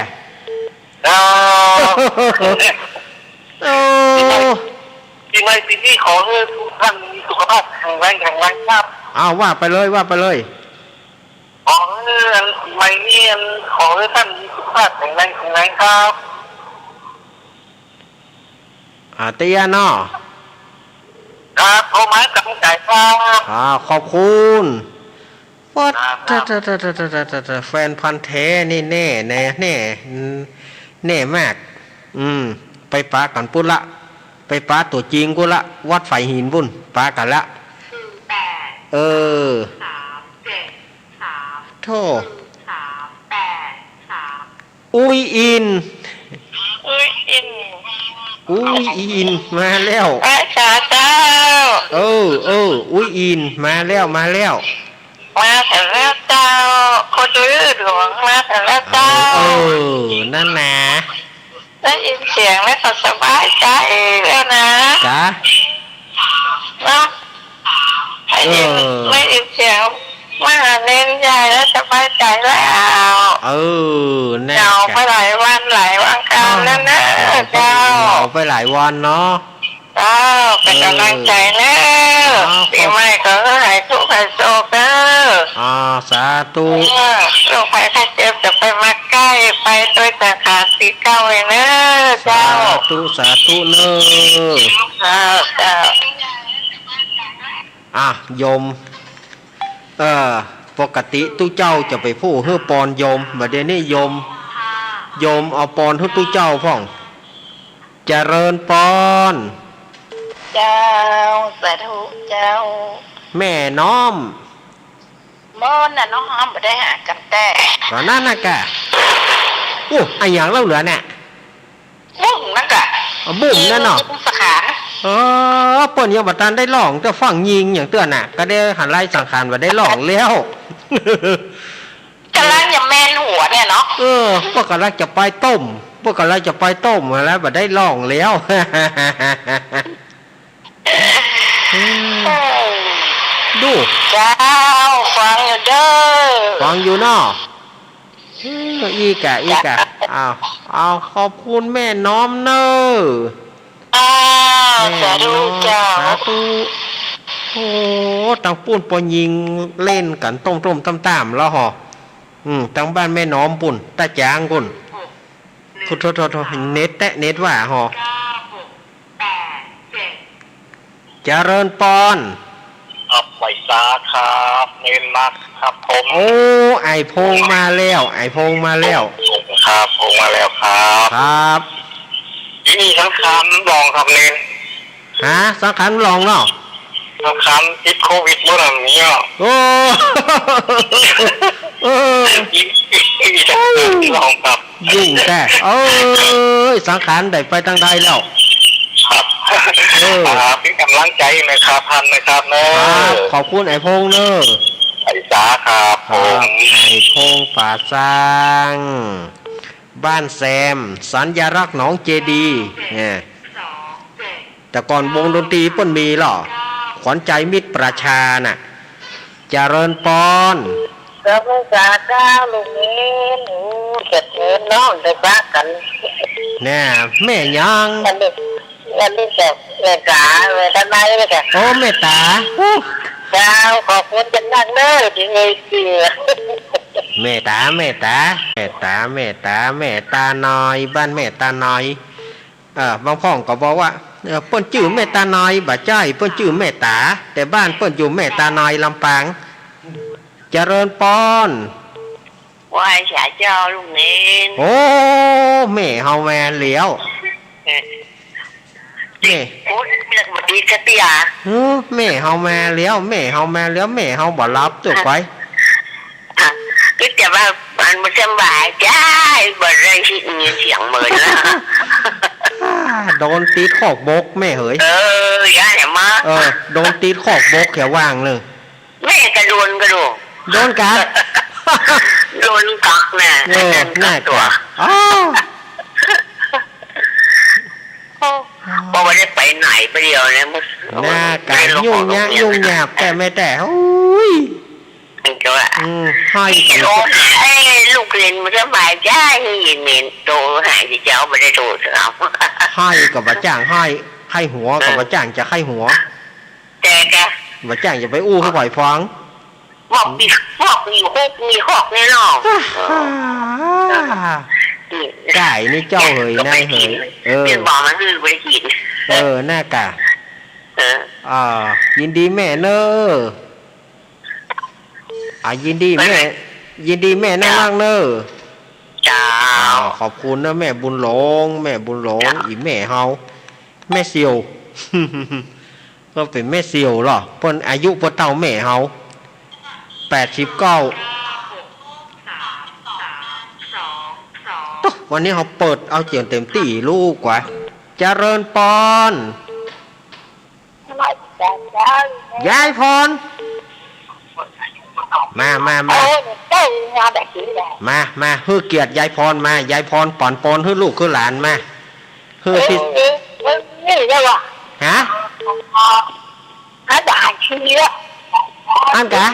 ครับ โอ้ ปีใหม่ปีนี้ขอหื้อทุกท่านมีสุขภาพแข็งแรง แข็งแรงครับ เอา ว่าไปเลย ว่าไปเลย ขอหื้ออันปีใหม่นี้อันขอหื้อท่านมีสุขภาพแข็งแรง แข็งแรงครับ อ่า เตี้ยเนาะ ครับ โทรมาให้กำลังใจ๋ครับ อ่า ขอบคุณ ว่า ครับ แฟนพันธุ์แท้นี่แน่ แน่ แน่ แน่มาก อืม ไปปะกั๋นปู้นละ ไปปะตั๋วจริงปู้นละ วัดฝายหินปู้น ปะกั๋นละ เออ โธ่ อุ้ยอิน อุ้ยอิน อุ้ยอิน มาแล้ว ไหว้สาเจ้า เออ เออ อุ้ยอิน มาแล้ว มาแล้ว มาเถินแล้วเจ้า คนอื้อหลวง มาเถินแล้วเจ้า เออ นั่นนะ ได้ยินเสียงแล้วก็สบายใจ๋แล้วนะ จ๊ะ เนาะ ได้ยิน เออ ได้ยินเสียงมาหาเณรใหญ่แล้วสบายใจ๋แล้ว เออ แน่ เหงาไปหลายวันหลายวันกาลแล้วนะ เออ เจ้า เหงาไปหลายวันเนาะ เจ้า เป๋นก๋ำลังใจ๋เน้อ เออ ปีใหม่ก็หื้อหายทุกข์หายโศกเน้อ อ่า สาธุ เออ โรคภัยไข้เจ็บจะไปมาใก้ ไปตวยสังขารตี้เก่าเน้อ เจ้า สาธุ สาธุเน้อ เจ้า เจ้า อ่ะ โยม เอ่อ ปกติตุ๊เจ้าจะไปผู้หื้อปอนโยม บ่าเดี่ยวนี้โยม โยมเอาปอนหื้อตุ๊เจ้าพ่อง เจริญปอน เจ้า สาธุเจ้า แม่น้อม เมื่อนั้นน้องหอมบ่ได้หากั๋นแต๊ ก็นั่นน่ะกะ อู้ อะหยังเล่าเหลือเนี่ย บุ้มนั่นกะ อ๋อ บุ้มนั่นเนาะ บุ้มสังขาร เออ เปิ้นยังบ่ตันได้ร้อง แต่ฟังยิงอย่างเตื้อน่ะ ก็ได้หันไล่สังขารบ่ได้ร้องแล้ว ก๋ำลังจะแม่นหัวเนี่ยเนาะ เออ เปิ้นก๋ำลังจะไปต้ม เปิ้นก๋ำลังจะไปต้มแล้วบ่ได้ร้องแล้ว อืม เออ ดู เจ้า ฟังอยู่เด้อ ฟังอยู่เนาะ อืม อีกอะ อีกอะ เจ้า อ้าว อ้าว ขอบคุณแม่น้อมเน้อ อ้าว แม่น้อม สาธุเจ้า สาธุ โอ้ ตังปู้นปอยิงเล่นกั๋นต้มๆ ต้ำๆ แล้วหอ อืม ตังบ้านแม่น้อมปู้น ตาจางปู้น โทษ โทษ โทษ โทษ เน็ตแต๊ เน็ตว่าหอ เจริญปอน ครับ ไหว้สาครับ เณรมาครับผม โอ้ ไอ้พงษ์มาแล้ว ไอ้พงษ์มาแล้ว ครับ ผมมาแล้วครับ ครับ ปีนี้สังขารหลองครับเณร ฮะ สังขารหลองเนาะ สังขารติดโควิดบ่ล่ะเนี่ย โอ้ เออ ปีนี้สังขารหลองครับ ยุ่งแต๊ เอ้ย สังขารได้ไปตังใดแล้ว ครับ เออ อ่า เป๋นก๋ำลังใจ๋นะครับ ท่านนะครับเน้อ ครับ ขอบคุณไอ้พงษ์เน้อ ไหว้สาครับ ครับผม ไอ้พงษ์ป่าซาง บ้านแซม สัญลักษณ์หนองเจดีย์ เนี่ย แต่ก่อนวงดนตรีเปิ้นมีเหรอ ขวัญใจมิตรประชาน่ะ เจริญปอน เจ้าพระสาเจ้าลุงเณร โอ้ เกียรติเณรน้องได้ปะกั๋น เนี่ย แม่หยัง อันนี้ อันนี้ก็แม่ต๋า แม่ต๋าน้อยนี่ก็ โอ้ แม่ต๋า อู้ เจ้า ขอบคุณจังนักเน้อ ตี้เอ่ยจื้อ แม่ต๋า แม่ต๋า แม่ต๋า แม่ต๋า แม่ต๋าน้อย บ้านแม่ต๋าน้อย เอ่อ บางพ่องก็บอกว่า เอ่อ เปิ้นจื้อแม่ต๋าน้อย บ่ใจ้ เปิ้นจื้อแม่ต๋า แต่บ้านเปิ้นอยู่แม่ต๋าน้อย ลำปาง เจริญปอน ไหว้สาเจ้าลุงเณร โอ้ แม่เฮามาแล้ว เออ แม่ โอ้ย เรื่องบ่ดีกะเตี้ย เออ แม่เฮามาแล้ว แม่เฮามาแล้ว แม่เฮาบ่หลับ ตุ๊กไป อ่ะ ก็จะว่ามันบ่สำบายจ้า บ่ได้ยินเสียงเหมือนละ อ่า โดนติดคอกบกแม่เหย เออ ย้ายมา เออ โดนติดคอกบกแถวว่างเลย แม่กะโดนกะดู โดนกัก โดนกักน่ะ เออ กักตัว น่ากะ อ้าว โอ้ บ่ได้ไปไหนไปเดียวนะ น่ากะ บ่ได้ลง ยุ่งยาก ออกโรงเรียน ยุ่งยาก แต่แม่แต่ โอ้ย มันก็ว่า อืม ห้อย โอ้ ไอ้ลูกเรียนมันสบายใจ เมนโตหายสิเจ้าบ่ได้โตเสีย ห้อยก็บ่จ้างห้อย ไข้หัวก็บ่จ้างจะไข้หัว แต่กะ บ่จ้างจะไปอู้หื้อใผฟัง บอกมี บอกมีฮุกมีฮอกแน่นอน อ่า เออ นี่ ก๋ายนี่เจ้าเหย นายเหย เออ เปลี่ยนบอกมันคือบ่ได้กิน เออ น่ากะ เออ อ่า ยินดีแม่เน้อ อ่า ยินดีแม่ ไปไหน ยินดีแม่น่ารักเน้อ เจ้า อ่า ขอบคุณนะแม่บุญหลง แม่บุญหลง เจ้า อีแม่เฮา แม่เสี่ยว ก็เป๋นแม่เสี่ยวเหรอ เปิ้นอายุเปิ้นเต้าแม่เฮา แปดสิบเก้า ตุ๊ วันนี้เฮาเปิดเอาเจียงเต็มตี้ลูกกว่า เจริญปอน ยายพร มา มา มา เออ เจ้ามาแบบนี้แหละ มา มา หื้อเกียรติยายพรมา ยายพรป๋อนปอนหื้อลูกหื้อหลานมา หื้อที่ เออ เออ นี่ได้วะ ฮะ อาจารย์ชื่อเยอะ อั้นกะ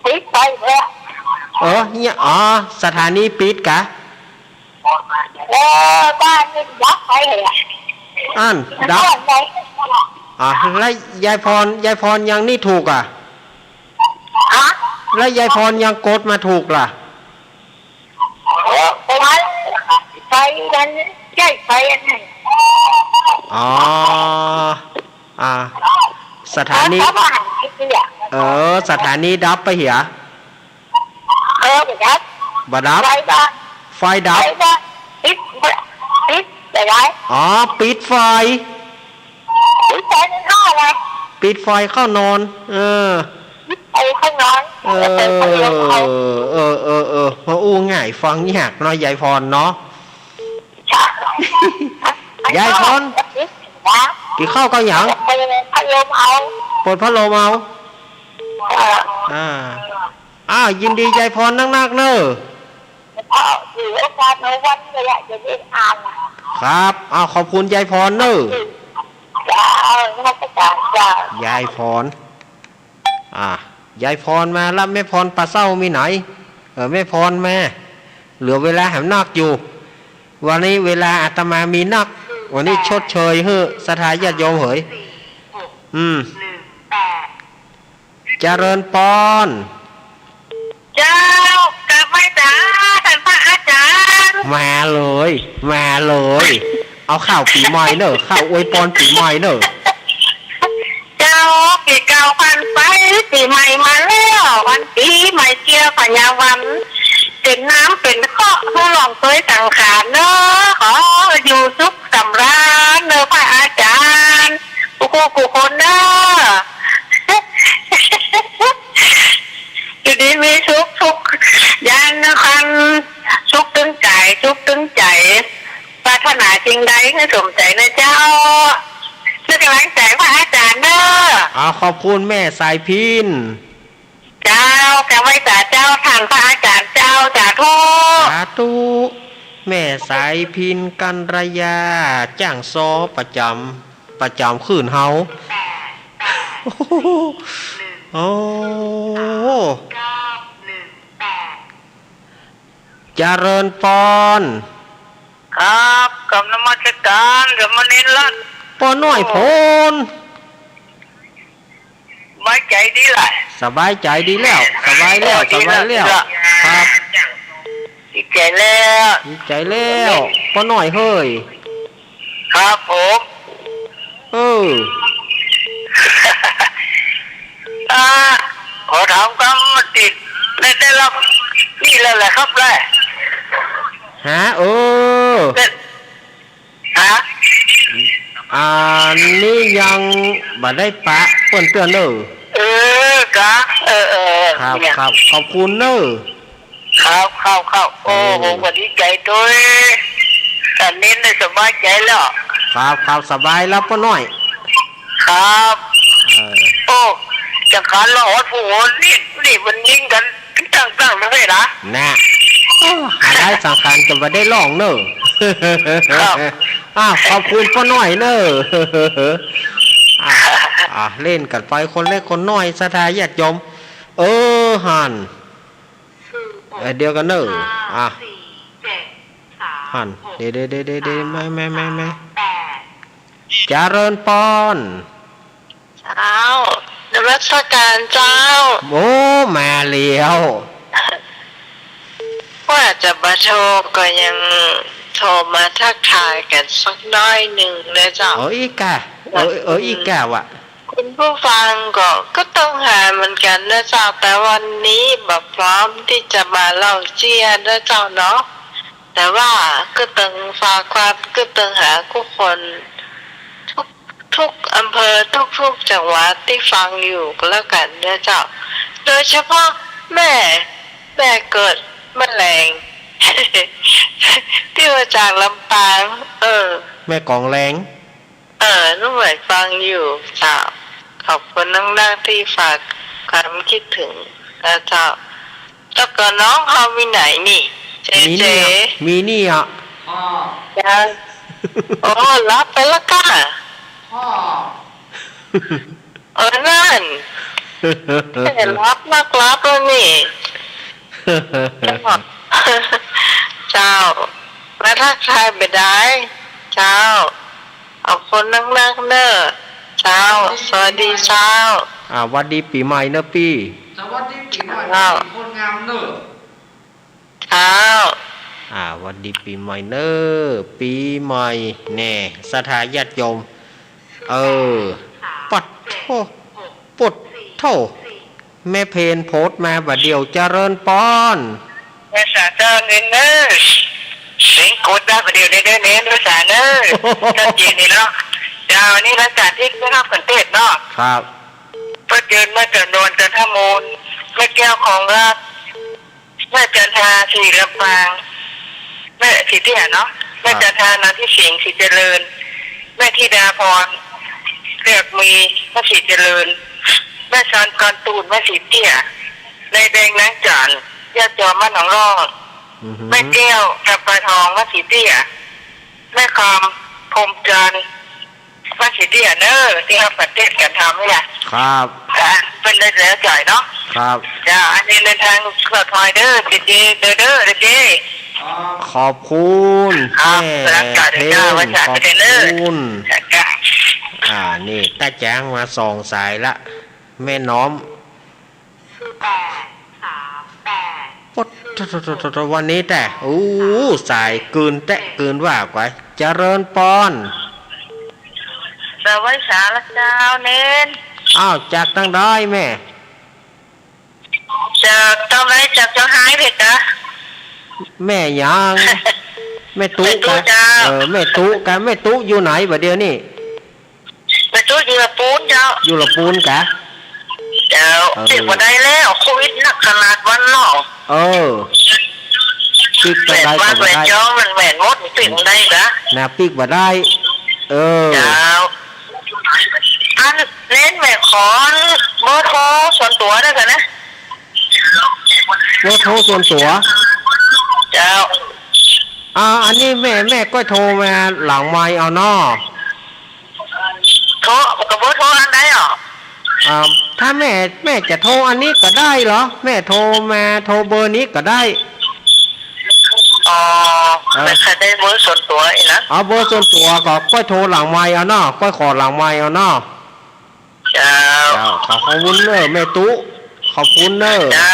ปิดไปแล้ว เออ เนี่ย อ๋อ สถานีปิดกะ เออ บ้านนี่ดับไปเลยอะ อั้น ดับ บ้านไหน อ่ะ แล้วยายพร ยายพรยังนี่ถูกอ่ะ ฮะ แล้วยายพรยังกดมาถูกล่ะ เออ ไฟ ไฟนั้น ใช่ ไฟอันนั้น อ๋อ อ่า สถานี เออ เขาก็หันไปเสีย เออ สถานีดับไปเหีย เออ บ่ดับ บ่ดับ ไฟดับ ไฟดับ ไฟดับ ปิด ปิดไปได้ อ๋อ ปิดไฟ ปิดไฟในห้องไง ปิดไฟเข้านอน เออ ปิดไฟเข้านอน เออ แล้วเปิดพัดลมเอา เออ เออ เออ เออ มาอู้ง่ายฟังยากเนาะ ยายพรเนาะ ยายพร นะ กิ๋นข้าวกับหยัง เปิดพัดลมเอา เปิดพัดลมเอา เออ อ่า อ้าว ยินดียายพรนักๆ เน้อ เออ ถือโอกาสในวันนี้แหละ จะได้อ่าน ครับ อ้าว ขอบคุณยายพรเน้อ จ้า นมัสการจ้า ยายพร อ่ะ ยายพรมาละ แม่พรปะเซ้ามีไหน เออ แม่พรมา เหลือเวลาแหมนักอยู่ วันนี้เวลาอาตมามีนัก วันนี้ชดเชยหื้อศรัทธาญาติโยมเหย อืม เจริญปอน เจ้า กราบไหว้สาท่านพระอาจารย์ มาเลย มาเลย เอาข่าวปี๋ใหม่เน้อ ข่าวอวยปอนปี๋ใหม่เน้อ เจ้า ปี๋เก่าผ่านไป ปี๋ใหม่มาแล้ว วันปี๋ใหม่เจียพญาวัน เป๋นน้ำเป๋นเคราะห์ หื้อหลวงตวยสังขารเน้อ ขออยู่สุขสำราญเน้อพระอาจารย์ กู้ๆ กู้คนเน้อ อยู่ดีมีสุข สุขยานคร สุขตึงก๋าย สุขตึงใจ๋ ปรารถนาสิ่งใดหื้อสมใจ๋เน้อเจ้า หื้อกำลังใจ๋พระอาจารย์เน้อ อ่า ขอบคุณแม่สายพิณ เจ้า กราบไหว้สาเจ้า ท่านพระอาจารย์เจ้า สาธุ สาธุ แม่สายพิณ กัลยา จ้างซอประจ๋ำ ประจ๋ำคลื่นเฮา โอ้ เจริญปอน ครับ กราบนมัสการ สามเณรรัตน์ ป้อน้อยโผน สบายใจ๋ดีล่ะ สบายใจ๋ดีแล้ว สบายแล้ว โอ้ ดีละ สบายแล้ว ดีละ ครับ ดีใจ๋แล้ว ดีใจ๋แล้ว ป้อน้อยเฮย ครับผม เออ อ่า ขอถามกำติด ได้ ได้รับนี่แล้วแหละครับแล ฮะ เออ ได้ ฮะ อ่า นี่ยังบ่ได้ปะเปิ้นเตื้อเน่อ เออ กะ เออ เออ ครับ เนี่ย ครับ ขอบคุณเน่อ ครับ ครับ ครับ โอ้ เออ ผมก็ดีใจ๋ตวย อันนี้ได้สบายใจ๋แล้ว ครับ ครับ สบายแล้วป้อน้อย ครับ เออ โอ้ จังขันละออดผู้โหนนี่ นี่มันยิงกั๋นตั้งๆ เลยนะ น่ะ หาได้สังขันจะบ่ได้ร้องเน่อ ครับ อ่ะ ขอบคุณป้อน้อยเน่อ อ่ะ อ่ะ เล่นกั๋นไปคนเล็กคนน้อย ศรัทธาญาติโยม เออ หัน เออ เดี๋ยวกั๋นเน่อ อ่ะ หัน เดี๋ยว เดี๋ยว เดี๋ยว เดี๋ยว เดี๋ยว แม่ แม่ แม่ แม่ เจริญปอน เจ้า นมัสการเจ้า โอ้ มาแล้ว ว่าจะบ่โทรก็ยังโทรมาทักทายกั๋นสักน้อยนึ่งนะเจ้า เออ อีกกะ เออ เออ อีกกะวะ คุณผู้ฟังก็ ก็ต้องหาเหมือนกั๋นนะเจ้า แต่วันนี้บ่พร้อมตี้จะมาเล่าเจี้ยนะเจ้าเนาะ แต่ว่าก็ตึงฝากความ ก็ตึงหากู้คน ทุก ทุกอำเภอ ทุกๆ จังหวัดตี้ฟังอยู่ก็แล้วกั๋นนะเจ้า โดยเฉพาะแม่ แม่เกิดแม่แหลง ตี้มาจากลำปาง เออ แม่กองแหลง เออ ลูกหมายฟังอยู่เจ้า ขอบคุณนักๆ ตี้ฝากความกึ๊ดถึงนะเจ้า แล้วก็น้องเฮามีไหนนี่ เจ มีนี่ เจ อะ มีนี่อะ อ๋อ ยัง อ๋อ หลับไปแล้วก้า อ๋อ เออ นั่น แต่หลับนักหลับแล้วนี่ เจ้า มาทักทายบ่ดาย เจ้า เอาคนนักๆ เน่อ เจ้า สวัสดีเจ้า อ่า หวัดดีปี๋ใหม่เน่อปี้ สวัสดีปี๋ใหม่ เจ้า คนงามเน่อ เจ้า อ่า หวัดดีปี๋ใหม่เน่อ ปี๋ใหม่แน่ ศรัทธาญาติโยม เออ ปัดโธ่ ปัดโธ่ แม่เพนโพสต์มาบ่าเดี่ยว เจริญปอน ภาษาเจ้าเน้นเน่อ เสียงกดได้บ่าเดี่ยวเน้นเน่อ เน้นภาษาเน่อ ชัดเจนดีเนาะ เจ้า นี่หลังจากตี้ได้ฮับขันเตศน์เนาะ ครับ ป้อเจิญ แม่จำนวน จันทมูล แม่แก้ว คองราช แม่จันทา ศรีลำปาง แม่ศรีเตี้ยเนาะ แม่ ครับ จันทา นามทิสิงห์ ศรีเจริญ แม่ธิดาพร เลือกมี แม่ศรีเจริญ แม่ซัน กรตูน แม่ศรีเตี้ย นายแดง นางจันทร์ ญาติโยมบ้านหนองล่อง อือหือ แม่แก้ว จำปาทอง แม่ศรีเตี้ย แม่คำ พรหมจันทร์ บ้านศรีเตี้ยเน่อ ตี้ฮับขันเตศน์กั๋นธรรมนี่แหละ ครับ อ่ะ เปิ้นได้แล้วจ่อยเนาะ ครับ เจ้า อันนี้เดินทางปลอดภัยเน่อ เจเจ เด้อ เด้อ เจเจ ขอบคุณ ครับ แม่ ครับ เจ้า เพน ขอบคุณ เจ้า อ่า นี่ ตาแจงมาสองสายละ แม่น้อม ศูนย์แปดสามแปด ปด โถ โถ วันนี้แต๊ โอ้ สายกืนแต๊กืนว่าก๋วย เจริญปอน สวัสดีเจ้าเน้น อ้าว จากตางใดแม่ จากตางใด จากเจียงฮายเพคะ แม่หยัง แม่ตุ๊ แม่ตุ๊ กะ เจ้า เออ แม่ตุ๊กะ แม่ตุ๊อยู่ไหนบ่าเดี่ยวนี้ แม่ตุ๊อยู่ละปูนเจ้า อยู่ละปูนกะ เจ้า เออ ปิ๊กบ่ได้แล้ว โควิดหนักขนาดวันเนาะ เออ ปิ๊กบ่ได้ แหวนวัด ก็บ่ได้ แหวนจองมันแหวนหมด ปิ๊กบ่ได้กะ น่ะ ปิ๊กบ่ได้ เออ เจ้า อันเน้นแม่ขอเบอร์โทรส่วนตั๋วได้กะนะ เบอร์โทรส่วนตั๋ว เจ้า อ่า อันนี้แม่ แม่ก็โทรมาหลังไมค์เอาเนาะ โทร ก็เบอร์โทรอันใดอ่ะ อ่า ถ้าแม่ แม่จะโทรอันนี้ก็ได้เหรอ แม่โทรมา โทรเบอร์นี้ก็ได้ อ๋อ เออ แต่ใครได้เบอร์ส่วนตั๋วอีกนะ เอาเบอร์ส่วนตั๋วก็ ก็โทรหลังไมค์เอาเนาะ ก็ขอหลังไมค์เอาเนาะ เจ้า เจ้า ขอบคุณเน้อแม่ตุ๊ ขอบคุณเน้อ เจ้า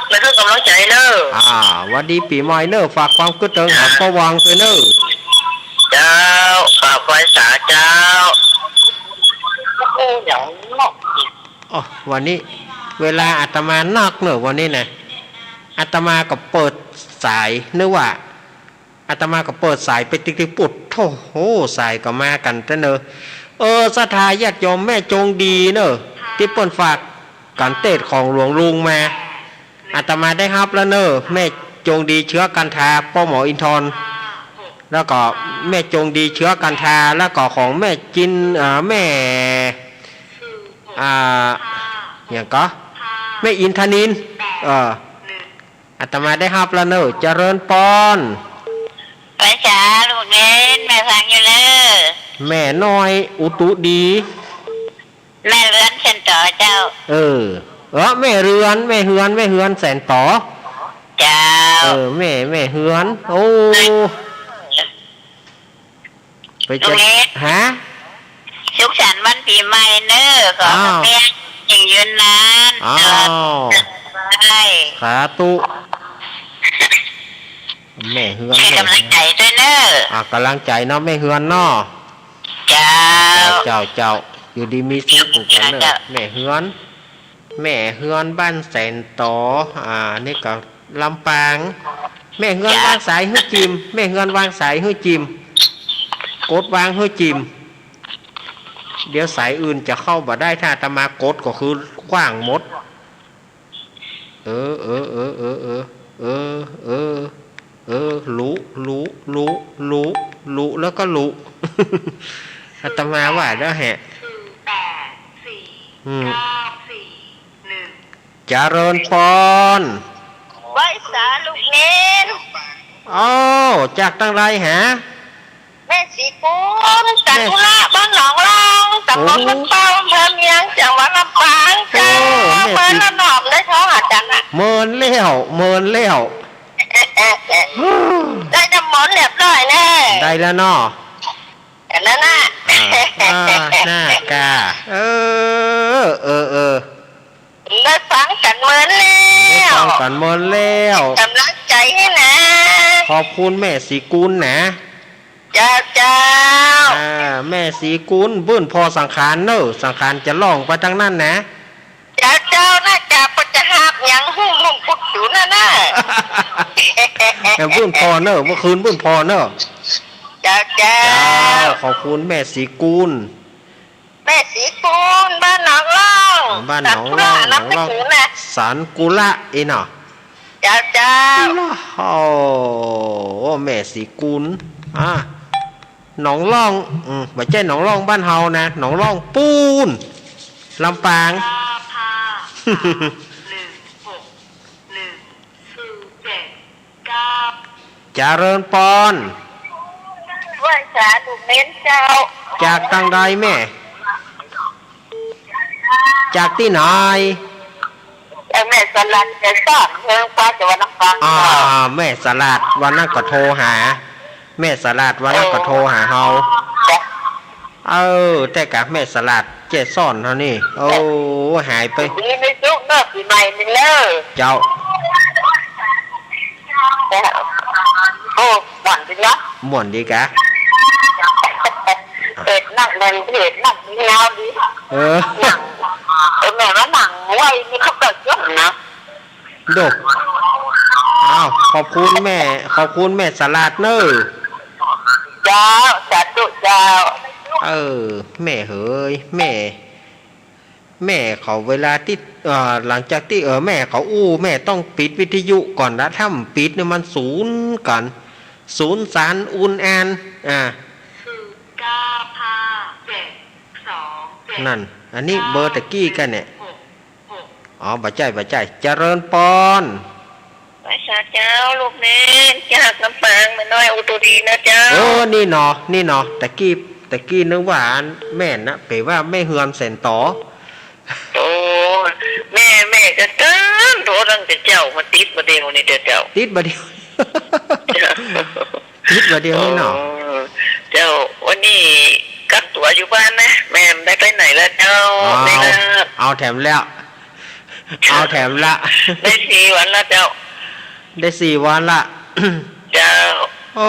แม่ตุ๊ กำลังใจ๋เน้อ อ่า หวัดดีปี๋ใหม่เน้อ ฝากความกึ๊ดเถิงหาป้อหว่างตวยเน้อ เจ้า กราบไหว้สาเจ้า เออ อย่างเนาะ อ๋อ วันนี้เวลาอาตมานักเน้อ วันนี้นะ อาตมาก็เปิดสาย นึกว่า อาตมาก็เปิดสายไปติ๊กๆ ปุ๊ด โถ่ สายก็มากั๋นแต๊เน้อ เออ ศรัทธาญาติโยมแม่จงดีเน้อ ตี้เปิ้นฝากก๋านเตสน์ของหลวงลุงมา อาตมาได้ฮับแล้วเน้อ แม่จงดีเชื้อกันทา ป้อหมออินทร แล้วก็แม่จงดีเชื้อกันทา แล้วก็ของแม่จิน เอ่อ แม่ อ่า หยังก็ แม่อินทนิล เออ อาตมาได้ฮับแล้วเน้อ เจริญปอน ไหว้สาลูกเณร แม่ฟังอยู่เน้อ แม่น้อยอุตุดี แม่เฮือนแสนต๋อเจ้า เออ เออ แม่เฮือน แม่เฮือน แม่เฮือนแสนต๋อ เจ้า เออ แม่ แม่เฮือน โอ้ ไปจะ ลูกเณร ฮะ สุขสันต์วันปี๋ใหม่เน้อ ขอ อ้าว แม่เฮงยืนนาน อ้าว ตลอดไป สาธุ แม่เฮือน ให้ก๋ำลังใจ๋ตวยเน้อ อ่ะ ก๋ำลังใจ๋เนาะ แม่เฮือนเนาะ เจ้า เจ้า เจ้า อยู่ดีมีสุขกั๋นเน้อ เจ้า แม่เฮือน แม่เฮือนบ้านแสนต๋อ อ่า นี่ก็ลำปาง แม่เฮือนวางสายหื้อจิม แม่เฮือนวางสายหื้อจิม กดวางหื้อจิม เดี๋ยวสายอื่นจะเข้าบ่ได้ ถ้าอาตมากดก็คือขว้างหมด เออ เออ เออ ลุ ลุ ลุ ลุ ลุ แล้วก็ลุ อาตมาว่าแล้วแหะ อืม เจริญปอน ไหว้สาลูกเณร อ้าว จากตังใดหา แม่ศรีกุล จากกุละ บ้านหนองล่อง ตำบลบ้านเป้า อำเภอเมือง จังหวัดลำปางเจ้า โอ้ แม่ศรี เมินแล้วหนอมได้ท้องอาจารย์น่ะ เมินแล้ว เมินแล้ว ได้น้ำมนต์เรียบร้อยแล้ว ได้แล้วเนาะ อันนั้นน่ะ อ่า อ่า น่ากา เออ เออ เออ ได้ฟังกั๋นเมินแล้ว ได้ฟังกั๋นเมินแล้ว ก๋ำลังใจ๋หื้อนะ ขอบคุณแม่ศรีกุลนะ เจ้า เจ้า อ่า แม่ศรีกุล บื้นผ่อสังขารเน่อ สังขารจะล่องไปตางนั้นนะ เจ้า เจ้า น่ากา เปิ้นจะหาบหยังหื้อลุงพุทธอยู่นั่นน่ะ เออ บื้นผ่อเน่อ เมื่อคืนบื้นผ่อเน่อ เจ้า เจ้า เจ้า ขอบคุณแม่ศรีกุล แม่ศรีกุล บ้านหนองล่อง บ้านหนองล่อง สารกุละ หนองล่อง นับถือนะ สารกุละ อีเนาะ เจ้า เจ้า โอ้ แม่ศรีกุล อ่า หนองล่อง อืม บ่ใจ้หนองล่องบ้านเฮานะ หนองล่องปู๊น ลำปาง เจริญปอน ไหว้สาลูกเณรเจ้า จากตังใดแม่ จากตี้ไหน จากแม่สลัด แม่สลัด เมืองฟ้า จังหวัดลำปาง อ่า เจ้า แม่สลัด วันนั้นก็โทรหา แม่สลัด วันนั้นก็โทรหาเฮา จ้ะ เออ แต่กะแม่สลัด เจ๊ซ่อนเฮานี่ โอ้ หายไป ดีมีสุขเน้อ ปี๋ใหม่นี่เน้อ เจ้า โอ้ ม่วนดีเนาะ ม่วนดีกะ เปิดนักเล่น เปิดนักเล่นยาวดี เออ หนัง เออ แม่ว่าหนังไว้นี่เขาก็จบนะ โด อ้าว ขอบคุณแม่ ขอบคุณแม่สลัดเน้อ เจ้า สาธุเจ้า เออ แม่เหย แม่ แม่เขาเวลาตี้ เอ่อ หลังจากตี้ เออ แม่เขาอู้ แม่ต้องปิดวิทยุก่อนนะ ถ้าบ่ปิดเนี่ยมันสูญกั๋น สูญสารอุนแอน อ่า นั่น อันนี้เบอร์ตะกี้กั๋นเนี่ย อ๋อ บ่ใจ้ บ่ใจ้ เจริญปอน ไหว้ จ้าเจ้า ลูกเณร จากลำปาง แม่น้อยอุตุดีนะเจ้า เออ นี่หนอ นี่หนอ ตะกี้ ตะกี้นึกว่าอันแม่นนะ เป๋ว่าแม่เฮือนแสนต๋อ โอ้ แม่ แม่ก็เกินโทษตั้งแต่เจ้ามาติดบ่าเดี่ยวนี้เจ้า ติดบ่าเดี่ยว เจ้า ติดบ่าเดี่ยวนี้หนอ โอ้ เจ้า วันนี้กักตั๋วอยู่บ้านนะ แม่บ่ได้ไปไหนแล้วเจ้า เอา ไม่เลิก เอาแถมแล้ว เอาแถมละ ได้สี่วันแล้วเจ้า ได้สี่วันละ เจ้า โอ้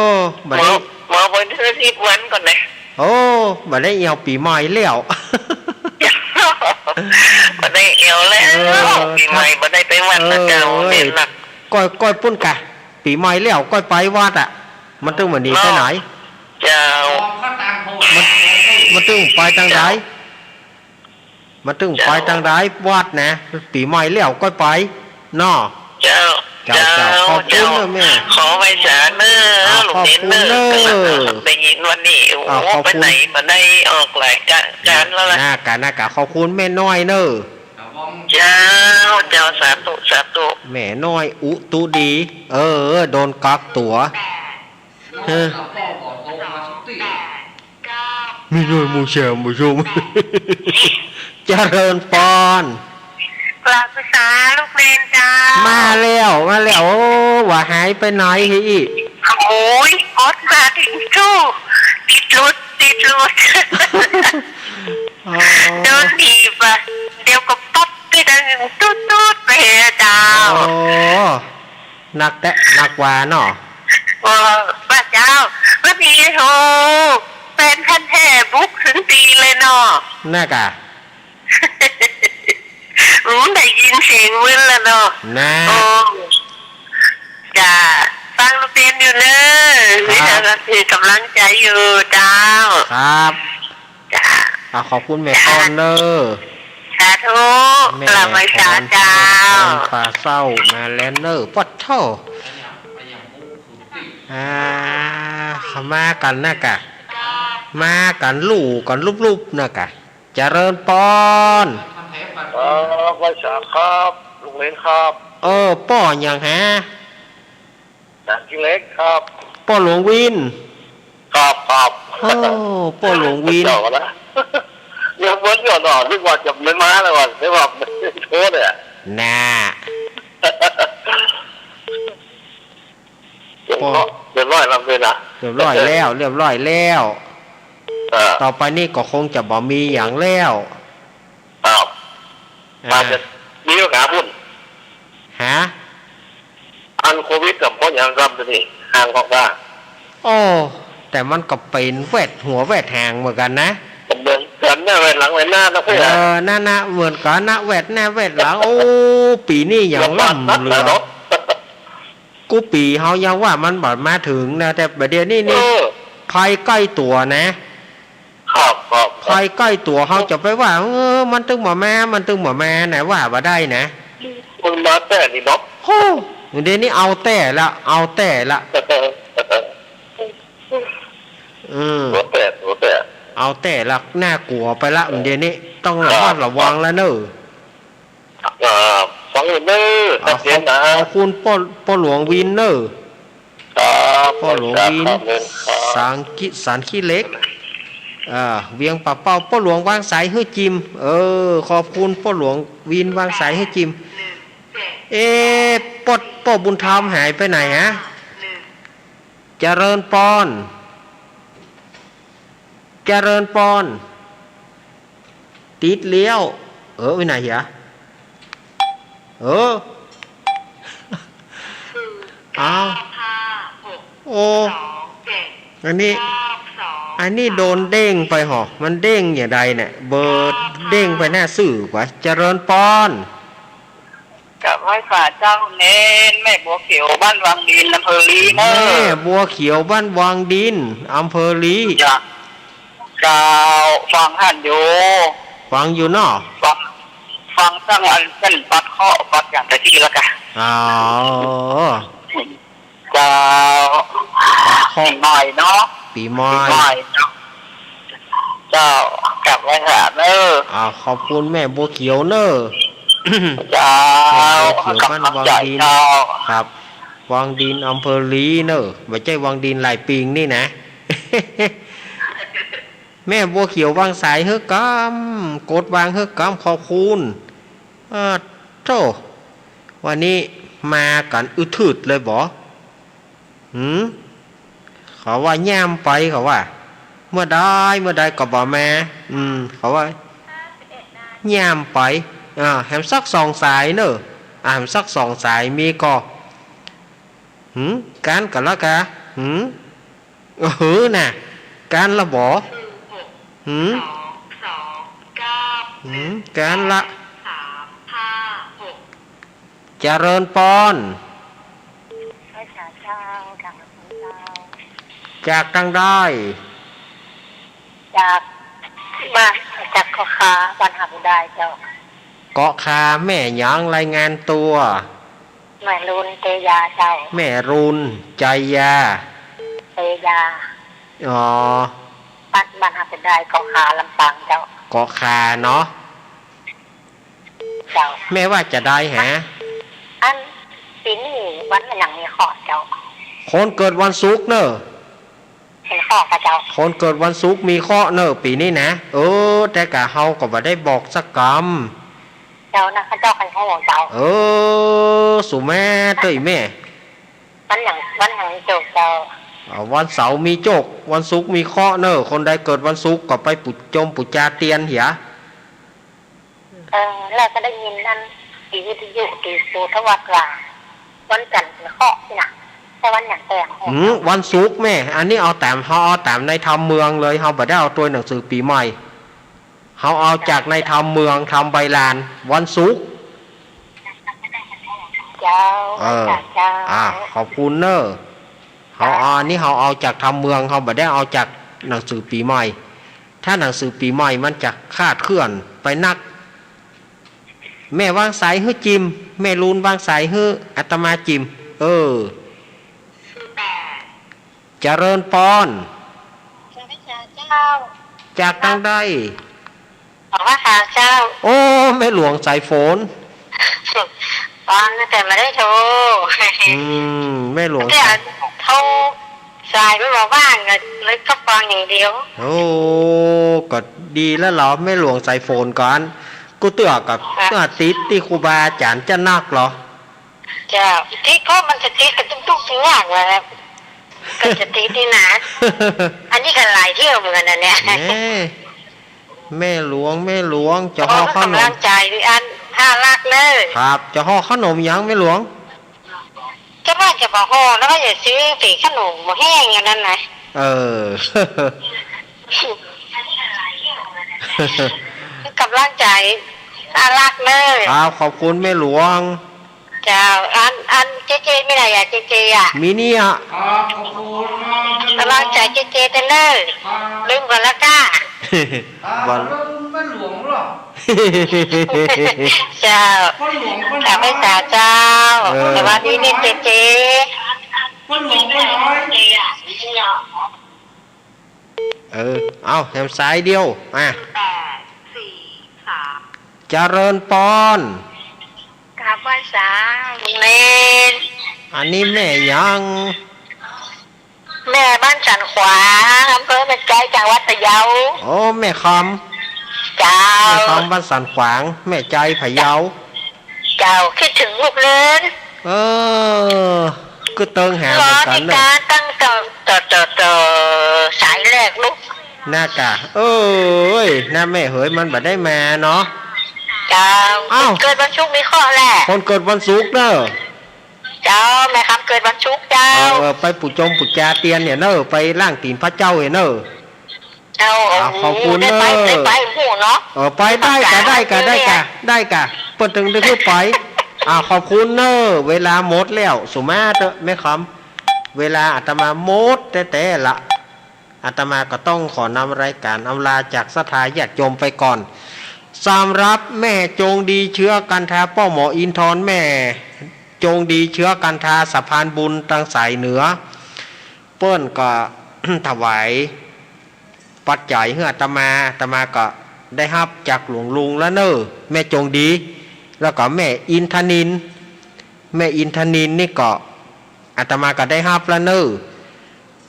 บัดนี้ หมอ หมอบอกให้สิบวันก่อนนะ โอ้ บัดนี้เหี่ยวปี๋ใหม่แล้ว เจ้า บ่ได้เหี่ยวแล้ว เออ ปี๋ใหม่บ่ได้ไปวัดนะเจ้า เออ เน้นหนัก ก้อย ก้อยปุ้นกะ ปี๋ใหม่แล้วก้อยไปวัดอะ มันตึงบ่าดีไปไหน เจ้า มัน มันตึงไปตางใด มันตึงไปตางใดวัดนะ ปี๋ใหม่แล้วก้อยไปเนาะ เจ้า เจ้า เจ้า เจ้า ขอบคุณเน้อแม่ ขอไหว้สาเน้อ อ่า ลูกเณรเน้อ ขอบคุณเน้อ ได้ยินวันนี้ โอ้ อ่า ขอบคุณ ไปไหนบ่ได้ออกรายการ การแล้วล่ะ น่ากะ น่ากะ ขอบคุณแม่น้อยเน้อ เจ้า เจ้า สาธุ สาธุ แม่น้อยอุตุดี เออ โดนกักตั๋ว เออ แม่น้อยหมู่แชมป์ผู้ชม เจริญปอน กราบภาษาลูกเณรเจ้า มาแล้ว มาแล้ว โอ้ ว่าหายไปไหนเฮ้ย โอ้ย กดมาถึงตู้ ติดหลุด ติดหลุด อ๋อ โดนถีบอะ เดี๋ยวก็ป๊อดไปดังตุ๊ดๆ ไปเฮ้ยเจ้า อ๋อ นักแต๊ นักว่าเนาะ เออ ป้าเจ้า วันนี้โห แฟนพันธุ์แท้บุกถึงตีนเลยเนาะ น่ากะ อืม ได้ยินเสียงมึนแล้วเนาะ น่า โอ้ จ้า ฟังลูกเณรอยู่เน้อ ครับ นี่เราก็คือกำลังใจ๋อยู่เจ้า ครับ จ้า อ่ะ ขอบคุณแม่ปอนเน้อ สาธุ แม่ กราบไหว้สาเจ้า ปอน ปาเศร้ามาแล้วเน้อ ป๊อดโธ่ อ่า มากั๋นน่ากะ มากั๋นลู่กั๋นลุบๆ น่ากะ เจริญปอน ครับ ไหว้สาครับ ลูกเณรครับ เออ ป้อหยังฮะ สันขี้เหล็กครับ ป้อหลวงวิน ครับ ครับ โอ้ ป้อหลวงวิน เจ้านะ ยังเมินอยู่เนาะ นึกว่าจะไม่มาแล้วว่ะ นึกว่าโทษเนี่ย น่า เรียบร้อย เรียบร้อยแล้วเลยนะ เรียบร้อยแล้ว เรียบร้อยแล้ว เออ ต่อไปนี่ก็คงจะบ่มีหยังแล้ว อ้าว อ่า อาจจะมีโอกาสพุ่น ฮะ อันโควิดกับเพราะหยังครับ เดี๋ยวนี้ ห่างออกมา โอ้ แต่มันก็เป๋นแวดหัวแวดหางเหมือนกั๋นนะ เหมือนกั๋นนะ แวดหลังแวดหน้านะ เออ นั่นนะ เหมือนกั๋นนะ แวดหน้าแวดหลัง โอ้ ปี๋นี้หยังล้ำเหลือ เนาะ กู้ปี๋เฮายังว่ามันบ่มาเถิงนะ แต่บ่าเดี่ยวนี้นี่ เออ ภัยใก้ตั๋วนะ ครับ ครับ ภัยใก้ตั๋ว เฮาจะไปว่า เออ มันตึงบ่มา มันตึงบ่มานะ ว่าบ่ได้นะ มันมาแต๊นี่เนาะ โฮ้ เดี๋ยวนี้เอาแต๊ละ เอาแต๊ละ เออ เอาแต๊ เอาแต๊ เอาแต๊ละ น่ากลัวไปละ เดี๋ยวนี้ต้องระมัดระวังแล้วเน้อ อ่า ฟังอยู่เน้อ อ่า ชัดเจนนะ ขอบ ขอบคุณป้อ ป้อหลวงวินเน้อ ครับ ป้อหลวงวิน ครับ ขอบคุณครับ สันขี้ สันขี้เหล็ก อ่า เวียงป่าเป้า ป้อหลวงวางสายหื้อจิม เออ ขอบคุณป้อหลวงวินวางสายหื้อจิม เอ๊ะ ป้อ ป้อบุญธรรมหายไปไหนฮะ เจริญปอน เจริญปอน ติดแล้ว เออ ไปไหนเหีย เออ อ้าว โอ้ อันนี้ อันนี้โดนเด้งไปหอ มันเด้งอย่างใดเนี่ย เบอร์เด้งไปหน้าซื่อกว่า เจริญปอน กราบไหว้สาเจ้าเณร แม่บัวเขียวบ้านวังดิน อำเภอลี้เน้อ แม่บัวเขียวบ้านวังดิน อำเภอลี้ จ้ะ เจ้า ฟังหั้นอยู่ ฟังอยู่เนาะ ฟัง ฟังตั้งอันเปิ้นปัดเคราะห์ปัดหยังตะกี้แล้วกะ อ๋อ เจ้า ปัดเคราะห์ ปี๋ใหม่เนาะ ปี๋ใหม่ ปี๋ใหม่เนาะ เจ้า กราบไหว้สาเน้อ อ่า ขอบคุณแม่บัวเขียวเน้อ เจ้า แม่บัวเขียวบ้านวังดิน เจ้า ครับ วังดินอำเภอลีเน่อ บ่ใจ้วังดินหลายปิงนี่นะ แม่บัวเขียววางสายหื้อก่ำ กดวางหื้อก่ำ ขอบคุณ อ้าโธ่ วันนี้มากั๋นอึดถืดเลยบ่ หืม เขาว่าย่ำไป เขาว่า เมื่อใด เมื่อใดก็บ่มา อืม เขาว่า ย่ำไป อ่า แหมสักสองสายเน่อ อ่า แหมสักสองสายมีก่อ หืม ก๊านกั๋นละกา หืม เออ น่ะ ก๊านละบ่ หืม หืม ก๊านละ เจริญปอน ไหว้สาเจ้า จากไหนเจ้า จากตางใด จากบ้าน จากเกาะคา บ้านหาดบุดายเจ้า เกาะคา แม่หยัง รายงานตั๋ว แม่รุน เตยาเจ้า แม่รุน ใจยา เตยา อ๋อ บ้าน บ้านหาดบุดาย เกาะคา ลำปางเจ้า เกาะคาเนาะ เจ้า แม่ว่าจะใดแหม อัน ปี๋นี้วันหยังมีเคราะห์เจ้า คนเกิดวันศุกร์เน่อ มีเคราะห์ก่อเจ้า คนเกิดวันศุกร์มีเคราะห์เน่อปี๋นี้นะ เออ แต่กาเฮาก็บ่ได้บอกสักกำ เจ้านะ เขาเจ้าใค่ฮู้เจ้า เออ สุแม่เต้ยแม่ วันหยัง วันหยังมีโจกเจ้า อ่า วันเสาร์มีโจก วันศุกร์มีเคราะห์เน่อ คนใดเกิดวันศุกร์ก็ไปปู๋จงปู๋จาเตียนเหีย เออ แล้วก็ได้ยินอันตี้วิทยุตี้สุทวัฒน์ว่า วันจันทร์มีเคราะห์นี่นะ แต่วันหยังแต๊ หืม วันศุกร์แม่ อันนี้เอาต๋าม เฮาเอาต๋ามในธรรมเมืองเลย เฮาบ่ได้เอาตวยหนังสือปี๋ใหม่ เฮาเอาจากในธรรมเมือง ธรรมใบลาน วันศุกร์ เจ้า เออ เจ้า อ่า ขอบคุณเน่อ เฮา เจ้า อันนี้เฮาเอาจากธรรมเมือง เฮาบ่ได้เอาจากหนังสือปี๋ใหม่ ถ้าหนังสือปี๋ใหม่มันจะคลาดเคลื่อนไปนัก แม่วางสายหื้อจิม แม่รุนวางสายหื้ออาตมาจิม เออ เจริญปอน เจ้า จากตางใด บอกว่าสาวเจ้า โอ้ แม่หลวงสายฝน ตอนนั้นแต่ไม่ได้โทร อืม แม่หลวง แต่โทรสายไม่บอกว่าง เลยก็ฟังอย่างเดียว โอ้ ก็ดีแล้วเหรอ แม่หลวงสายฝนก่อน กูเตื้อกับ อ่ะ เตื้อติดตี้ครูบาอาจ๋ารย์จะนักเหรอ เจ้า ติดก็มันจะติดกันทุกๆ ทุกอย่างแหละ ก็จะติดนี่นะ อันนี้ก็หลายเที่ยวเหมือนกันนะเนี่ย แม่ แม่หลวง แม่หลวง จะห่อขนม ขอกำลังใจ๋อันน่าฮักเน่อ ครับ จะห่อขนมหยังแม่หลวง จะว่าจะบ่ห่อแล้วก็อย่าซื้อติขนมแห้งอันนั้นนะ เออ กำลังใจ๋น่าฮักเน่อ ครับ ขอบคุณแม่หลวง เจ้า อัน อันเจ๊เจมีไหนอะ เจ๊เจอะ มีเนี่ย ครับ ขอบคุณครับ กำลังใจ๋เจ๊เจเต้อเน่อ ครับ ลืมก่อนละก้า อ่า วัน แล้วแม่หลวงเหรอ เจ้า พ่อหลวงพ่อน้อย กราบไหว้สาเจ้า เออ สวัสดีเนี่ยเจ๊เจ พ่อหลวงพ่อน้อย เออ เอาแหมสายเดียว อ่ะ แปดสี่สาม เจริญปอน กราบไหว้สาลุงเณร อันนี้แม่หยัง แม่บ้านสันขวาง อำเภอแม่สาย จังหวัดพะเยา โอ้ แม่คำ เจ้า แม่คำบ้านสันขวาง แม่สายพะเยา เจ้า คิดถึงลูกเณร เออ ก็เติงหาเหมือนกั๋นเน่อ รอติดต๋ามตั้งแต่ แต่ แต่ แต่สายแรกลูก น่ากะ เอ้ย น่าแม่เหย มันบ่ได้มาเนาะ เจ้า อ้าว คนเกิดวันศุกร์มีเคราะห์แหละ คนเกิดวันศุกร์เน่อ เจ้า แม่คำเกิดวันศุกร์เจ้า เออ เออ ไปปู๋จงปู๋จาเตียนเนี่ยเน่อ ไปล้างตี๋นพระเจ้าเนี่ยเน่อ เจ้า อ่า โอ้โห ขอบคุณ ได้ไป เน่อ ได้ไป โอ้โห เนาะ เออ ไปได้กะ ได้กะ ได้กะ ได้กะ เปิ้นตึงได้ขึ้นไป อ่า ขอบคุณเน่อ เวลาหมดแล้ว สุมาเต๊อะแม่คำ เวลาอาตมาหมดแต๊ๆ ละ อาตมาก็ต้องขอนำรายก๋านอำลาจากศรัทธาญาติโยมไปก่อน สำหรับแม่จงดีเชื้อกันทา ป้อหมออินทร แม่จงดีเชื้อกันทา สะพานบุญตางสายเหนือ เปิ้นก็ ถวายปัจจัยหื้ออาตมา อาตมาก็ได้ฮับจากหลวงลุงแล้วเน่อ แม่จงดี แล้วก็แม่อินทนิน แม่อินทนินนี่ก็ อาตมาก็ได้ฮับแล้วเน่อ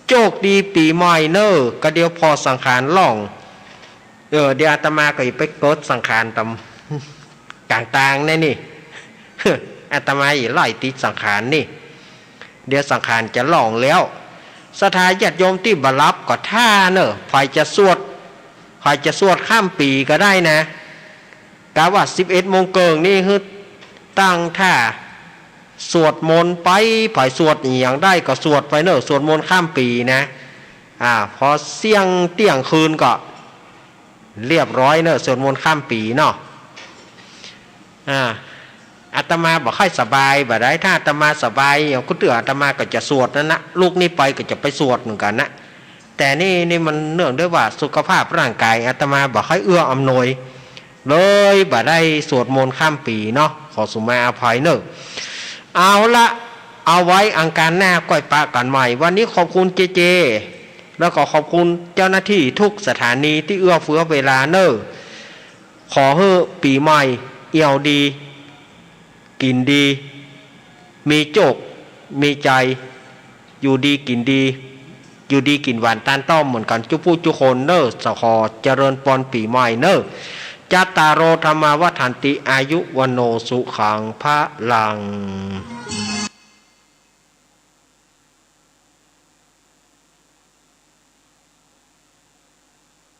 โจคดีปี๋ใหม่เน่อ ก็เดี๋ยวผ่อสังขารล่อง เออ เดี๋ยวอาตมาก็จะไปเกิดสังขารต๋ามก๋างตางแน่นี่ อาตมาจะไล่ติดสังขารนี่ เดี๋ยวสังขารจะล่องแล้ว ศรัทธาญาติโยมตี้บ่หลับก็ถ้าเน่อ ใผจะสวด ใผจะสวดข้ามปี๋ก็ได้นะ กะว่าสิบเอ็ดโมงเกิ่งนี่หื้อตั้งท่าสวดมนต์ไป ใผสวดอะหยังได้ก็สวดไปเน่อ สวดมนต์ข้ามปี๋นะ อ่า พอเสี้ยงเตี้ยงคืนก็เรียบร้อยเน่อ สวดมนต์ข้ามปี๋เนาะ อ่า อาตมาบ่ค่อยสบายบ่าดใด ถ้าอาตมาสบายอย่างกู้เตื้ออาตมาก็จะสวดนั้นนะ ลุกนี่ไปก็จะไปสวดเหมือนกั๋นนะ แต่นี่ นี่มันเนื่องด้วยว่าสุขภาพร่างกายอาตมาบ่ค่อยเอื้ออำนวย เลยบ่ได้สวดมนต์ข้ามปี๋เนาะ ขอสุมาอภัยเน่อ เอาละ เอาไว้อังคารหน้าก้อยปะกั๋นใหม่ วันนี้ขอบคุณเจเจ แล้วก็ขอบคุณเจ้าหน้าตี้ทุกสถานีตี้เอื้อเฟื้อเวลาเน่อ ขอหื้อปี๋ใหม่เอี่ยวดี กิ๋นดี มีโจค มีใจ๋ อยู่ดีกิ๋นดี อยู่ดีกิ๋นหวานตานต้อมเหมือนกั๋นจุ๊ผู้จุ๊คนเน่อ สะขอเจริญปอนปี๋ใหม่เน่อ จัตตาโร ธัมมา วัฑฒันติ อายุ วัณโณ สุขัง พะลัง